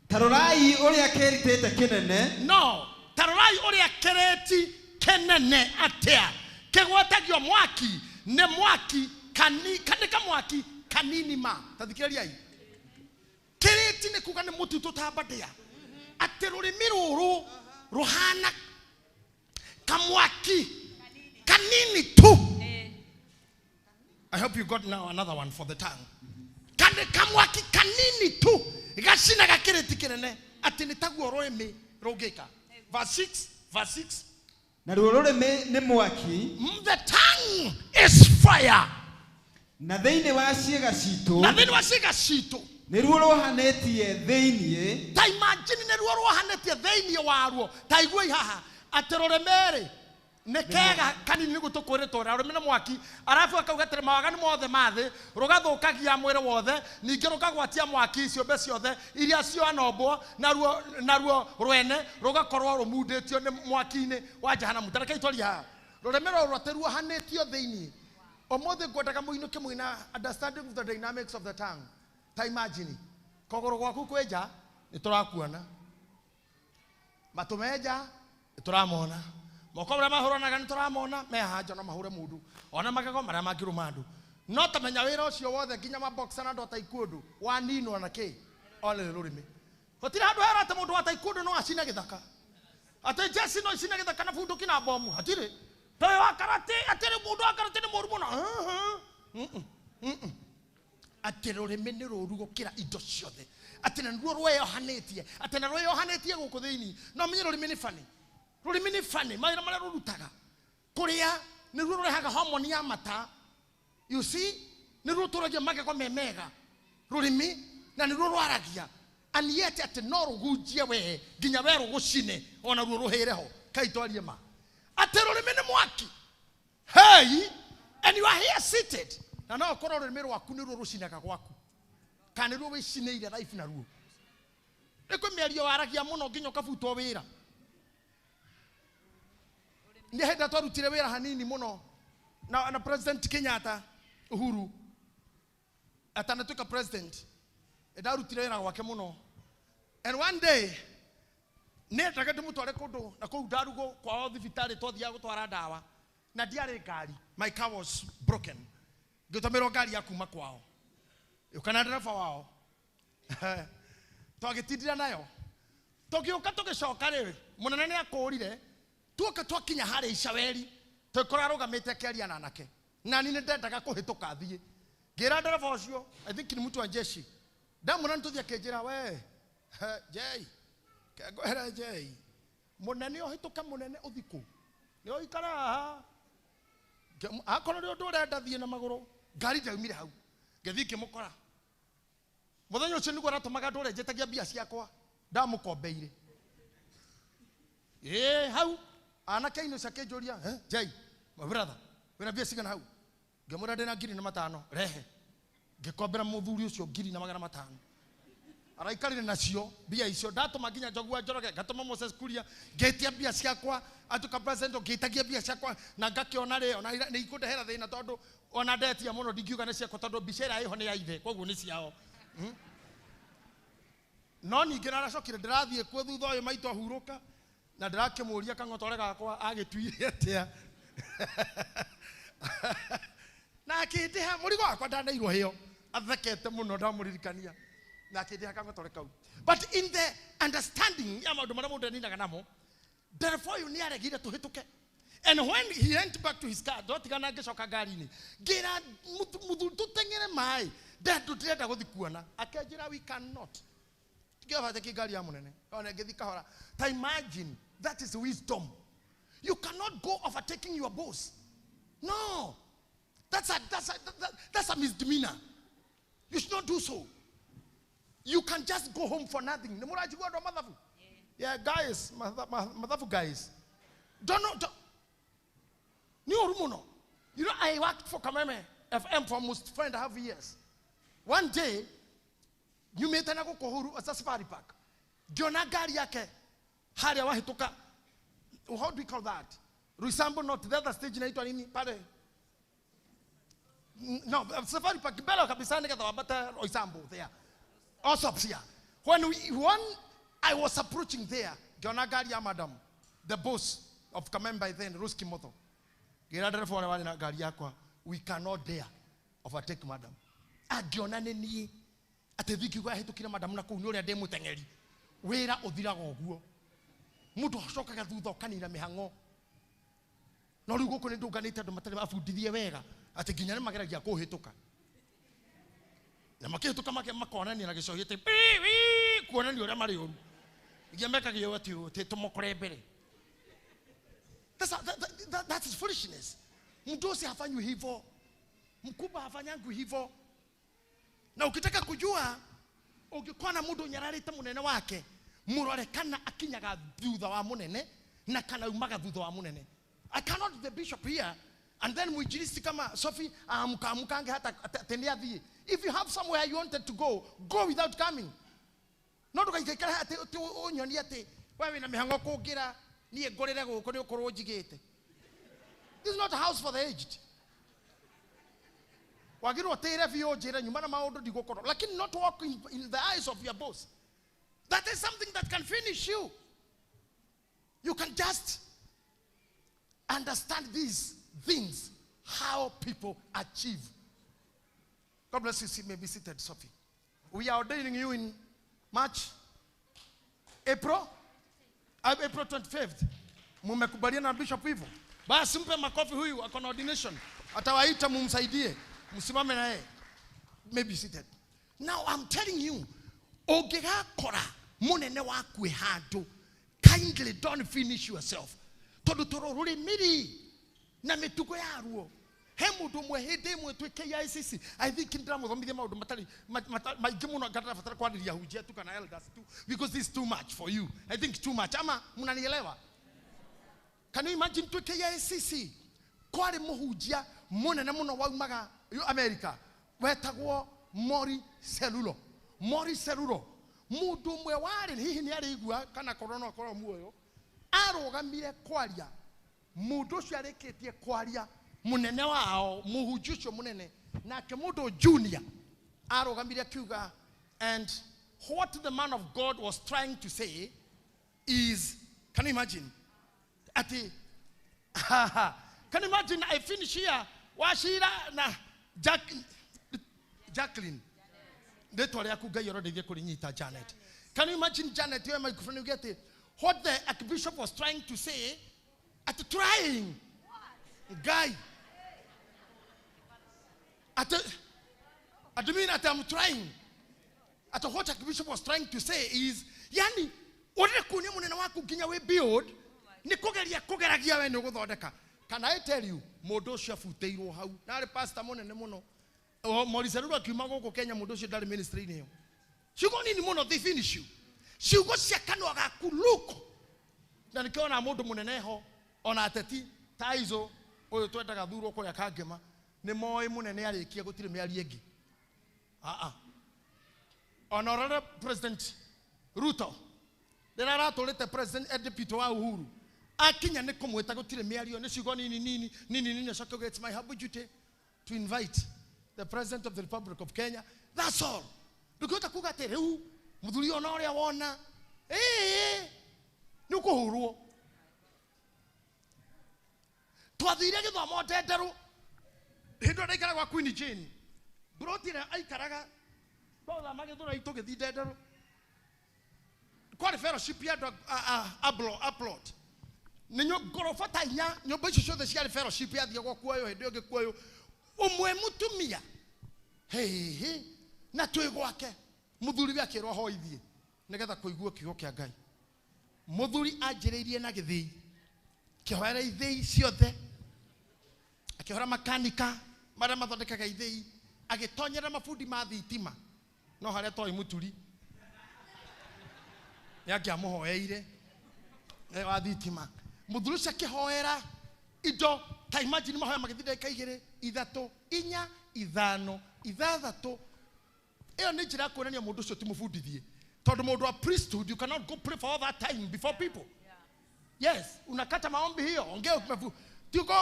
Ta rorai ũrĩa kĩritĩte kĩnene. No, ta rorai ũrĩa kĩrĩti kĩnene atĩa kĩgwatagio mwaki nĩ mwaki nĩ kamwaki kanini ma. Ta thikĩrĩriai. Kĩrĩti nĩ kuga nĩ mũtitũ ta mbandĩa. Atĩ rũrĩmĩ rũrũ rũhana kamwaki kanini tu. I hope you got now another one for the tongue. Kane kamwaki kanini tu gacinaga kĩrĩti kĩnene atĩ nĩ taguo rũrĩmĩ rũngĩka. Verse 6, verse 6. Naruo rũrĩmĩ nĩ mwaki. The tongue is fire. Na thĩinĩ wa ciĩga citũ. Na thĩinĩ wa ciĩga citũ. Nĩruo rũhanĩtie thĩinĩ. Ta imagine nĩruo rũhanĩtie thĩinĩ waruo. Ta iguai haha atĩ rũrĩmĩ rĩ nĩ kega kanini nĩguo tũkwĩrĩtwo ũrĩa rũrĩmĩ nĩ mwaki, arabu akauga atĩrĩ mawaganu mothe ma thĩ rũgathũkagia mwĩrĩ wothe, ningĩ rũkagwatia mwaki ciũmbe ciothe iria cianombwo, naruo rwene rũgakorwo rũmundĩtio nĩ mwaki-inĩ wa Jehanamu. Ta rekei twarie haha. Rũrĩmĩ rũrũ atĩ ruohanĩtio thĩinĩ. Ũmũthĩ ngwendaga mũinũke mwĩna understanding of the dynamics of the tongue. Ta imagine kũgũrũ gwaku kwĩ nja nĩ tũrakuona, matũ me nja nĩ tũramona, moko marĩa mahũranaga nĩ tũramona me haha nja no mahũre mũndũ, ona magego marĩa mangĩrũma andũ. No ta menya wĩra ũcio wothe nginya maboxa na andũ a taekwondo waninwo na kĩ? Ona nĩ rũrĩmĩ. Gũtirĩ handũ hera atĩ mũndũ wa taekwondo no acine gĩthaka, atĩ jeci no icine gĩthaka na bunduki na bomu, hatirĩ. Toyũ wa karate, atĩrĩ mũndũ wa karate nĩ mũũru mũno. Atĩ rũrĩmĩ nĩ rũũru gũkĩra indo ciothe, atĩ na nĩruo rweyohanĩtie, atĩ na rweyohanĩtie gũkũ thĩinĩ. No menye rũrĩmĩ nĩ bani. Rũrĩmĩ nĩ bani, mawĩra marĩa rũrutaga kũrĩa nĩruo rũrehaga homoni ya mata. You see, nĩruo rũtũragia magego me mega rũrĩmĩ, na nĩruo rwaragia. And yet atĩ no rũgunjie we nginya we rũgũcine ona ruo rũhĩre ho. Kai twarie ma. Atĩ rũrĩmĩ nĩ mwaki. Hey, and you are here seated. Na no ũkorwo rũrĩmĩ rwaku nĩruo rũcinaga gwaku. Kana nĩruo wĩcinĩire life naruo. Nĩ kwĩ mĩario waragia mũno nginya ũkabutwo wĩra. Nĩ hĩndĩ twarutire wĩra hanini mũno na President Kenyatta Uhuru atanatuĩka president, ndarutire wĩra gwake mũno. And one day nĩendaga ndĩmũtware kũndũ na kũu ndarugwo kwao thibitarĩ twathiaga gũtwara ndawa na ndiarĩ ngari, my car was broken, ngĩtũmĩrwo ngari ya kuma kwao yũka na ndereba wao twagĩtindĩra nayo tũgĩũka tũgĩcoka rĩ mũnene nĩ akũrire tuoka twakinya harĩa Icaweri tũgĩkora arũgamĩte akĩaria na anake na niĩ nĩndendaga kũhĩtũka thiĩ ngĩra ndereba ũcio, I think ni mtu wa jeshi, ndamwĩra nĩtũthiĩ akĩnjĩra we Jay kengwĩre Jay mũnene ũhĩtũke mũnene ũthikũ nĩ ũikara haha akorwo nĩ ũndũ ũrenda thiĩ na magũrũ ngari ndaumire hau ngĩthiĩ ngĩmũkora mũthenya ũcio nĩguo aratũmaga ndũre njĩtagia mbia ciakwa ndamũkombeire ĩĩ hau anake inĩ ũcio akĩnjũria Jay my brother wĩna mbia cigana hau ngĩmwĩra ndĩna 5,000 rehe ngĩkombera mũthuri ũcio 1,500 araikarire nacio mbia icio ndatũma nginya Njogu wa Njoroge ngatũma Moses Kuria ngĩtia mbia ciakwa atuka president ngĩtagia mbia ciakwa na ngakĩona rĩ ona nĩ ikũndehera thĩna tondũ ona ndetia mũno ndingiuga nĩ ciakwa tondũ mbica ĩrĩa ĩho nĩ ya ithe koguo nĩ ciao. No ningĩ naracokire ndĩrathiĩ kuo thutha ũyũ maitũ ahurũka na ndĩrakĩmũria kang'otore gakwa agĩtuire atĩa na akĩndĩha mũrigo wakwa ndaneirwo hĩo athekete mũno ndamũririkania na akĩndĩha kang'otore kau. But in the understanding ya maũndũ marĩa mũndũ aninaga namo ndereba ũyũ nĩ aregire tũhĩtũke. And when he went back to his car twatigana ngĩcoka ngari-inĩ ngĩra mũthuri tũteng'ere maĩ ndĩrenda gũthiĩ kuona akĩnjĩra we cannot tũkĩobatĩki ngari ya mũnene ona ngĩthiĩ kahora. Ta imagine that is wisdom. You cannot go overtaking your boss. No, that's a misdemeanor. You should not do so. You can just go home for nothing. Yeah, guys, mathafu guys. Don't know. You know, I worked for Kameme FM for almost 4.5 years. One day, you made an agokohuru as a safari park. Ngĩona ngari yake harĩa wahĩtũka, how do we call that? Ruisambo, not the other stage inaitwa nini pale? No, safari park mbele kabisa nĩgetha wambate Ruisambo there. Also up here. When I was approaching there, ngĩona ngari ya madam, the boss of Kameme by then, Rose Kimotho. Ngĩra ndereba ũrĩa warĩ na ngari yakwa, we cannot dare overtake madam. Angĩona nĩ niĩ atĩ thiĩ ngiuga ahĩtũkire madam na kũu nĩ ũrĩa ndĩ mũteng'eri. Wĩra ũthiraga ũguo. Mũndũ acokaga thutha ũkanina mĩhang'o. No rĩu gũkũ nĩ ndũnganĩte andũ matarĩ mabundithie wega atĩ nginya nĩ mageragia kũhĩtũka. Na makĩhĩtũka makonania na gĩcohi atĩ kuonania ũrĩa marĩ ũru. Nginya mekaga ũũ atĩ tũmũkore mbere. That is foolishness. Mdosi hafanywi hivyo. Mkubwa hafanyangwi hivyo. Na ukitaka kujua ũngĩkorwo na mũndũ ũnyararĩte mũnene wake, mũrore kana akinyaga thutha wa mũnene na kana umaga thutha wa mũnene. I cannot the bishop here and then mwinjilisti kama Sophie amkange hata tendea thiĩ. If you have somewhere you wanted to go, go without coming. No ndũgaikara atĩ ũnyonie atĩ we wĩna mĩhang'o kũngĩra niĩ ngũrĩre gũkũ nĩ ũkorwo njigĩte. This is not a house for the aged. Wagĩrĩirwo ũtĩre biũ njĩre nyuma na maũndũ ndigũkorwo, lakini not walk in the eyes of your boss. That is something that can finish you. You can just understand these things, how people achieve. God bless you. You may be seated, Sophie. We are ordaining you in March, April 25th. Mumekubaliana na bishop hivyo? Basi mpe makofi huyu ako na ordination. Atawaita mumsaidie. Msimame na yeye. May be seated. Now I'm telling you, ũngĩgakora mũnene waku e handũ, kindly don't finish yourself. Tondũ toro rũrĩmĩ na mĩtugo yaruo. He mũndũ ũmwe hĩndĩ ĩmwe twĩ KICC, I think ndĩramũthomithia maũndũ matarĩ maingĩ mũno, ngarabatara kwarĩria hunjia tu kana elders tu, because this is too much for you. I think too much. Ama mnanielewa? Can you imagine twĩ KICC kwarĩ mũhunjia mũnene mũno waumaga America wetagwo Mori Cerulo. Mori Cerulo mũndũ ũmwe warĩ hihi nĩ arĩigua kana korwo no akorwo muoyo, arũgamire kwaria. Mũndũ ũcio arĩkĩtie kwaria, mũnene wao, mũhunjia ũcio mũnene, nake mũndũ junior arũgamire akiuga, and what the man of God was trying to say is, can you imagine? Ati, can you imagine I finish here, Wachira na Jacqueline. Rĩtwa rĩaku Ngai arondeithie kũrĩnyita Janet. Can you imagine Janet, your microphone, you get it? What the archbishop was trying to say, at trying. Guy. At I mean that I'm trying. At what archbishop was trying to say is, yani, ũrĩa kuonia mũnene waku nginya wĩ build, nĩ kũgeria kũgeragia we nĩ ũgũthondeka. Can I tell you, mũndũ ũcio abutĩirwo hau. Na arĩ pastor mũnene mũno. Maurice Ceruro akiuma gũkũ Kenya, mũndũ ũcio ndarĩ ministry-inĩ ĩyo. Ciugo nini mũno, they finish you. Ciugo cia kanua gaku, look. Na nĩkĩo ona mũndũ mũnene ho, ona ateti ta Aizo, ũyũ twendaga thurwo kũrĩa Kangema, nĩ moĩ mũnene arĩkia gũtirĩ mĩario ĩngĩ. Ona ũrore President Ruto, rĩrĩa aratũrĩte President deputy wa Uhuru, akinya nĩ kũmwĩta gũtirĩ mĩario, nĩ ciugo nini nini nini nini, acoke auge, it's my humble duty to invite the President of the Republic of Kenya. That's all. Ndũngĩhota kuga atĩ rĩu mũthuri ona ũrĩa wona, nĩ ũkũhũrwo. Twathire gĩthomo ndenderũ hĩndĩ ĩrĩa ndaikaraga gwa Queen Jane, mburoti ĩrĩa aikaraga twathama Gĩthũrai tũgĩthiĩ ndenderũ, kwarĩ fellowship ya andũ a plot. Nĩ ngoroba ta inya, nyũmba icio ciothe ciarĩ fellowship yathiagwo kuoywo hĩndĩ ĩyo ĩngĩ kuoywo. Ũmwe mũtumia hehe na twĩ gwake, mũthuri we akĩrwo ahoithie nĩgetha kũigua kiugo kĩa Ngai. Mũthuri anjĩrĩirie na gĩthĩi, akĩhoera ithĩi ciothe, akĩhora makanika marĩa mathondekaga ithĩi, agĩtonyera mabundi ma thitima, no harĩa toĩ mũturi nĩ angĩamũhoeire wa thitima. Mũthuri ũcio akĩhoera indo ta imagine mahoya magĩthiĩ ndagĩka igĩrĩ, ithatũ, inya, ithano, ithathatũ. Ĩyo nĩ njĩra ya kuonania mũndũ ũcio ti mũbundithie, tondũ mũndũ wa priesthood, you cannot go pray for all that time before people. Yes, unakata maombi hiyo, ongea ukimefu. Tuko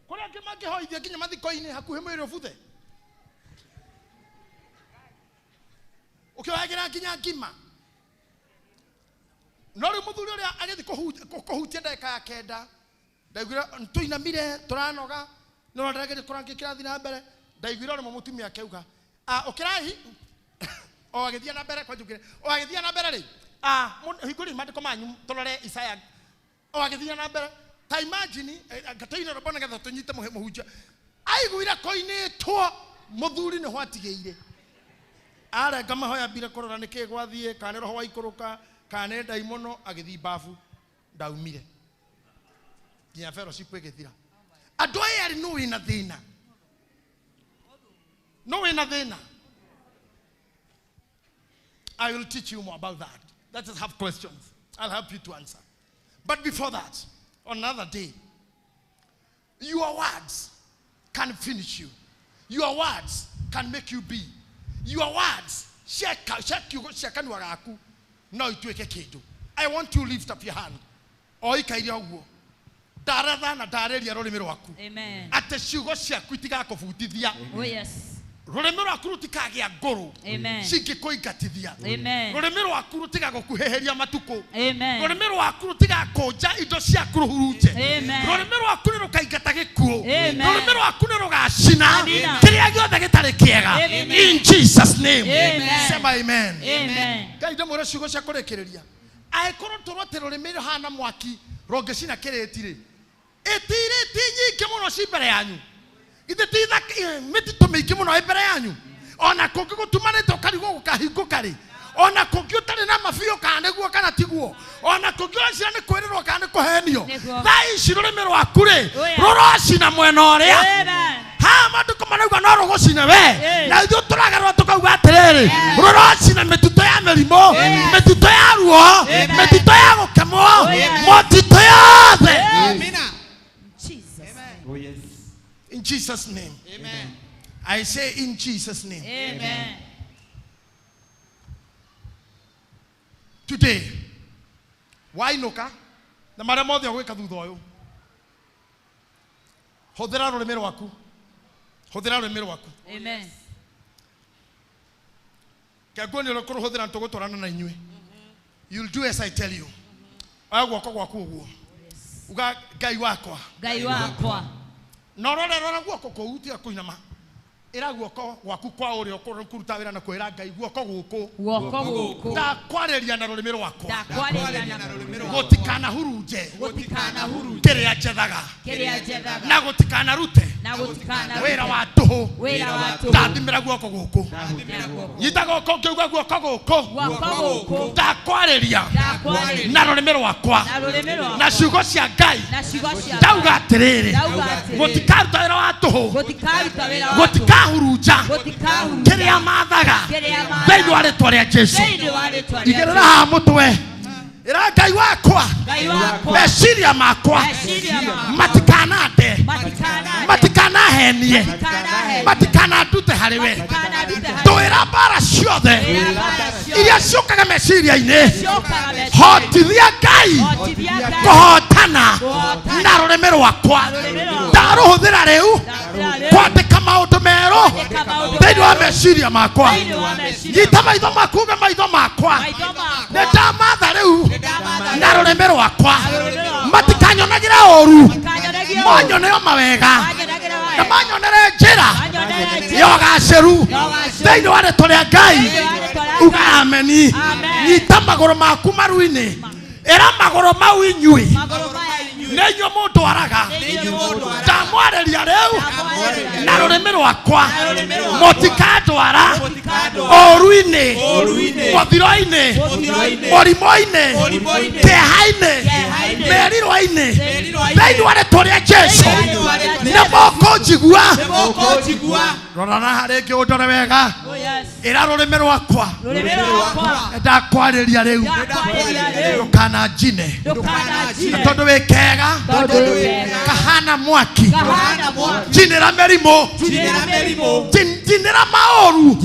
kũrĩa angĩ mangĩhoithia nginya mathiko-inĩ hakuhĩ mwĩrĩ ũbuthe. Ũkĩoyagĩra nginya ngima. No rĩu mũthuri ũrĩa agĩthiĩ kũhutia ndagĩka ya kenda, ndaiguire tũinamire tũranoga, no ndĩrageria kũrangia kĩrathiĩ na mbere, ndaiguire ũrĩmwe mũtumia akĩuga, ũkĩrai, o agĩthiĩ na mbere, kwanja ũkĩre, o agĩthiĩ na mbere rĩ, hingũri maandĩko manyu tũrore Isaya, o agĩthiĩ na mbere, ta imagine, ngatũine rwĩmbo nĩgetha tũnyite mũhunjia. Aiguire koinĩtwo mũthuri nĩho atigĩire. Arenga mahoya ambire kũrora nĩkĩĩ gwathiĩ, kana nĩ roho waikũrũka, kana nĩ ndaimono, agĩthiĩ babu, ndaumire. Nginya fellowship ĩgĩthira. Andũ aya erĩ nũ wĩna thĩna? Nũ wĩna thĩna? I will teach you more about that. Let us have questions. I'll help you to answer. But before that, on another day, your words can finish you. Your words can make you be. Your words, cia kanua gaku, no ituĩke kĩndũ. I want you to lift up your hand. O ikaire ũguo. Ndaratha na ndarĩria rũrĩmĩ rwaku. Amen. Atĩ ciugo ciaku itigakũbutithia. Oh yes. Rũrĩmĩ rwaku rũtikagĩa ngũrũ. Amen. Cingĩkũingatithia. Amen. Rũrĩmĩ rwaku rũtigagũkuhĩhĩria matukũ. Amen. Rũrĩmĩ rwaku rũtigakũnja indo ciaku rũhurunje. Amen. Rũrĩmĩ rwaku nĩ rũkaingata gĩkuũ. Amen. Rũrĩmĩ rwaku nĩ rũgacina Amina. kĩrĩa gĩothe gĩtarĩ kĩega. Amen. In Jesus name. Amen. Sema amen. Amen. Ngai ndĩmwĩre ciugo cia kũrĩkĩrĩria. Angĩkorwo tũrwo atĩ rũrĩmĩ rũhana mwaki rũngĩcina kĩrĩti rĩ, ĩtirĩti nyingĩ mũno ci mbere yanyu. Githĩ ti mĩtitũ mĩingĩ mũno ĩ mbere yanyu. Ona kũngĩ gũtumanĩte ũkarigwo gũkahingũka rĩ, ona kũngĩ ũtarĩ na mabiũ kana nĩguo kana tiguo, ona kũngĩ ũreciria nĩ kwĩrĩrwo kana nĩ kũhenio, Nĩguo. thaa ici rũrĩmĩ rwaku rĩ Oh, yeah. rũrocina mwena ũrĩa. Amen. marauga no rũgũcine we na ithuĩ tũragarũra tũkauga atĩrĩrĩ rũrocina mĩtitũ ya mĩrimũ mĩtitũ ya ruo mĩtitũ ya gũkemwo motitũ yothe. In Jesus' name. Amen. I say in Jesus' name. Amen. Today, wainuka na maria mothe ũgwĩka thutha ũyũ hũthĩra rũrĩmĩ rwaku. Hũthĩra rũrĩmĩ rwaku. Amen. Kĩanguo nĩ ũrĩa ũkũrũhũthĩra nĩtũgũtwarana na inyuĩ. You'll do as I tell you. Oya guoko gwaku ũguo. Uga Ngai wakwa. Ngai wakwa. Na ũrore rora guoko kũu tiga kũinama. Ĩra guoko gwaku kwa ũrĩo kũruta wĩra na kwĩra Ngai guoko gũkũ. Guoko gũkũ. Ndakwarĩria na rũrĩmĩ rwakwa. Ndakwarĩria na rũrĩmĩ rwakwa. Gũtikanahurunje. Gũtikanahurunje. Kĩrĩa njethaga. Kĩrĩa njethaga. Na gũtikanarute. Na gũtikanarute. Wĩra wa tũhũ. Wĩra wa tũhũ. Ndathimĩra guoko gũkũ. Nyita guoko ngĩuga guoko gũkũ. Guoko gũkũ. Ndakwarĩria. Ndakwarĩria. Na rũrĩmĩ rwakwa. Na rũrĩmĩ rwakwa. Na ciugo cia Ngai. Na ciugo cia Ngai. Ndauga atĩrĩrĩ. Ndauga atĩrĩrĩ. Gũtikaruta wĩra wa tũhũ. Gũtikaruta wĩra wa tũhũ. Gũtikahurunja kĩrĩa mathaga thĩinĩ wa rĩtwa rĩa Jesũ. Igĩrĩra haha mũtwe. Ĩra Ngai wakwa meciria makwa matikanande matikanahenie matikanandute harĩ we. Ndũĩra mbara ciothe iria ciũkaga meciria-inĩ. Hotithia Ngai kũhotana na rũrĩmĩ rwakwa. Ndarũhũthĩra rĩu kwandĩka maũndũ merũ thĩinĩ wa meciria makwa. Nyita maitho maku uge maitho makwa nĩ ndamatha rĩu na rũrĩmĩ rwakwa matikanyonagĩra ũru manyone o mawega na manyonere njĩra ya ũgacĩru thĩinĩ wa rĩtwa rĩa Ngai. Uga ameni. Nyita magũrũ maku maru-inĩ. Ĩra magũrũ mau inyuĩ nĩ inyuĩ mũndwaraga. Ndamwarĩria rĩu na rũrĩmĩ rwakwa mũtikandwara ũũru-inĩ mũthiro-inĩ mũrimũ-inĩ kĩeha-inĩ merirwa-inĩ thĩinĩ wa rĩtwa rĩa Jesũ. Nĩ mũkũnjigua. Rora haha rĩngĩ ũndore wega. Ĩra rũrĩmĩ rwakwa ndakwarĩria rĩu ndũkananjine tondũ wĩ kega kahana mwaki. Njinĩra mĩrimũ njinĩra maũru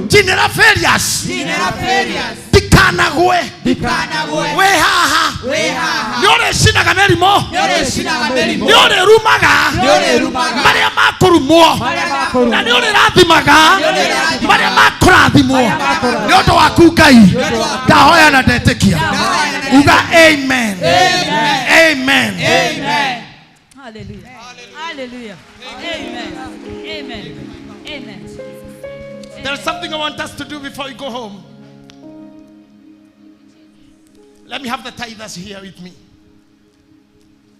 njinĩra failures ndikanagwe wĩ haha nĩ ũrĩcinaga mĩrimũ nĩ ũrĩrumaga marĩa makũrumwo na nĩ ũrĩrathimaga marĩa makũrathimwo nĩ ũndũ waku Ngai. Ndahoya na ndetĩkia. Uga amen. Amen. Amen. Hallelujah. Hallelujah. Amen. Amen. Amen. There's something I want us to do before we go home. Let me have the tithers here with me.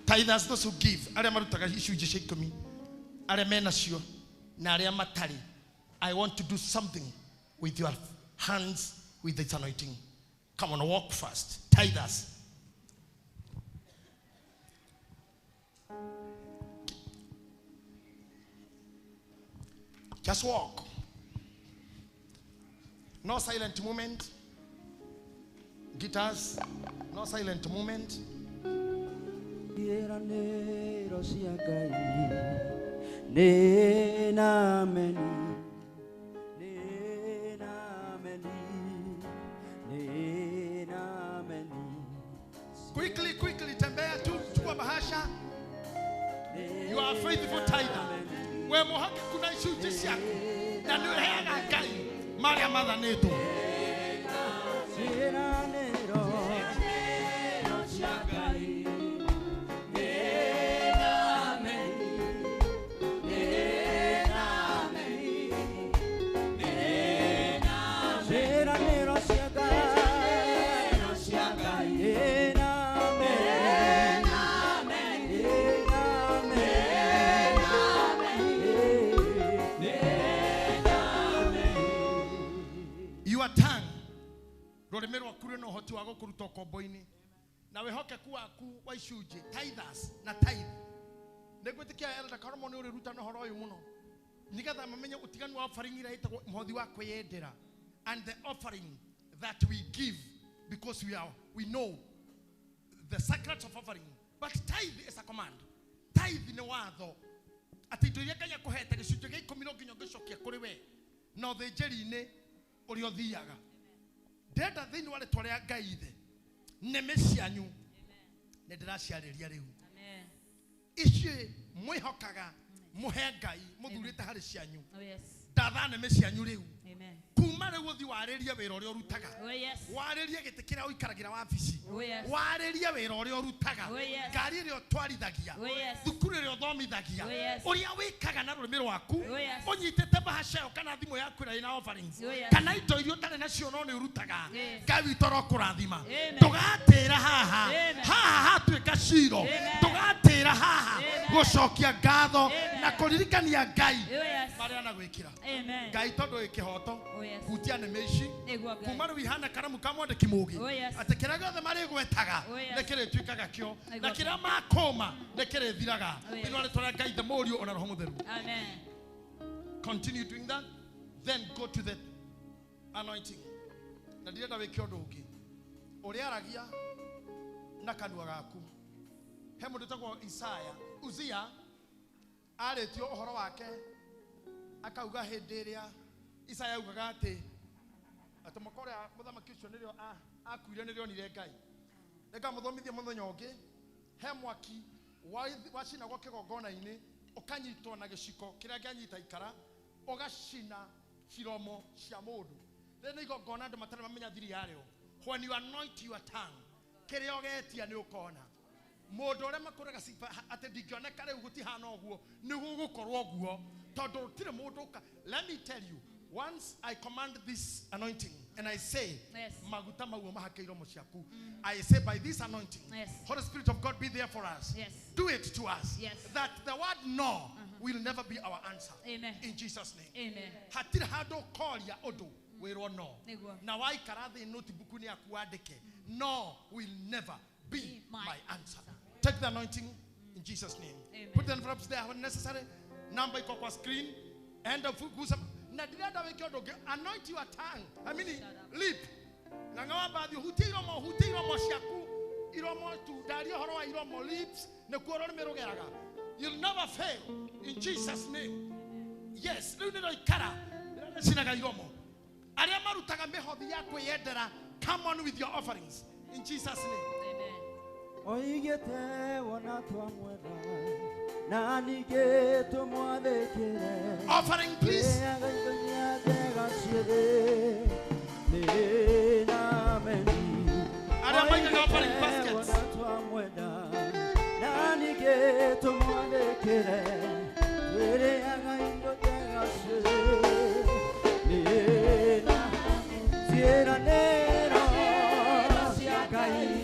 Tithers, those who give. Arĩa marutaga icunjĩ cia ikũmi, arĩa menacio na arĩa matarĩ. I want to do something with your hands with this anointing. Come on, walk fast. Tithers. Just walk. No silent moment. Guitars, no silent moment. Quickly, quickly, tembea tu, chukua bahasha. You are a faithful tither. We mohake kuna icunjĩ ciaku na nĩ ũheaga Ngai marĩa mathanĩtwo. Rũrĩmĩ rwaku rwĩna ũhoti wa gũkũruta ũkombo-inĩ na wĩhokeku waku wa icunjĩ tithers na tithe. Nĩngwĩtĩkia Elder Karomo nĩ ũrĩrutana ũhoro ũyũ mũno. Nigetha mamenye utiganu wa offering ira itagwo muhothi wa kwiyendera and the offering that we give because we know the sacrament of offering. But tithe is a command. Tithe ni watho ati indo iria Ngai akuhete gĩcunjĩ gĩa ikũmi no nginya ũngĩcokia kũrĩ we na ũthĩnjĩri-inĩ ũrĩa ũthiaga. Ndĩrenda thĩinĩ wa rĩtwa rĩa Ngai ithe nĩmĩ cianyu nĩ ndĩraciarĩria rĩu. Ici mwĩhokaga mũhe Ngai mũthurĩte harĩ cianyu. Ndatha nĩmĩ cianyu rĩu. Kuma rĩu ũthiĩ warĩrie wĩra ũrĩa ũrutaga. Warĩrie gĩtĩ kĩrĩa ũikaragĩra wabici. Warĩrie wĩra ũrĩa ũrutaga. Ngari ĩrĩa ũtwarithagia. Thukuru ĩrĩa ũthomithagia. Ũrĩa wĩkaga na rũrĩmĩ rwaku. Ũnyitĩte bahasha ĩyo kana thimũ yaku ĩrĩa ĩna offerings. Kana indo iria ũtarĩ nacio no nĩ ũrutaga. Ngai witũ arokũrathima. Ndũgatĩra haha. Haha hatuĩka ciro. Ndũgatĩra haha gũcokia ngatho na kũririkania Ngai marĩa anagwĩkĩra. Ngai tondũ wĩ kĩhoto hutia nĩmĩ ici kuma rĩu ihana karamu ka mwandĩki mũũgĩ atĩ kĩrĩa gĩothe marĩgwetaga nĩ kĩrĩtuĩkaga kĩo na kĩrĩa makũma nĩ kĩrĩthiraga. Thĩinĩ wa rĩtwa rĩa Ngai the Mũriũ ona Roho Mũtheru. Continue doing that, then go to the anointing. Na ndirenda wĩke ũndũ ũngĩ ũrĩa aragia na kanua gaku. He mũndũ wĩtagwo Isaya Uzia arĩtio ũhoro wake akauga hĩndĩ ĩrĩa Isaya augaga atĩ mwaka ũrĩa mũthamaki ũcio nĩrĩo akuire nĩrĩo onire Ngai. Nĩngamũthomithia mũthenya ũngĩ. He mwaki wacinagwo kĩgongona-inĩ ũkanyitwo na gĩciko kĩrĩa kĩanyita ikara ũgacina ciromo cia mũndũ. Rĩrĩ nĩ igongona andũ matarĩ mamenya thiri yarĩo. When you anoint your tongue, kĩrĩa ũgetia nĩ ũkona. Mũndũ ũrĩa makũraga ciba atĩ ndingĩoneka rĩu gũtihana ũguo nĩ gũgũkorwo ũguo tondũ gũtirĩ mũndũ ũka. Let me tell you, once I command this anointing and I say, maguta mau mahake iromo ciaku, I say by this anointing, Holy Spirit of God be there for us. Do it to us. That the word no will never be our answer. Amen. In Jesus' name. Amen. Hatirĩ handũ ũkoria ũndũ wĩrwo no. Na waikara thĩ notebook-inĩ yaku wandĩke, no will never be my answer. Take the anointing in Jesus' name. Amen. Put the envelopes there when necessary. Number iko kwa screen. End of gusa. Na ndirenda wĩke ũndũ ũngĩ. Anoint your tongue. I mean lip. Na ngawamba hutie iromo ciaku. Iromo tu ndaria ũhoro wa iromo lips nĩkuo rũrĩmĩ rũgeraga. You'll never fail in Jesus' name. Yes, rĩu nĩrĩo ikara rĩrĩa iromo. Arĩa marutaga mĩhothi ya kwĩyendera, come on with your offerings in Jesus' name. Amen. Oigĩte wona twamwenda na ningĩ tũmwathĩkĩre. Offering please. Arĩa maigaga offering baskets. Twamwenda na ningĩ tũmwathĩkĩre twĩrĩaga indo njega ciothe nĩ ciĩranĩro cia Ngai.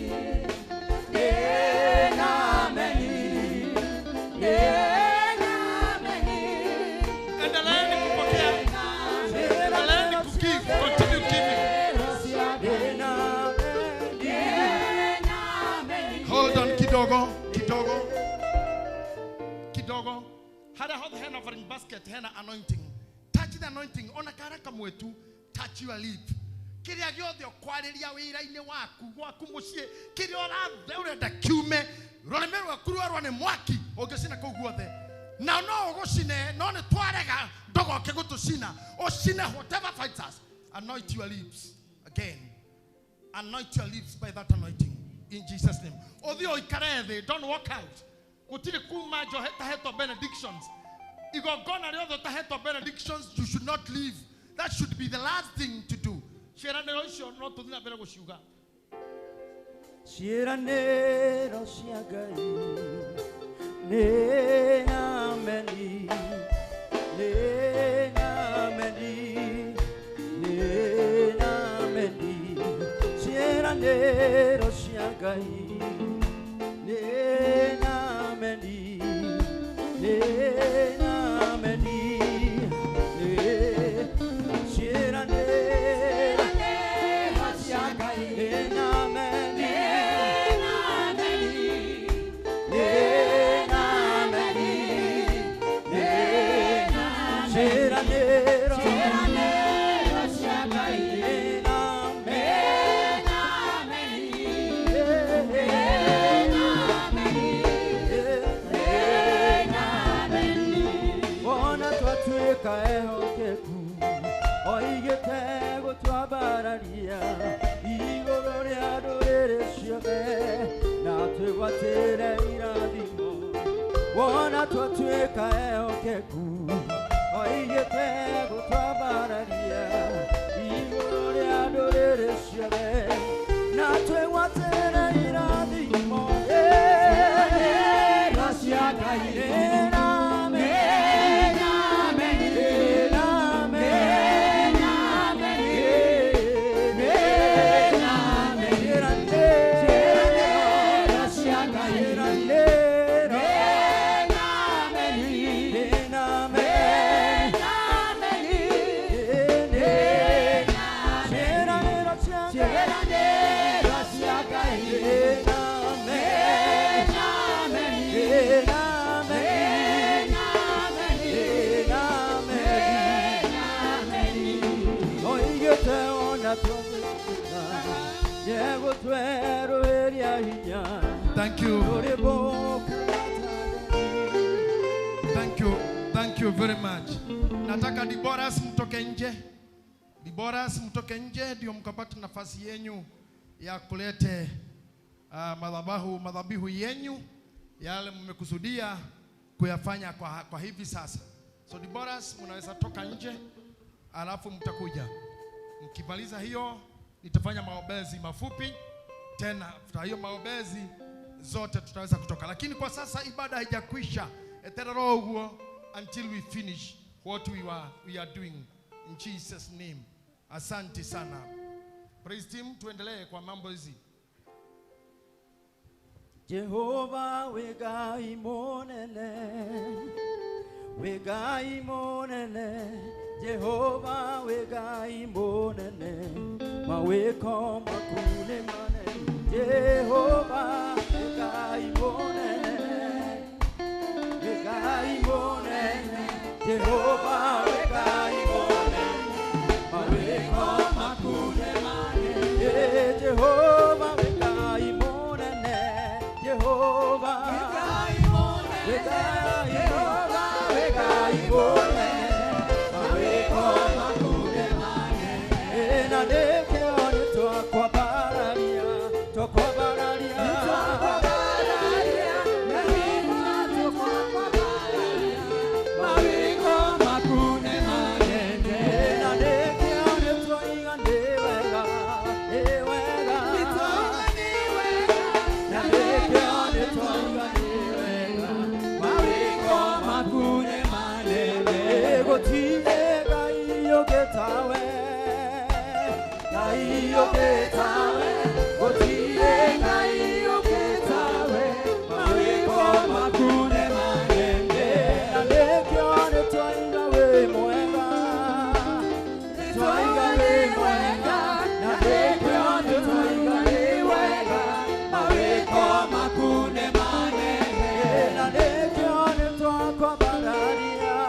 Endeleeni kupokea. Endeleeni kugive. Continue giving. Hold on kidogo, kidogo. Kidogo. Harĩa hothe hena offering basket hena anointing. Touch the anointing. Ona kara kamwe tu, touch your lip. Kĩrĩa gĩothe ũkwarĩria wĩra-inĩ waku gwaku mũciĩ kĩrĩa ũrathe ũrenda kiume rũrĩmĩ rwaku rwarwo nĩ mwaki ũngĩcina kũu guothe na no ũgũcine no nĩ twarega ndũgoke gũtũcina ũcine whatever fights us. Anoint your lips again. Anoint your lips by that anointing in Jesus' name. Ũthiĩ ũikare thĩ, don't walk out. Gũtirĩ kuma njohe tahetwo benedictions. Igongona rĩothe ũtahetwo benedictions, you should not leave. That should be the last thing to do. Ciĩranĩro icio no tũthiĩ na mbere gũciuga. Ciĩranĩro cia Ngai nĩ ameni, nĩ ameni, nĩ ameni. Ciĩranĩro cia Ngai nĩ ameni, nĩ ameni, nĩ ciĩranĩro cia Ngai nĩ ameni, nĩ ameni. Twĩgwatĩre irathimo wona twatuĩka ehokeku oigĩte gũtwambararia igũrũ rĩa ndũrĩrĩ ciothe na twĩgwatĩre irathimo cia Ngai. Thank you. Thank you. Thank you very much. Nataka Deborahs mtoke nje. Deborahs mtoke nje ndio mkapata nafasi yenyu ya kulete madhabahu yenyu yale mmekusudia kuyafanya kwa hivi sasa. So Deborahs mnaweza toka nje alafu mtakuja. Mkimaliza hiyo nitafanya maombezi mafupi. Tena after hiyo maombezi zote tutaweza kutoka. Lakini kwa sasa ibada haijakwisha. Eterero uguo until we finish what we are doing in Jesus name. Asante sana. Praise team, tuendelee kwa mambo hizi. Jehova we Ngai munene, Jehova we Ngai munene, mawiko maku nĩ manene. Jehova we Ngai munene, we Ngai munene, Jehova we Ngai munene, mawiko maku nĩ manene. Jehova we Ngai munene, Jehova we Ngai munene, Jehova we Ngai munene, mawiko maku nĩ manene. Na nĩkĩo nĩtwakwambararia, twakwambararia, na nĩtwakwambararia, mawiko maku nĩ manene. Na nĩkĩo nĩtwoiga nĩ wega, nĩ wega, na nĩkĩo nĩtwoiga nĩ wega, mawiko maku nĩ manene. Gũtirĩ Ngai ũngĩ tawe, Ngai ũngĩ tawe, gũtirĩ Ngai ũngĩ tawe, mawĩko maku nĩ manene. Na nĩkĩo nĩtwoiga wĩ mwega, nĩtwoiga wĩ mwega, na nĩkĩo nĩtwoiga wĩ wega, mawĩko maku nĩ manene. Na nĩkĩo nĩtwakwambararia,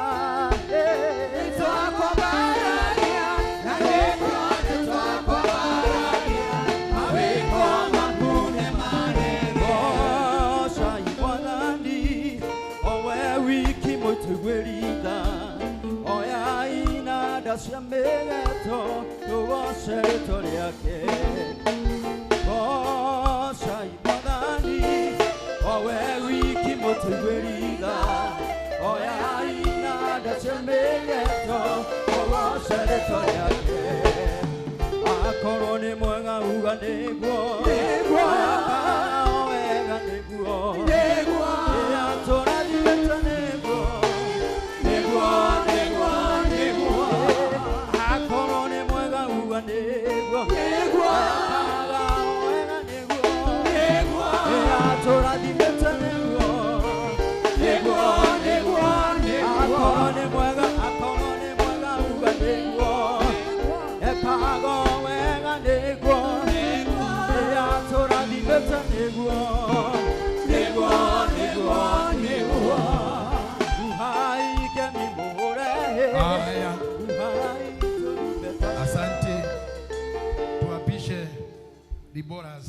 nĩtwakwambararia, na nĩkĩo nĩtwakwambararia, mawĩko maku nĩ manene. Goca Mwathani, o we wiki mũtuĩri tha, oya inanda cia mĩgeto, tũgoce rĩĩtwa rĩake. Goca Mwathani, o we wiki mũtuĩri tha, oya inanda cia mĩgeto, tũgoce rĩĩtwa rĩake. Akorwo nĩ mwega uga nĩguo, akaga o wega nĩguo, atũrathimĩte nĩguo, nĩguo, nĩguo, nĩguo. Akorwo nĩ mwega uga nĩguo, akaga o wega nĩguo, atũrathimĩte nĩguo, nĩguo, nĩguo, nĩguo. Akorwo nĩ mwega, akorwo nĩ mwega uga nĩguo, ekaga o wega nĩguo, atũrathimĩte nĩguo, nĩguo, nĩguo, nĩguo. Uhai kemi mũrehe, Haya. uhai tũrumbeta. Asante. Tuapishe Deborahs.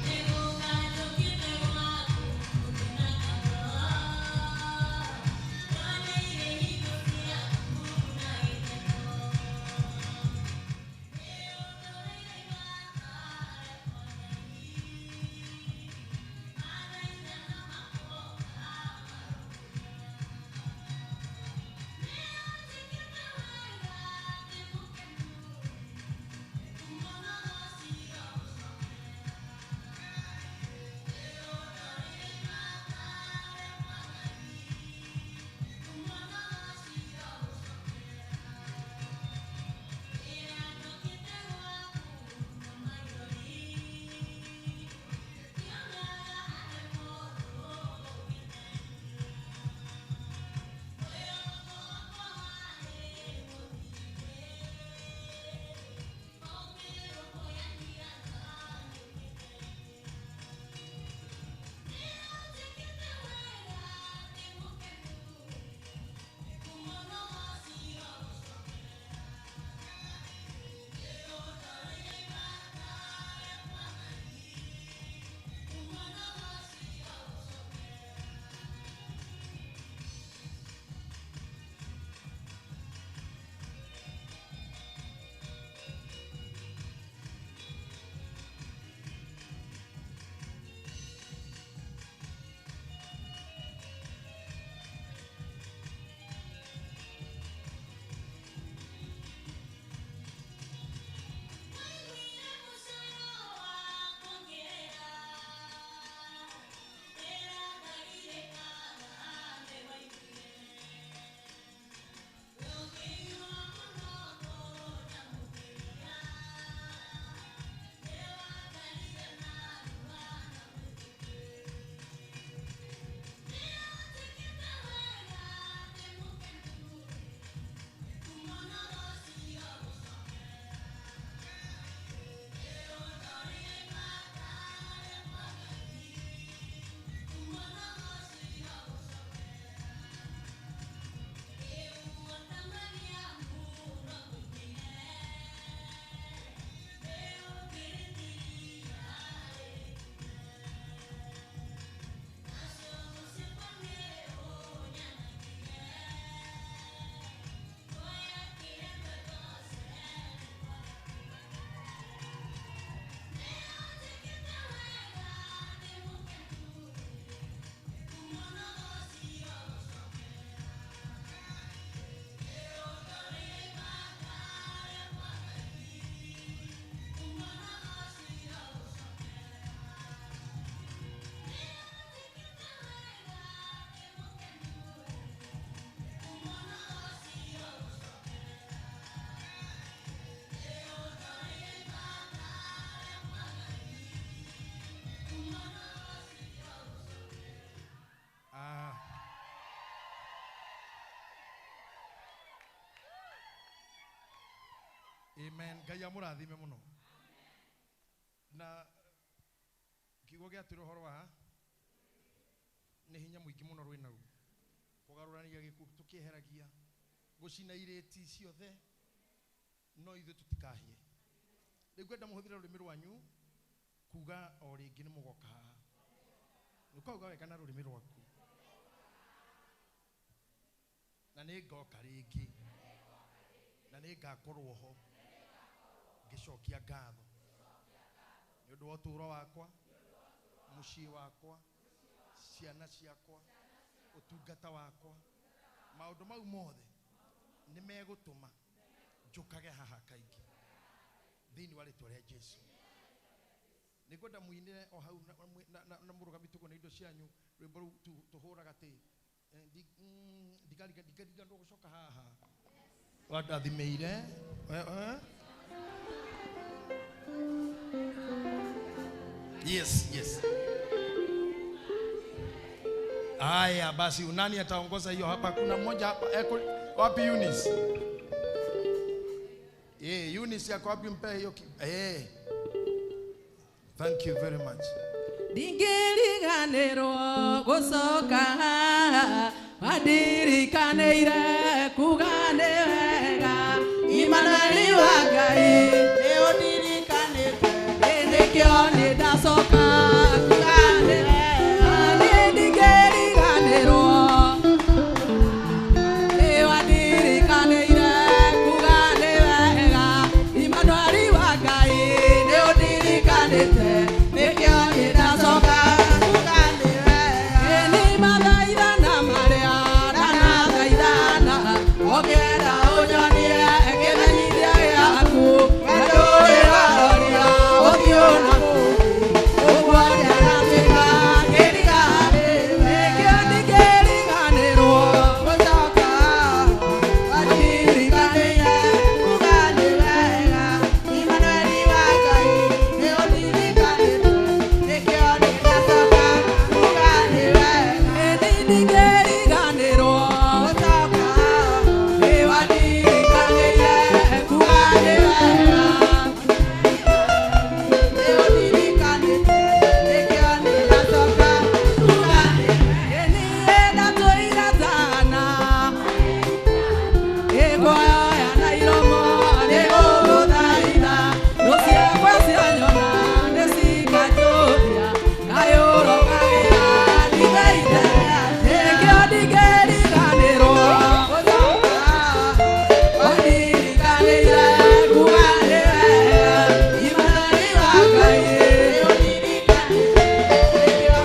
Nĩngũgana Amen. Ngai amũrathime mũno. Na kiugo gĩatwĩra ũhoro wa nĩ hinya mũingĩ mũno rwĩ naguo. Kũgarũrania gĩkuũ tũkĩeheragia, gũcina irĩti ciothe, no ithuĩ tũtikahĩe. Rĩu ngwenda mũhũthĩre rũrĩmĩ rwanyu kuga o rĩngĩ nĩ mũgoka haha. Nĩũkauga wega na rũrĩmĩ rwaku. Na nĩ ngoka rĩngĩ. Na nĩ ngakorwo ho ngĩcokia ngatho nĩ ũndũ wa ũtũũro wakwa, mũciĩ wakwa, ciana ciakwa, ũtungata wakwa. Maũndũ mau mothe nĩ megũtũma njũkage haha kaingĩ thĩinĩ wa rĩtwa rĩa Jesu. Nĩngwenda mũinĩre o hau na mũrũgami tũguo na indo cianyu rwĩmbo rũu tũhũraga atĩ ndikariganĩrwo gũcoka haha. Wandathimĩire. Yes, yes. Haya basi, nani ataongoza hiyo hapa? Kuna mmoja hapa. Wapi Eunice? Eunice yako wapi? Mpe hiyo. Thank you very much. Ndingĩriganĩrwo gũcoka haha, wandirikanĩire kuga nĩ wega. Imanueli wa Ngai nĩ ũndirikanĩte, nĩkĩo nĩ ndacoka kuga nĩ wega. Niĩ ndingĩriganĩrwo, nĩ wandirikanĩire kuga nĩ wega. Imanueli wa Ngai nĩ ũndirikanĩte, nĩkĩo nĩ ndacoka kuga nĩ wega. Nĩ mathaithana marĩa ndanathaithana, ũkĩenda ũnyonie kĩmenyithia gĩaku. Wendo ũrĩwaroria ũthiũ na ũguo ndĩratuĩka kĩriganĩrwo. Nĩkĩo ndingĩriganĩrwo gũcoka, wandirikanĩire kuga nĩ wega. Imanueli wa Ngai nĩ ũndirikanĩte, nĩkĩo nĩ ndacoka kuga nĩ wega. Nĩ ndingĩriganĩrwo gũcoka, nĩ wandirikanĩire kuga nĩ wega. Nĩ ũndirikanĩte, nĩkĩo nĩ ndacoka kuga nĩ wega. Niĩ ndatũire Tana, ĩkwoya na iromo nĩgũgũthaitha. Thũ ciakwa cianyona nĩcikanjũria, kaĩ ũrokagĩra ndikaite. Nĩkĩo ndingĩriganĩrwo gũcoka, wandirikanĩire kuga nĩ wega. Imanueli wa Ngai nĩ ũndirikanĩte, nĩkĩo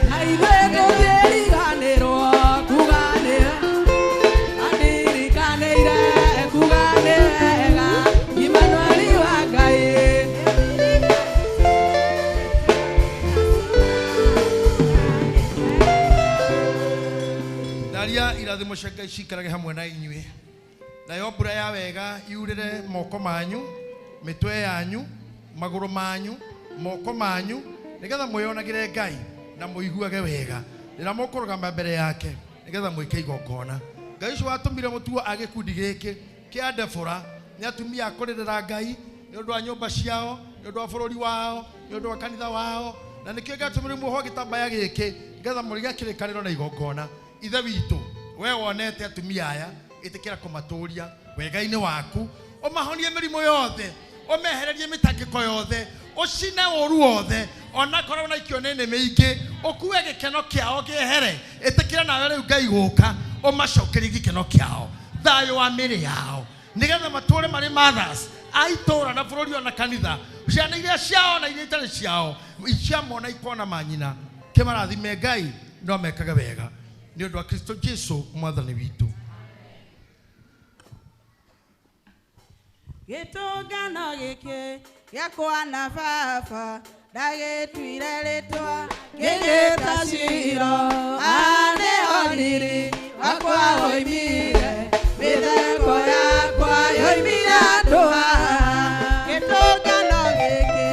na ithuĩ tũtiĩriganĩrwo kuga nĩ andirikanĩire kuga nĩ wega. Imanueli wa Ngai. Ndaria irathimo cia Ngai ciikarage hamwe na inyuĩ. Nayo mbura ya wega yurĩre moko manyu, mĩtwe yanyu, magũrũ manyu, moko manyu, nĩgetha mwĩyonagĩre Ngai na mũiguage wega rĩrĩa mũkũrũgama mbere yake, nĩgetha mwĩke igongona. Ngai ũcio watũmire mũtuo a gĩkundi gĩkĩ kĩa Debora nĩ atumia a kũrĩrĩra Ngai nĩ ũndũ wa nyũmba ciao, nĩ ũndũ wa bũrũri wao, nĩ ũndũ wa kanitha wao, na nĩkĩo gĩatũmire muohwo gĩtambaya gĩkĩ nĩgetha mũrige kĩrĩkanĩro na igongona. Ithe witũ, we wonete atumia aya, ĩtĩkĩra kũmatũria wega-inĩ waku, ũmahonie mĩrimũ yothe, ũmehererie mĩtangĩko yothe, ũcine ũũru wothe, onakorwo na ikio nĩ mĩingĩ, ũkue gĩkeno kĩao kĩehere. Ĩtĩkĩra nawe rĩu Ngai gũka, ũmacokerie gĩkeno kĩao, thayũ wa mĩĩrĩ yao, nĩgetha matũũre marĩ mothers a itũũra na bũrũri ona kanitha, ciana iria ciao na iria itarĩ ciao ciamona ikona manyina. Kĩmarathime Ngai no mekage wega nĩ ũndũ wa Kristo Jesu mwathani witũ. Gĩtũngano gĩkĩ gĩakwa na baba ndagĩtuire rĩtwa ngĩgĩta Shilo. Nĩho riri wakwa woimire, mĩtheko yakwa yoimire andũ haha. Gĩtũngano gĩkĩ.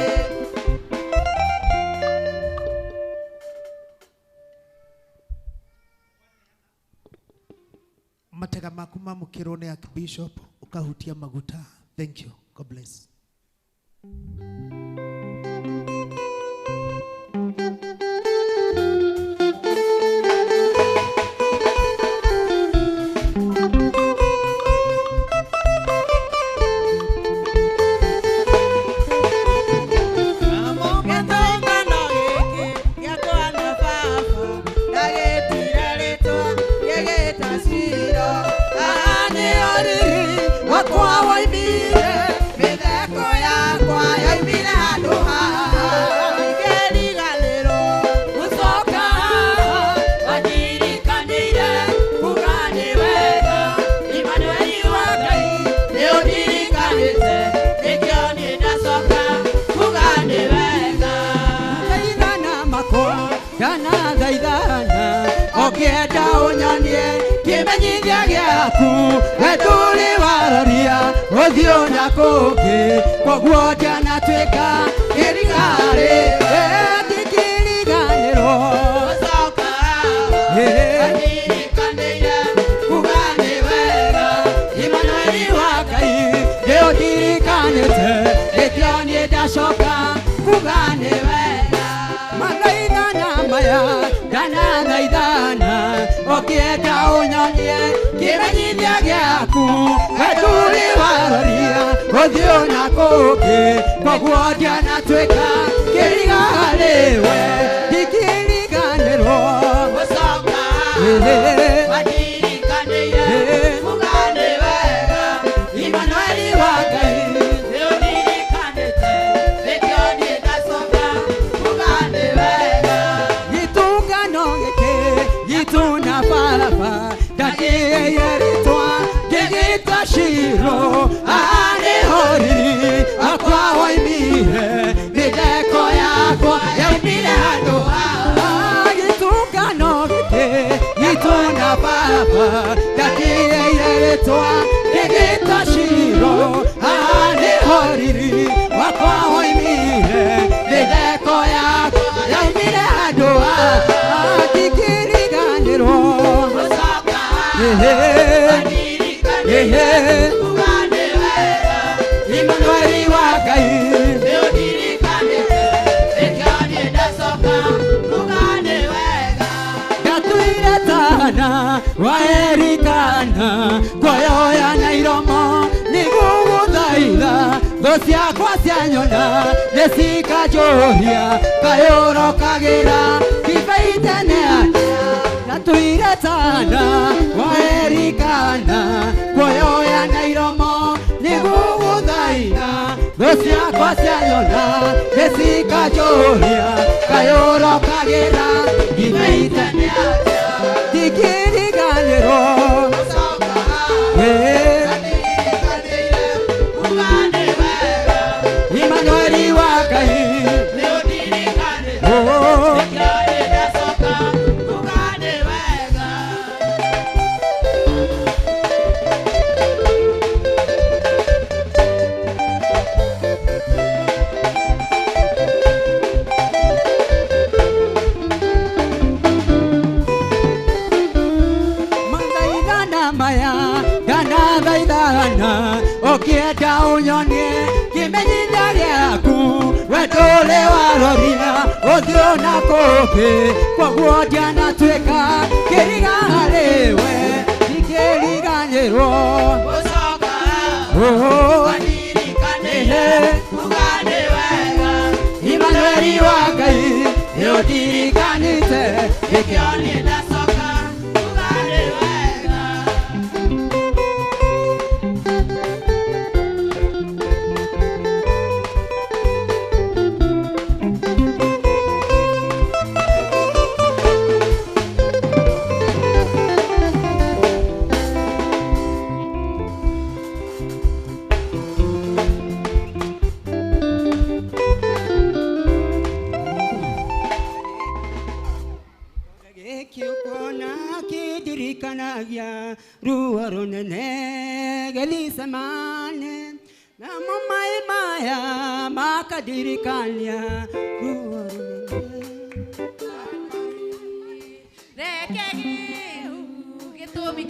Matega maku mamũkĩrwo nĩ Archbishop ũkahutia maguta. Thank you. God bless.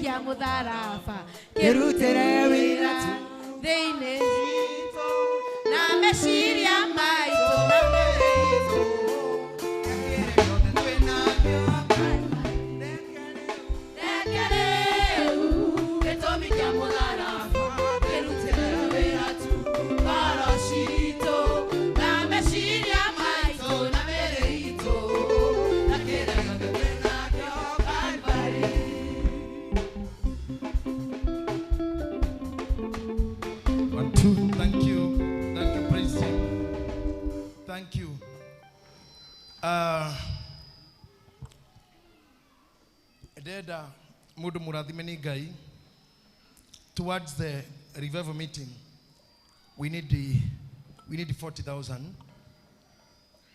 kĩa mũtharaba kĩrutĩre wĩra thĩinĩ na meciria maitũ na mĩĩrĩ itũ. Reke rĩu gĩtũmi kĩa mũtharaba kĩrutĩre wĩra tu ngoro citũ na meciria maitũ na mĩĩrĩ itũ na kĩrĩa gĩothe twĩnakĩo Calvary. One, two. Thank you. Thank you, praise team. Thank you. Ndenda mundu murathime ni Ngai. Towards the revival meeting, we need 40,000.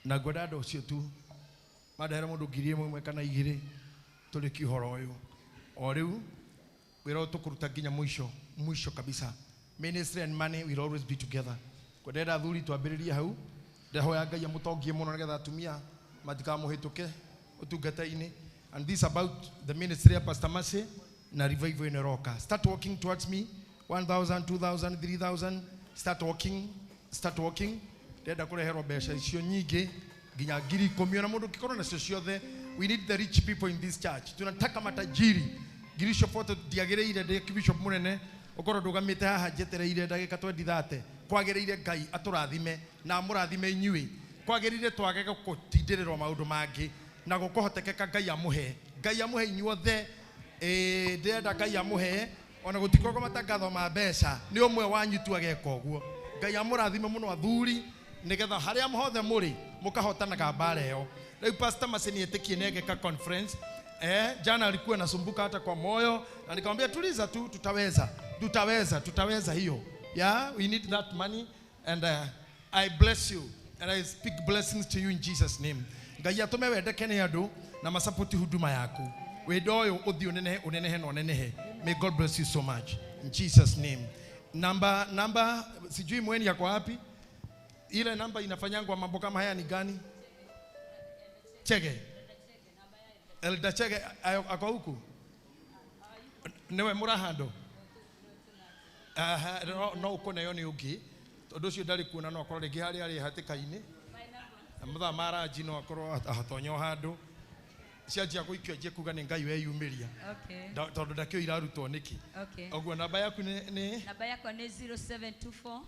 Na ngwenda andũ acio tu mandehera mũndũ 1,000 kana 2 tũrĩkie ũhoro ũyũ. O rĩu wĩra ũyũ tũkũruta nginya mũico, mũico kabisa. Ministry and money will always be together. Kwendera athuri twambĩrĩrie hau. Ndehoya Ngai amũtongie mũno nĩgetha atumia matikamũhĩtũke ũtungata-inĩ. And this about the ministry ya Pastor Mercy na revival ĩno ĩroka. Start working towards me. 1,000, 2,000, 3,000. Start working. Start working. Ndĩrenda kũreherwo mbeca icio nyingĩ nginya 10,000 ona mũndũ ũngĩkorwo nacio ciothe. We need the rich people in this church. Tunataka matajiri. Ngiri icio 40 ndiagĩrĩire ndĩ bishop mũnene ũkorwo ndũgamĩte haha njetereire ndagĩka 20 kwagĩrĩire Ngai atũrathime na amũrathime inyuĩ. Kwagĩrĩire twage gũtindĩrĩrwo maũndũ mangĩ na gũkũhotekeka Ngai amũhe. Ngai amũhe inyuothe. Ndĩrenda Ngai amũhe ona gũtikoragwo matangatho ma mbeca nĩ ũmwe wanyu tu ageka ũguo. Ngai amũrathime mũno athuri nĩgetha harĩa hothe mũrĩ mũkahotanaga mbara ĩyo. Rĩu Pastor Mercy nĩetĩkie nĩageka conference. Jana alikuwa anasumbuka hata kwa moyo na nikamwambia tuliza tu, tutaweza, tutaweza, tutaweza hiyo. Yeah, we need that money and I bless you and I speak blessings to you in Jesus name. Ngai atũme wendeke nĩ andũ na masapoti huduma yaku. Wendo ũyũ ũthiĩ ũnenehe, ũnenehe na ũnenehe. May God bless you so much in Jesus name. Namba sijui mweni yako wapi? Ile namba inafanyangwa mambo kama haya ni gani? Chege. Elda Chege ako huku? Niwe murahando. No uko nayo ni ungi. Tondu ucio ndari kuona no akorwo ringi haria ari hatikaini. Mathaa ma ranji no akorwo ahatonyo handu. Cianjia guikio njie kuga ni Ngai weyumiria. Okay. Tondu ndakio irarutwo niki. Okay. Oguo namba yaku ni namba yakwa ni 0724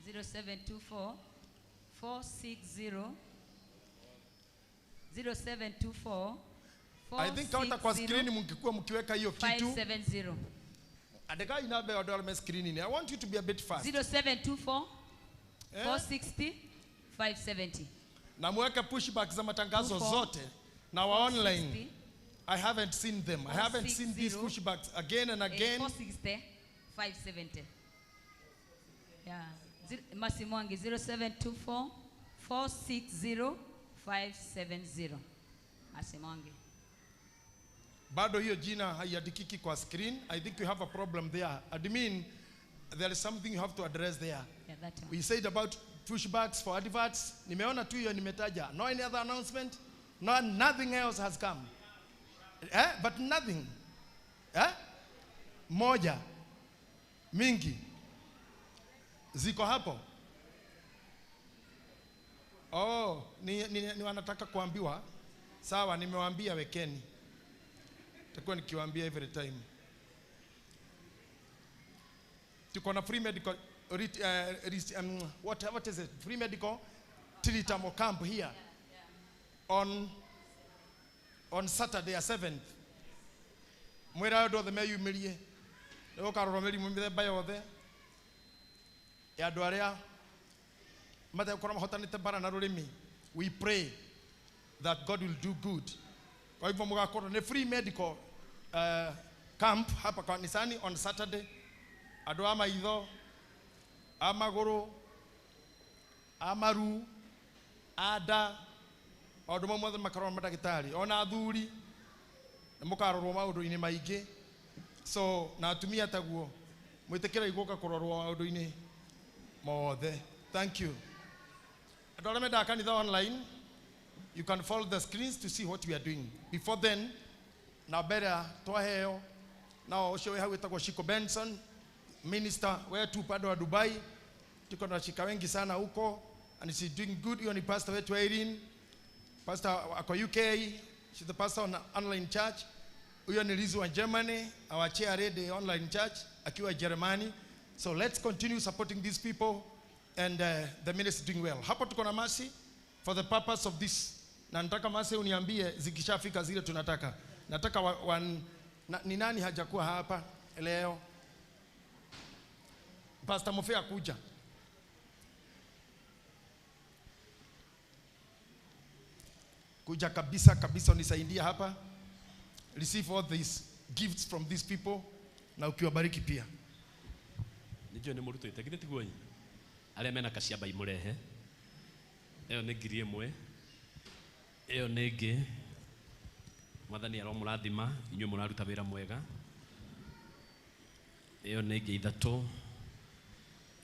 0724 460 0724 I think hata kwa screen mngekuwa mkiweka hiyo kitu. 570. Andika inambe andũ arĩa me screen-inĩ. I want you to be a bit fast. 0724 460 570. Na mweke pushback za matangazo 24, zote na wa online. 460, I haven't seen them. I haven't seen these 460, pushbacks again and again. 460 570. Yeah. Mercy Mwangi 0724 460 570. Mercy Mwangi. Bado hiyo jina haiandikiki kwa screen. I think we have a problem there. Admin, there is something you have to address there. Yeah, that one. We said about pushbacks for adverts. Nimeona tu hiyo nimetaja. No any other announcement? No, nothing else has come. But nothing. Moja. Mingi. Ziko hapo. Oh, ni wanataka kuambiwa. Sawa, nimewaambia wekeni. Takuwa nikiwaambia every time. Tuko na free medical what is it? Free medical Tritamo camp here on Saturday the 7th. Mwira andũ othe meyumĩrie. Nĩgũkarorwo mĩrimũ mĩthemba yothe ya andũ arĩa mategũkorwo mahotanĩte mbara na rũrĩmĩ. We pray that God will do good. Kwa hivyo mũgakorwo nĩ free medical camp hapa kanisani on Saturday. Andũ a maitho, a magũrũ, a maru, a nda, maũndũ mau mothe makarorwo mandagĩtarĩ, ona athuri nĩ mũkarorwo maũndũ-inĩ maingĩ. So na atumia taguo mwĩtĩkĩre gũka kũrorwo maũndũ-inĩ mothe. Thank you. Andũ arĩa mendaga kanitha online, you can follow the screens to see what we are doing. Before then, na mbere twaheo Nao ũcio wĩ hau wĩtagwo Shiko Benson, minister wetu upande wa Dubai. Tuko na washika wengi sana huko and she's doing good. Hiyo ni pastor wetu Irene. Pastor ako UK, she's the pastor on online church. Huyo ni Liz wa Germany, our chair lady online church akiwa Germany. So let's continue supporting these people and the ministry doing well. Hapo tuko na Mercy for the purpose of this. Na nataka Mercy uniambie zikishafika zile tunataka. Nataka ni nani hajakuwa hapa leo? Pastor Mofea kuja. Kuja kabisa kabisa unisaidie hapa. Receive all these gifts from these people na ukiwabariki pia. Nijue ni murutu itegire tiguo nyi. Aria mena kaciamba imurehe. Ĩyo nĩ 1000. Ĩyo nĩ ĩngĩ. Mwathani aromũrathima inyuĩ mũraruta wĩra mwega. Ĩyo nĩ ĩngĩ 3.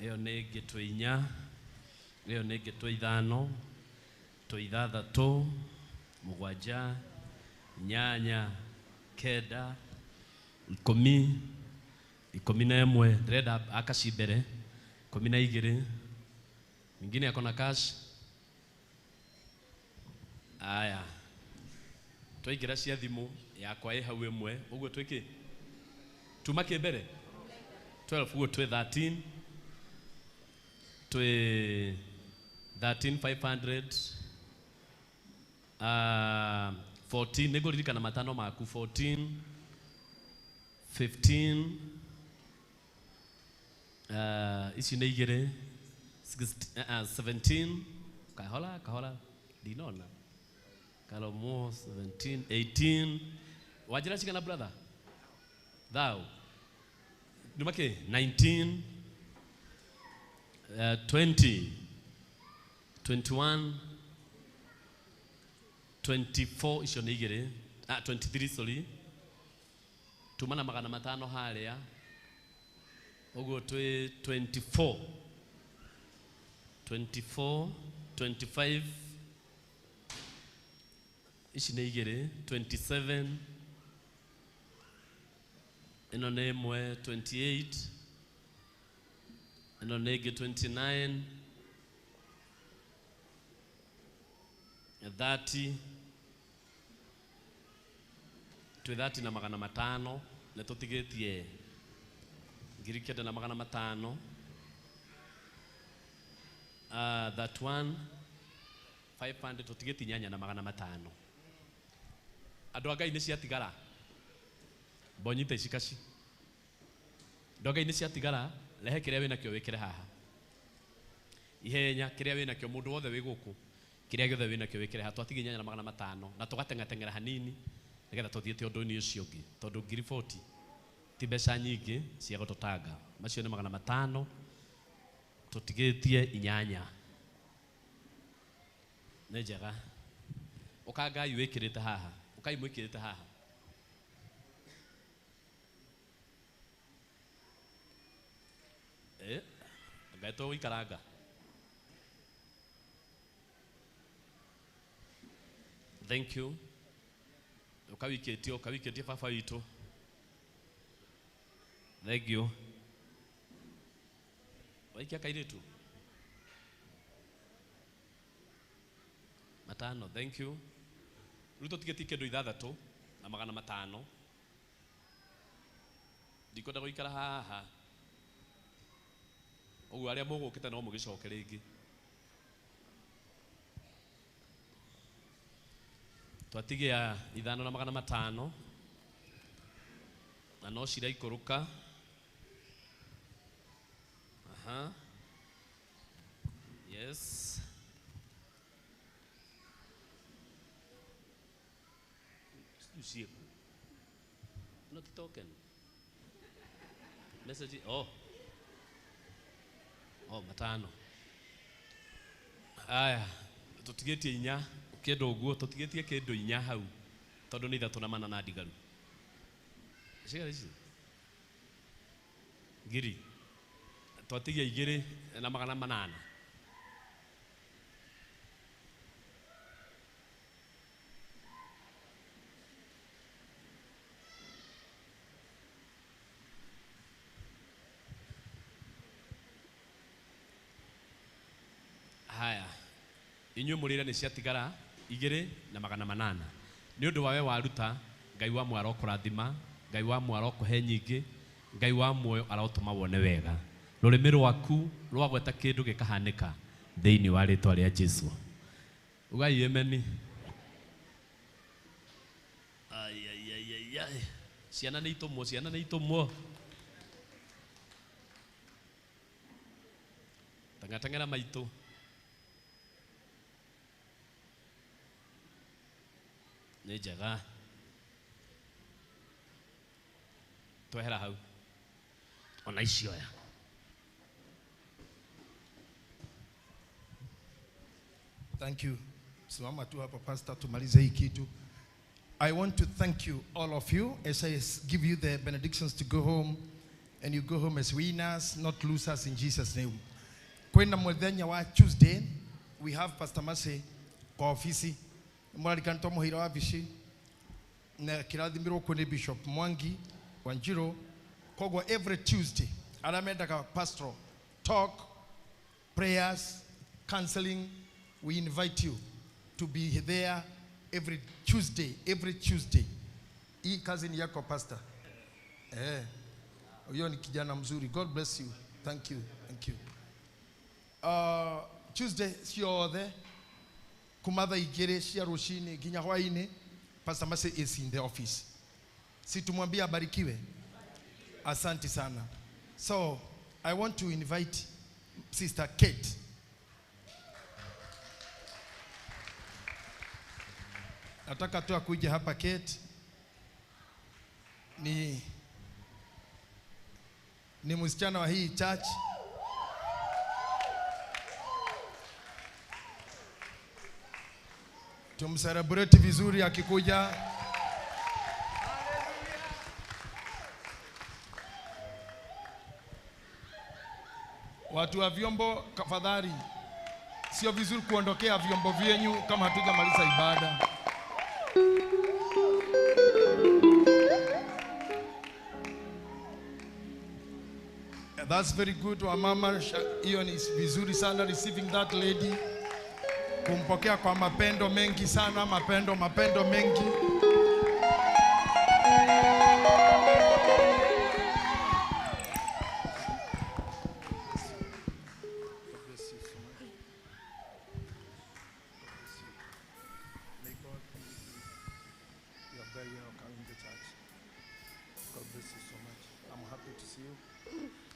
Ĩyo nĩ ĩngĩ 4. Ĩyo nĩ ĩngĩ 5. 6, 7, 8, 9, 10, 11. Ndĩrenda akaci mbere 12. Mwingine ako na cash. Aya, twaingĩra cia thimũ yakwa ĩ hau ĩmwe ũguo twĩkĩ tuma kĩ mbere 12 ũguo twĩ 13 twĩ 13,500 14 nĩngũririkana matano maku 14 15 ici nĩ igĩrĩ 17 kahora kahora ndinona Kalomo 17 18 wajira cigana brother thou numake 19 20 21 24 icio nĩ igĩrĩ 23 sorry tuma na 500 harĩa ũguo twĩ 24 24 25 ici nĩ igĩrĩ 27 ĩno nĩ ĩmwe 28 ĩno nĩ ĩngĩ 29 30 twĩ 30 na 500 nĩ tũtigĩtie 9,500 that one 500 tũtigĩtie 8,500 andũ a Ngai nĩ ciatigara mbonyite ici kaci andũ a Ngai nĩ ciatigara rehe kĩrĩa wĩnakĩo wĩkĩre haha ihenya kĩrĩa wĩnakĩo mũndũ wothe wĩ gũkũ kĩrĩa gĩothe wĩnakĩo wĩkĩre haha twatigie 8,500 na tũgateng'ateng'era hanini nĩgetha tũthiĩte ũndũ-inĩ ũcio ũngĩ tondũ 40,000 ti mbeca nyingĩ cia gũtũtanga macio nĩ 500 tũtigĩtie 8 nĩ njega ũkangai wĩkĩrĩte haha ũkai mwĩkĩrĩte haha Ngai tũgũikaranga thank you ũkawikĩtie baba witũ thank you waikia kairĩtu 5 thank you rĩu tũtigĩtie kĩndũ 6 na 500 ndikwenda gũikara haha ũguo arĩa mũgũkĩte no mũgĩcoke rĩngĩ twatigia 5 na 500 na no ciraikũrũka aha yes usiku not token message oh 5 aya tũtigĩtie 4 kĩndũ ũguo tũtigĩtie kĩndũ 4 hau tondũ nĩ 3 na 4 na ndigaru cigana ici ngiri twatigia 2 na 800 Inyuĩ mũrĩre nĩ ciatigara 2,800. Nĩ ũndũ wa we waruta, Ngai wa muoyo arokũrathima, Ngai wa muoyo arokũhe nyingĩ, Ngai wa muoyo arotũma wone wega. Rũrĩmĩ rwaku rwagweta kĩndũ gĩkahanĩka thĩinĩ wa rĩtwa rĩa Jesu. Ugai ameni. Ai ai ai ai ai. Ciana nĩ itũmwo, ciana nĩ itũmwo. Tangatang'era maitũ. Nĩ njega. Twehera hau. Ona icio aya. Thank you. Simama tu hapa pastor, tumalize hii kitu. I want to thank you, all of you, as I give you the benedictions to go home, and you go home as winners, not losers, in Jesus' name. Kwenda muthenya wa Tuesday, we have Pastor Mercy kwa ofisi. Mwarikana twamuheire wabici na kirathimirwo kũ nĩ Bishop Mwangi Wanjiru. Koguo every Tuesday, arĩa mendaga pastoral talk, prayers, counseling, we invite you to be there every Tuesday, every Tuesday. Hii kazi ni yako pastor. Huyo ni kijana mzuri. God bless you. Thank you. Thank you. Tuesday ciothe kuma thaa igĩrĩ cia rũcinĩ nginya hwainĩ, Pastor Mercy is in the office. Si tumwambie abarikiwe. Asante sana. So, I want to invite Sister Kate. Nataka tu akuje hapa Kate. Ni msichana wa hii church. Tumcelebrate vizuri akikuja. Watu wa vyombo tafadhali, sio vizuri kuondokea vyombo vyenyu kama hatujamaliza ibada. That's very good wa mama, hiyo ni vizuri sana, receiving that lady. Kumpokea kwa mapendo mengi sana, mapendo, mapendo mengi. May God be with you. You are very welcome in the church. God bless you so much. I'm happy to see you.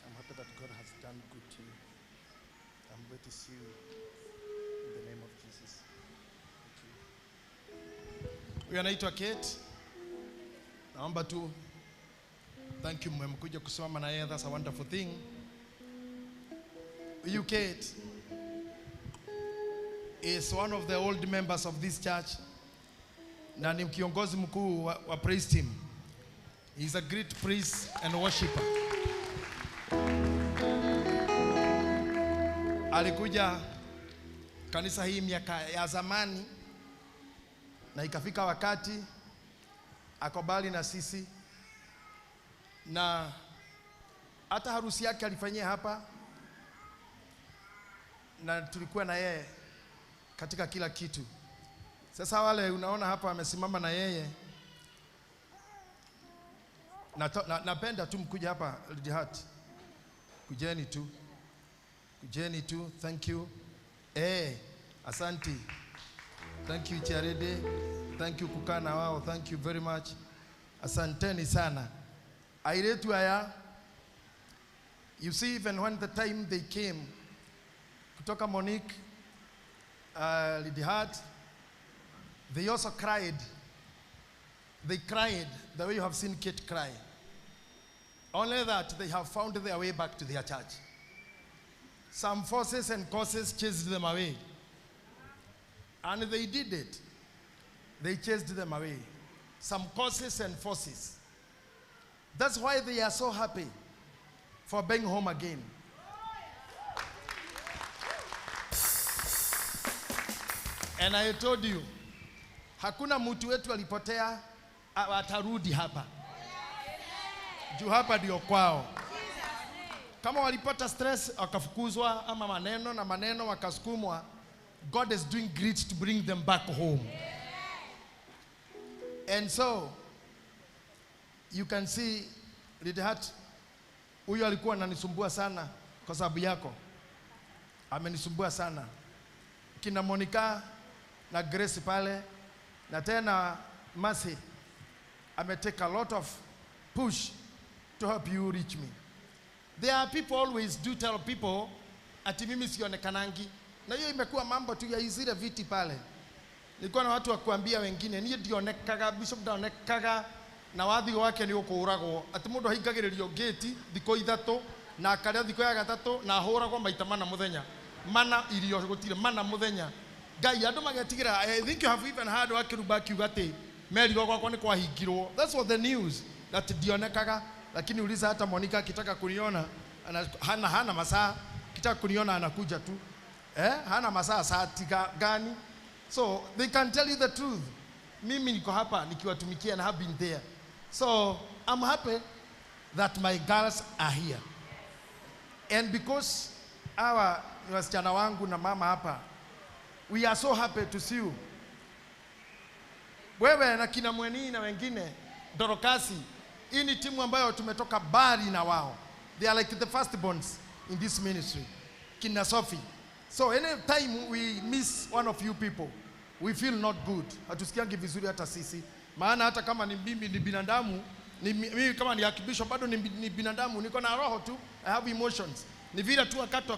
I'm happy that God has done good to you. I'm glad to see you. In the name of Jesus. Thank you. Huyu anaitwa Kate. Naomba tu thank you mmekuja kusimama na yeye. That's a wonderful thing. Huyu Kate is one of the old members of this church na ni kiongozi mkuu wa praise team. He's a great priest and worshipper. Alikuja kanisa hii miaka ya zamani na ikafika wakati akobali na sisi, na hata harusi yake alifanyia hapa na tulikuwa na yeye katika kila kitu. Sasa wale unaona hapa amesimama na yeye, napenda tu mkuja hapa Lady Heart. Kujeni tu. Kujeni tu. Thank you. Asante. Thank you Charede. Thank you kukaa na wao. Thank you very much. Asanteni sana. Airetu haya. You see, even when the time they came, kutoka Monique, Lady Heart, they also cried. They cried the way you have seen Kate cry. Only that they have found their way back to their church. Some forces and causes chased them away. And they did it. They chased them away. Some causes and forces. That's why they are so happy for being home again. And I told you, hakuna mtu wetu alipotea, atarudi hapa. Juu hapa ndio kwao. Kama walipata stress wakafukuzwa ama maneno na maneno wakasukumwa, God is doing great to bring them back home. And so you can see Lady Heart, huyu alikuwa ananisumbua sana kwa sababu yako. Amenisumbua sana. Kina Monica na Grace pale, na tena Mercy ametake a lot of push to help you reach me. There are people always do tell people ati mimi sionekanangi. Na hiyo imekuwa mambo tu ya zile viti pale. Nilikuwa na watu wa kuambia wengine niĩ ndionekaga, bishop ndaonekaga na wathi wake ni ũkũragwo ati mũndũ ahingagĩrĩrio gate thikũ ithatũ na akarĩa thikũ ya gatatũ na ahũragwo maita mana mũthenya, mana irio gũtirĩ mana mũthenya. Ngai andũ magetigĩra. I think you have even heard wa Kĩrumba akiuga atĩ merirwo gwakwa nĩ kwahingirwo. That's what the news that ndionekaga. Lakini uliza hata Monica akitaka kuniona hana masaa, akitaka kuniona anakuja tu. Hana masaa saa gani? So they can tell you the truth. Mimi niko hapa nikiwatumikia and have been there. So I'm happy that my girls are here. And because our wasichana wangu na mama hapa, we are so happy to see you. Wewe na kina Mweni na wengine, Dorokasi, hii ni timu ambayo tumetoka bari na wao. They are like the firstborns in this ministry. Kina Sophie. So any time we miss one of you people, we feel not good. Hatusikiangi vizuri hata sisi. Maana hata kama ni mimi ni binadamu, ni mimi kama ni archbishop bado ni binadamu, niko na roho tu, I have emotions. Ni vile tu wakati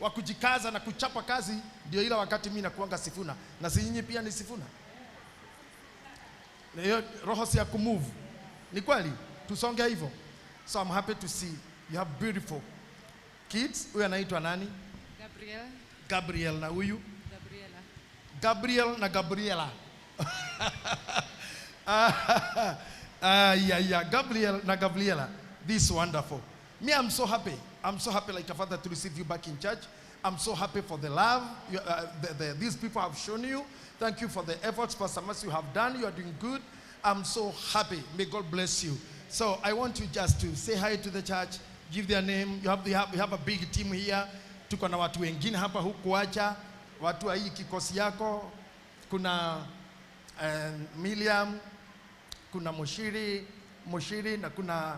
wa kujikaza na kuchapa kazi ndio ila wakati mimi nakuanga Sifuna. Na si nyinyi pia ni Sifuna. Na hiyo roho si ya kumove. Ni kweli tusonge hivyo. So I'm happy to see you have beautiful kids. Huyu anaitwa nani? Gabriel. Gabriel na huyu? Gabriela. Gabriel na Gabriela. Yeah, Gabriel na Gabriela. This is wonderful. Me, I'm so happy. I'm so happy like a father to receive you back in church. I'm so happy for the love these people have shown you. Thank you for the efforts, Pastor Mercy, you have done. You are doing good. I'm so happy. May God bless you. So I want you just to say hi to the church, give their name. You have a big team here. Tuko na watu wengine hapa hukuacha, watu wa hii kikosi yako. Kuna Miriam, kuna Mushiri na kuna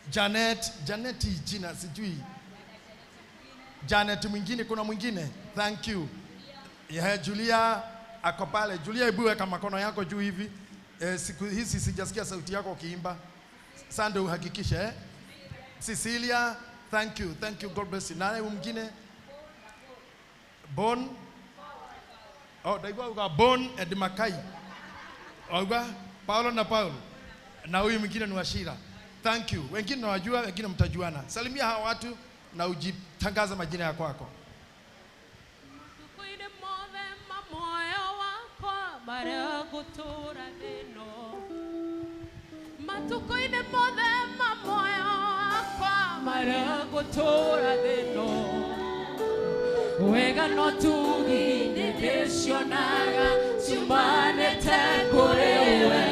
Janet. Janet jina sijui. Janet mwingine, kuna mwingine. Thank you. Yeah, Julia ako pale. Julia, hebu weka makono yako juu hivi. Siku hizi sijasikia sauti yako ukiimba. Sunday uhakikishe eh? Cecilia, thank you. Thank you. God bless you. Nani mwingine? Bon. Oh, daigwa uga Bon and Makai. Uga Paulo na Paulo. Na huyu mwingine ni Washira. Thank you. Wengine nawajua, wengine mtajuana. Salimia hawa watu na ujitangaza majina yako kwako. Wega no tugi nideshonaga chumanete korewe.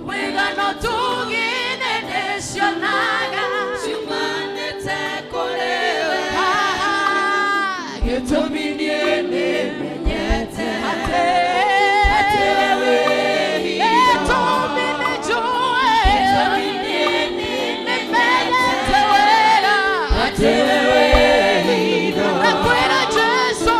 Wega no tugi nideshonaga chumanete korewe. Getominie ne menyete ate ate getomine joe getomine ne menyete wega ate. Jesu.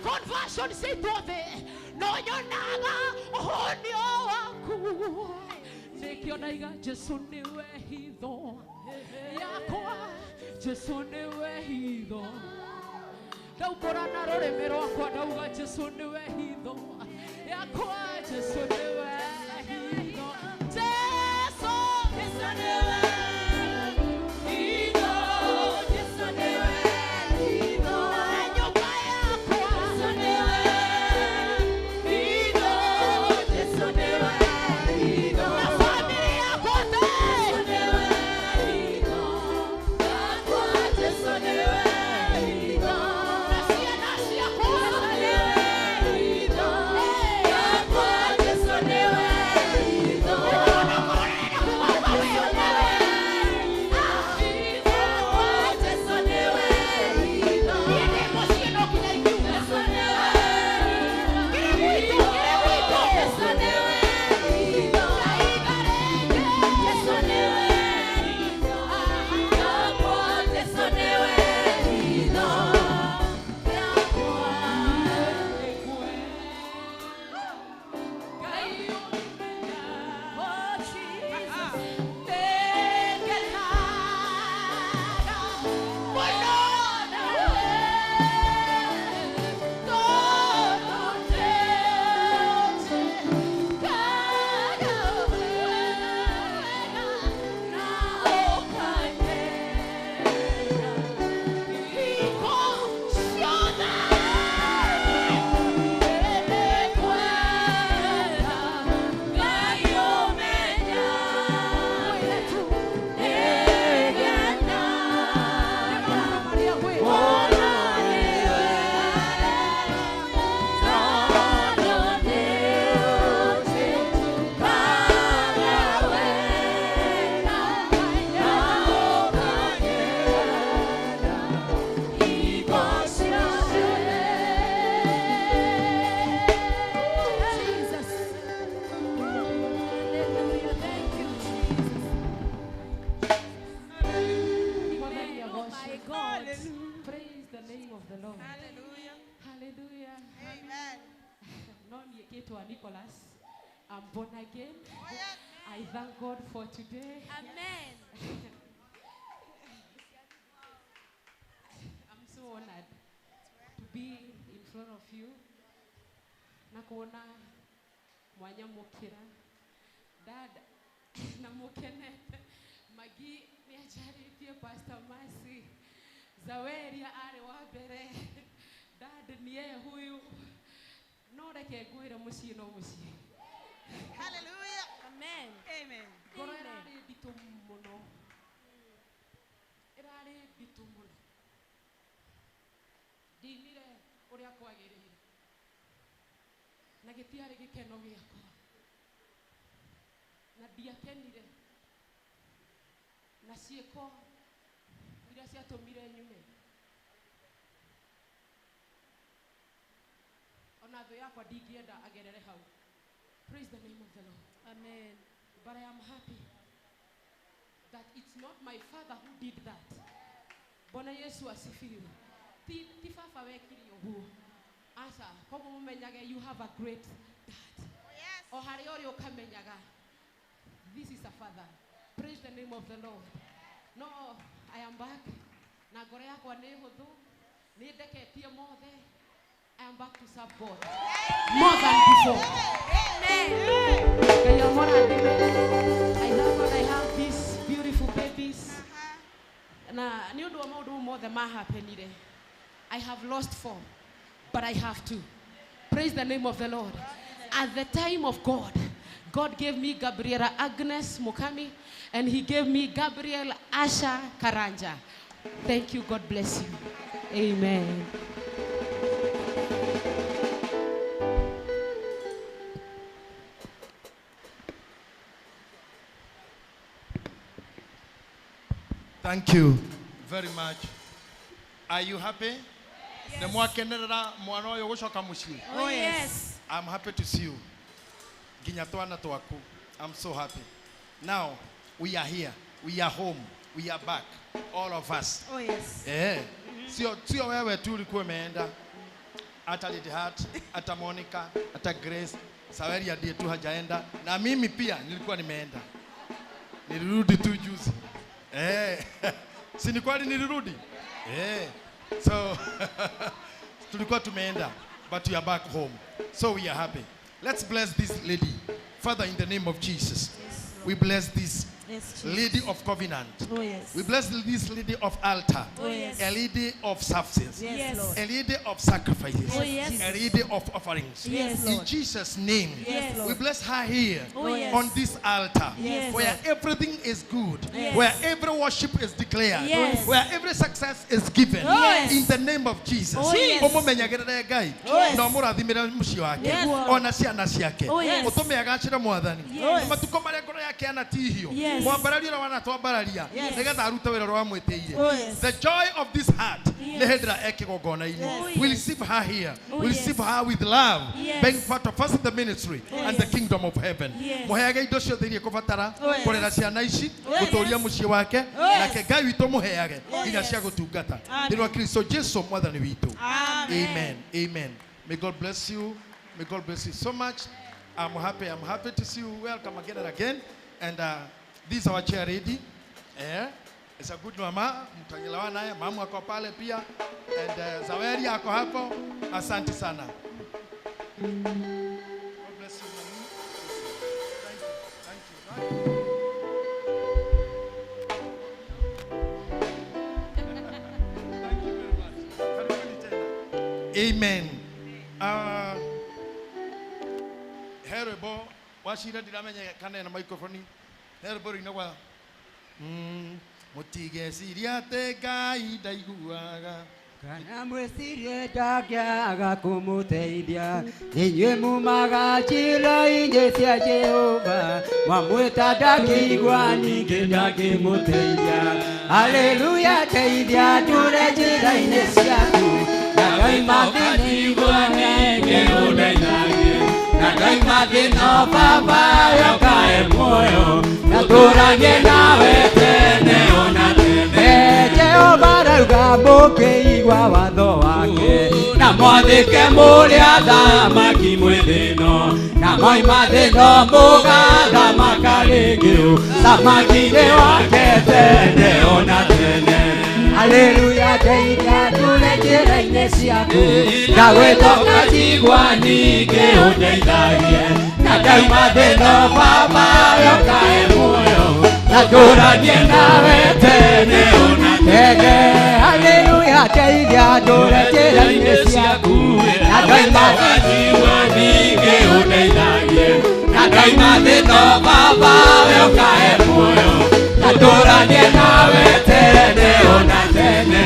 Conversion ciitwo thĩ no nyonaga ũhonio waku. Nĩkĩo ndaiga Jesu nĩwe hitho yakwa, Jesu nĩwe hitho. Ndaumbũra na rũrĩmĩ rwakwa ndauga Jesu nĩwe hitho yakwa, Jesu nĩwe hitho. Jesu, Jesu nĩwe hitho, Jesu nĩwe hitho. Na nyũmba yakwa, Jesu nĩwe hitho, Jesu nĩwe hitho. Na family yakwa Jesu nĩwe hitho, yakwa Jesu nĩwe hitho. Na ciana ciakwa Jesu nĩwe hitho, yakwa Jesu nĩwe hitho. Praise the name of the Lord. Hallelujah. Hallelujah. Amen. No, niĩkĩtwa Nicholas. I'm born again. I thank God for today. Amen. I'm so honored to be in front of you. Na kuona mwanyamũkĩra dad na mũkenete magi nĩanjarĩtie Pastor Mercy Zaweria arĩ wa mbere dad niye huyu no reke ngwĩre mũciĩ no mũciĩ. Hallelujah. Amen. Amen. Ngoro ĩrarĩ nditũ mũno, ĩrarĩ nditũ mũno. Ndinire ũrĩa kwagĩrĩire na gĩtiarĩ gĩkeno gĩakwa na ndiakenire na ciĩko iria ciatũmire nyume. Ona thũ yakwa ndingĩenda agerere hau. Praise the name of the Lord. Amen. But I am happy that it's not my father who did that. Bwana Yesu asifiwe. Ti baba wekire ũguo. Aca, koguo mũmenyage you have a great dad. O harĩa ũrĩ ũkamenyaga this is a father. Praise the name of the Lord. No, I am back. Na ngoro yakwa nĩ hũthũ, nĩ ndeketie mothe. I am back to serve God more than before. Amen. Ngai amũrathime. I thank God I have these beautiful babies. Na nĩ ũndũ wa maũndũ mothe mahapenire, I have lost 4, but I have 2. Praise the name of the Lord. At the time of God, God gave me Gabriela Agnes Mukami, and he gave me Gabriel Asha Karanja. Thank you. God bless you. Amen. Thank you very much. Are you happy? Yes. Oh, yes. I'm happy to see you. I'm so happy. Now, we are here. We are home. We are back. All of us. Oh, yes. Eh. Sio wewe tu ulikuwa umeenda. Hata Lady Heart, hata Monica, hata Grace, Saweria ndiye tu hajaenda, na mimi pia nilikuwa nimeenda, nilirudi tu juzi. Si ni kweli nilirudi? So tulikuwa tumeenda, but we are back home, so we are happy. Let's bless this lady. Father, in the name of Jesus, we bless this lady of covenant. Oh, yes. We bless this lady of altar. Oh, yes. A lady of substance. Yes, Lord. A lady of sacrifices. Oh, yes. A lady of offerings. Yes, In Lord. Jesus' name. Yes, Lord. We bless her here Oh, yes. on this altar. Yes, where Lord. everything is good. Yes. Where every worship is declared. Yes. Where every success is given. Yes. In the name of Jesus. Oh, yes. Ũmũmenyagĩrĩre Ngai. Yes. Na ũmũrathimĩre mũciĩ wake. Yes. Ona ciana ciake. Oh, yes. Ũtũme agacĩre Mwathani. Yes. Matukũ marĩa ngoro yake anatihio. Yes. Mwambararia ũrĩa wanatwambararia. Yes. Nĩgetha arute wĩra ũrĩa wamwĩtĩire. Oh, yes. The joy of this heart. Yes. Nĩ hĩndĩ ĩrĩa ekĩgongona-inĩ. Yes. We receive her here. Oh, We yes. receive her with love. Yes. Being part of us in the ministry Oh, and the yes. kingdom of heaven. Yes. Mũheage indo ciothe iria ekũbatara Oh, yes. kũrera ciana ici, Oh, yes. gũtũũria mũciĩ wake, Oh, yes. nake Ngai witũ mũheage Oh, inya yes. cia gũtungata. Amen. Thĩinĩ wa Kristo Jesu Mwathani witũ. Amen. Amen. Amen. May God bless you. May God bless you so much. I'm happy. I'm happy to see you. Welcome again and again. And this is our chair lady. It's a good mama. Mtaelewana naye. Mama ako pale pia. And Zaweri ako hapo. Asante sana. God bless you, mami. Thank you. Thank you. Thank you. Thank you very much. Karibuni tena. Amen. He rwĩmbo wacira ndiramenya kana ena microphone. He rwĩmbo rũinagwa mũtigecirie atĩ Ngai ndaiguaga. Kana mwĩcirie ndangĩaga kũmũteithia, inyuĩ mumaga njĩra-inĩ cia Jehova, mwamwĩta ndangĩigua ningĩ ndangĩmũteithia. Haleluya, teithia ndũre njĩra-inĩ ciaku, na ndaima thĩna ningĩ ũndeithagie, na ndaima thĩna Baba yokae muoyo, na tũranie nawe tene ona tene. Jehova arauga mũkĩigua watho wake, na mwathĩke mũrĩ athamaki mwĩ thĩno, na mwaima thĩno mũgathamaka rĩngĩ, thamaki-inĩ wake tene ona tene. Haleluya, teithia ndũre njĩra-inĩ ciaku, ndagwĩtoka njigua ningĩ ũndeithagie, na ndauma thĩno Baba yokae muoyo, na ndũranie nawe tene ona tene. Haleluya, teithia ndũre njĩra-inĩ ciaku, na ndauma njigua ningĩ ũndeithagie, na ndauma thĩno Baba yokae muoyo, na ndũranie nawe tene ona tene.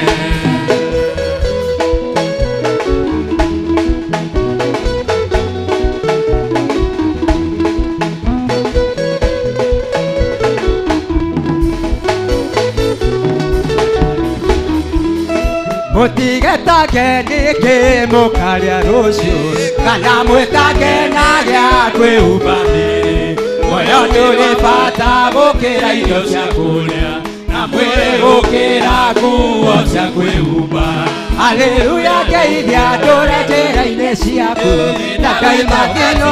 Mũtigetage nĩkĩ mũkarĩa rũciũ, kana mwĩtage na gĩa kwĩhumba mĩĩrĩ. Muoyo ndũrĩ bata gũkĩra irio cia kũrĩa, na mwĩrĩ gũkĩra nguo cia kwĩhumba. Haleluya, ngeithia ndũre njĩra-inĩ ciaku, na ndaima thĩno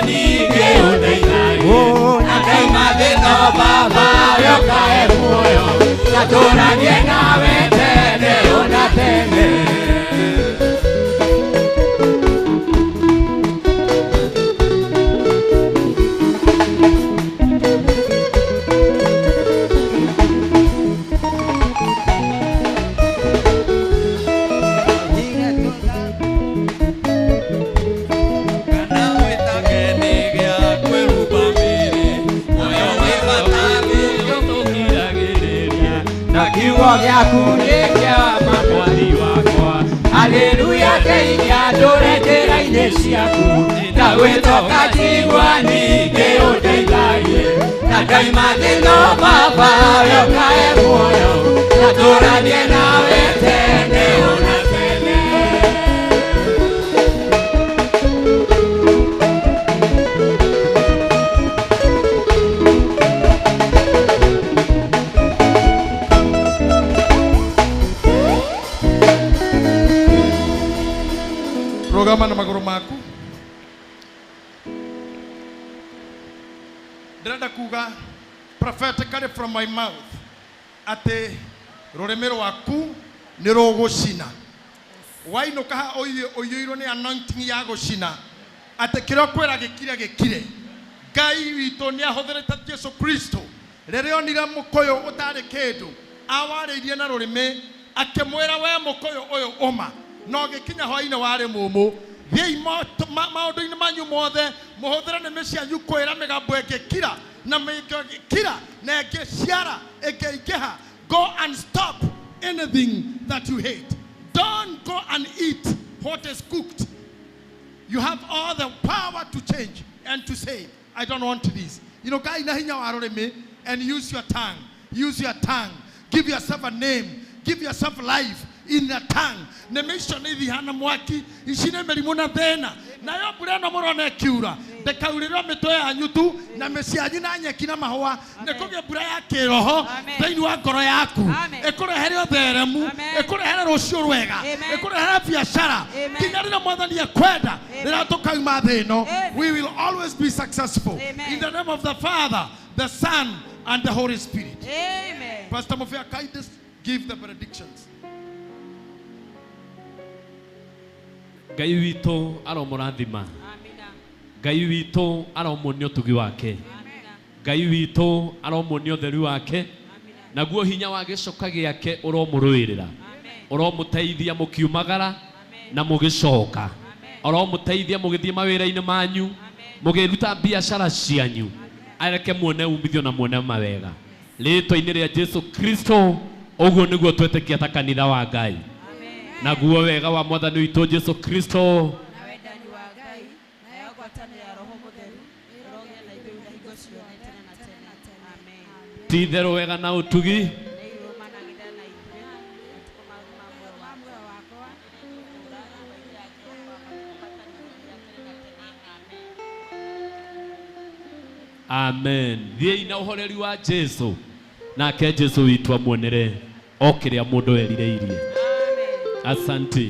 ningĩ ũndeithagie, na ndaima thĩno Baba yokae muoyo, na ndũranie nawe tene ona tene. Kiugo gĩaku nĩ kĩa mwathi wakwa. Haleluya, ngeithia ndũre njĩra-inĩ ciaku, na gwĩtoka njigua ningĩ ũndeithagie, na ndaima thĩno Baba yokae muoyo, na ndũranie nawe tene ona tene. Rũgama na magũrũ maku. Ndĩrenda kuga prophetically from my mouth atĩ rũrĩmĩ rwaku nĩ rũgũcina. Wainũka haha ũiyũirwo nĩ anointing ya gũcina, atĩ kĩrĩa ũkwĩra gĩkire gĩkire. Ngai witũ nĩ ahũthĩrĩte Jesu Kristo rĩrĩa onire mũkũyũ ũtarĩ kĩndũ, awarĩirie na rũrĩmĩ akĩmwĩra we mũkũyũ ũyũ ũma, na ũgĩkinya hwainĩ warĩ mũmũ. Thiĩi maũndũ-inĩ manyu mothe mũhũthĩre nĩmĩ cianyu kwĩra mĩgambo ĩngĩkira na mĩngĩkira na ĩngĩciara ĩngĩingĩha. Go and stop anything that you hate. Don't go and eat what is cooked. You have all the power to change and to say, I don't want this. You know, Ngai na hinya wa rũrĩmĩ, and use your tongue. Use your tongue. Give yourself a name. Give yourself life in the tongue. Nĩmĩ icio nĩ ithihana mwaki, ici nĩ mĩrimũ na thĩna. Nayo mbura ĩno mũrona ĩkiura, ndĩkaurĩrwo mĩtwe yanyu tu na mĩciĩ yanyu na nyeki na mahũa. Nĩ kũgĩe mbura ya kĩroho thĩinĩ wa ngoro yaku, ĩkũrehere ũtheremu, ĩkũrehere rũciũ rwega, ĩkũrehere biacara, nginya rĩrĩa Mwathani ekwenda, rĩrĩa tũkauma thĩ ĩno, we will always be successful. In the name of the Father, the Son, and the Holy Spirit. Amen. Pastor Mofia, kindness, give the benedictions. Ngai witũ aromũrathima. Ngai witũ aromuonia ũtugi wake. Ngai witũ aromuonia ũtheru wake. Naguo hinya wa gĩcoka gĩake ũromũrũĩrĩra. Ũromũteithia mũkiumagara na mũgĩcoka. Ũromũteithia mũgĩthiĩ mawĩra-inĩ manyu, mũgĩruta biacara cianyu. Areke muone umithio na muone mawega. Rĩĩtwa-inĩ rĩa Jesu Kristo, ũguo nĩguo twetĩkia ta kanitha wa Ngai. Naguo wega wa Mwathani witũ Jesu Kristo na wendani wa Ngai nayo ngwatanĩro ya Roho Mũtheru ĩrogĩa na ithuĩ na hingo ciothe tene na tene. Amen. ti itherũ wega na ũtugi Nĩ irũmanagĩrĩra na ithuĩ matukũ ma muoyo wakwa Amen. Thiĩi na ũhoreri wa Jesu, nake Jesu witũ amuonere o kĩrĩa mũndũ erirĩirie. Asante.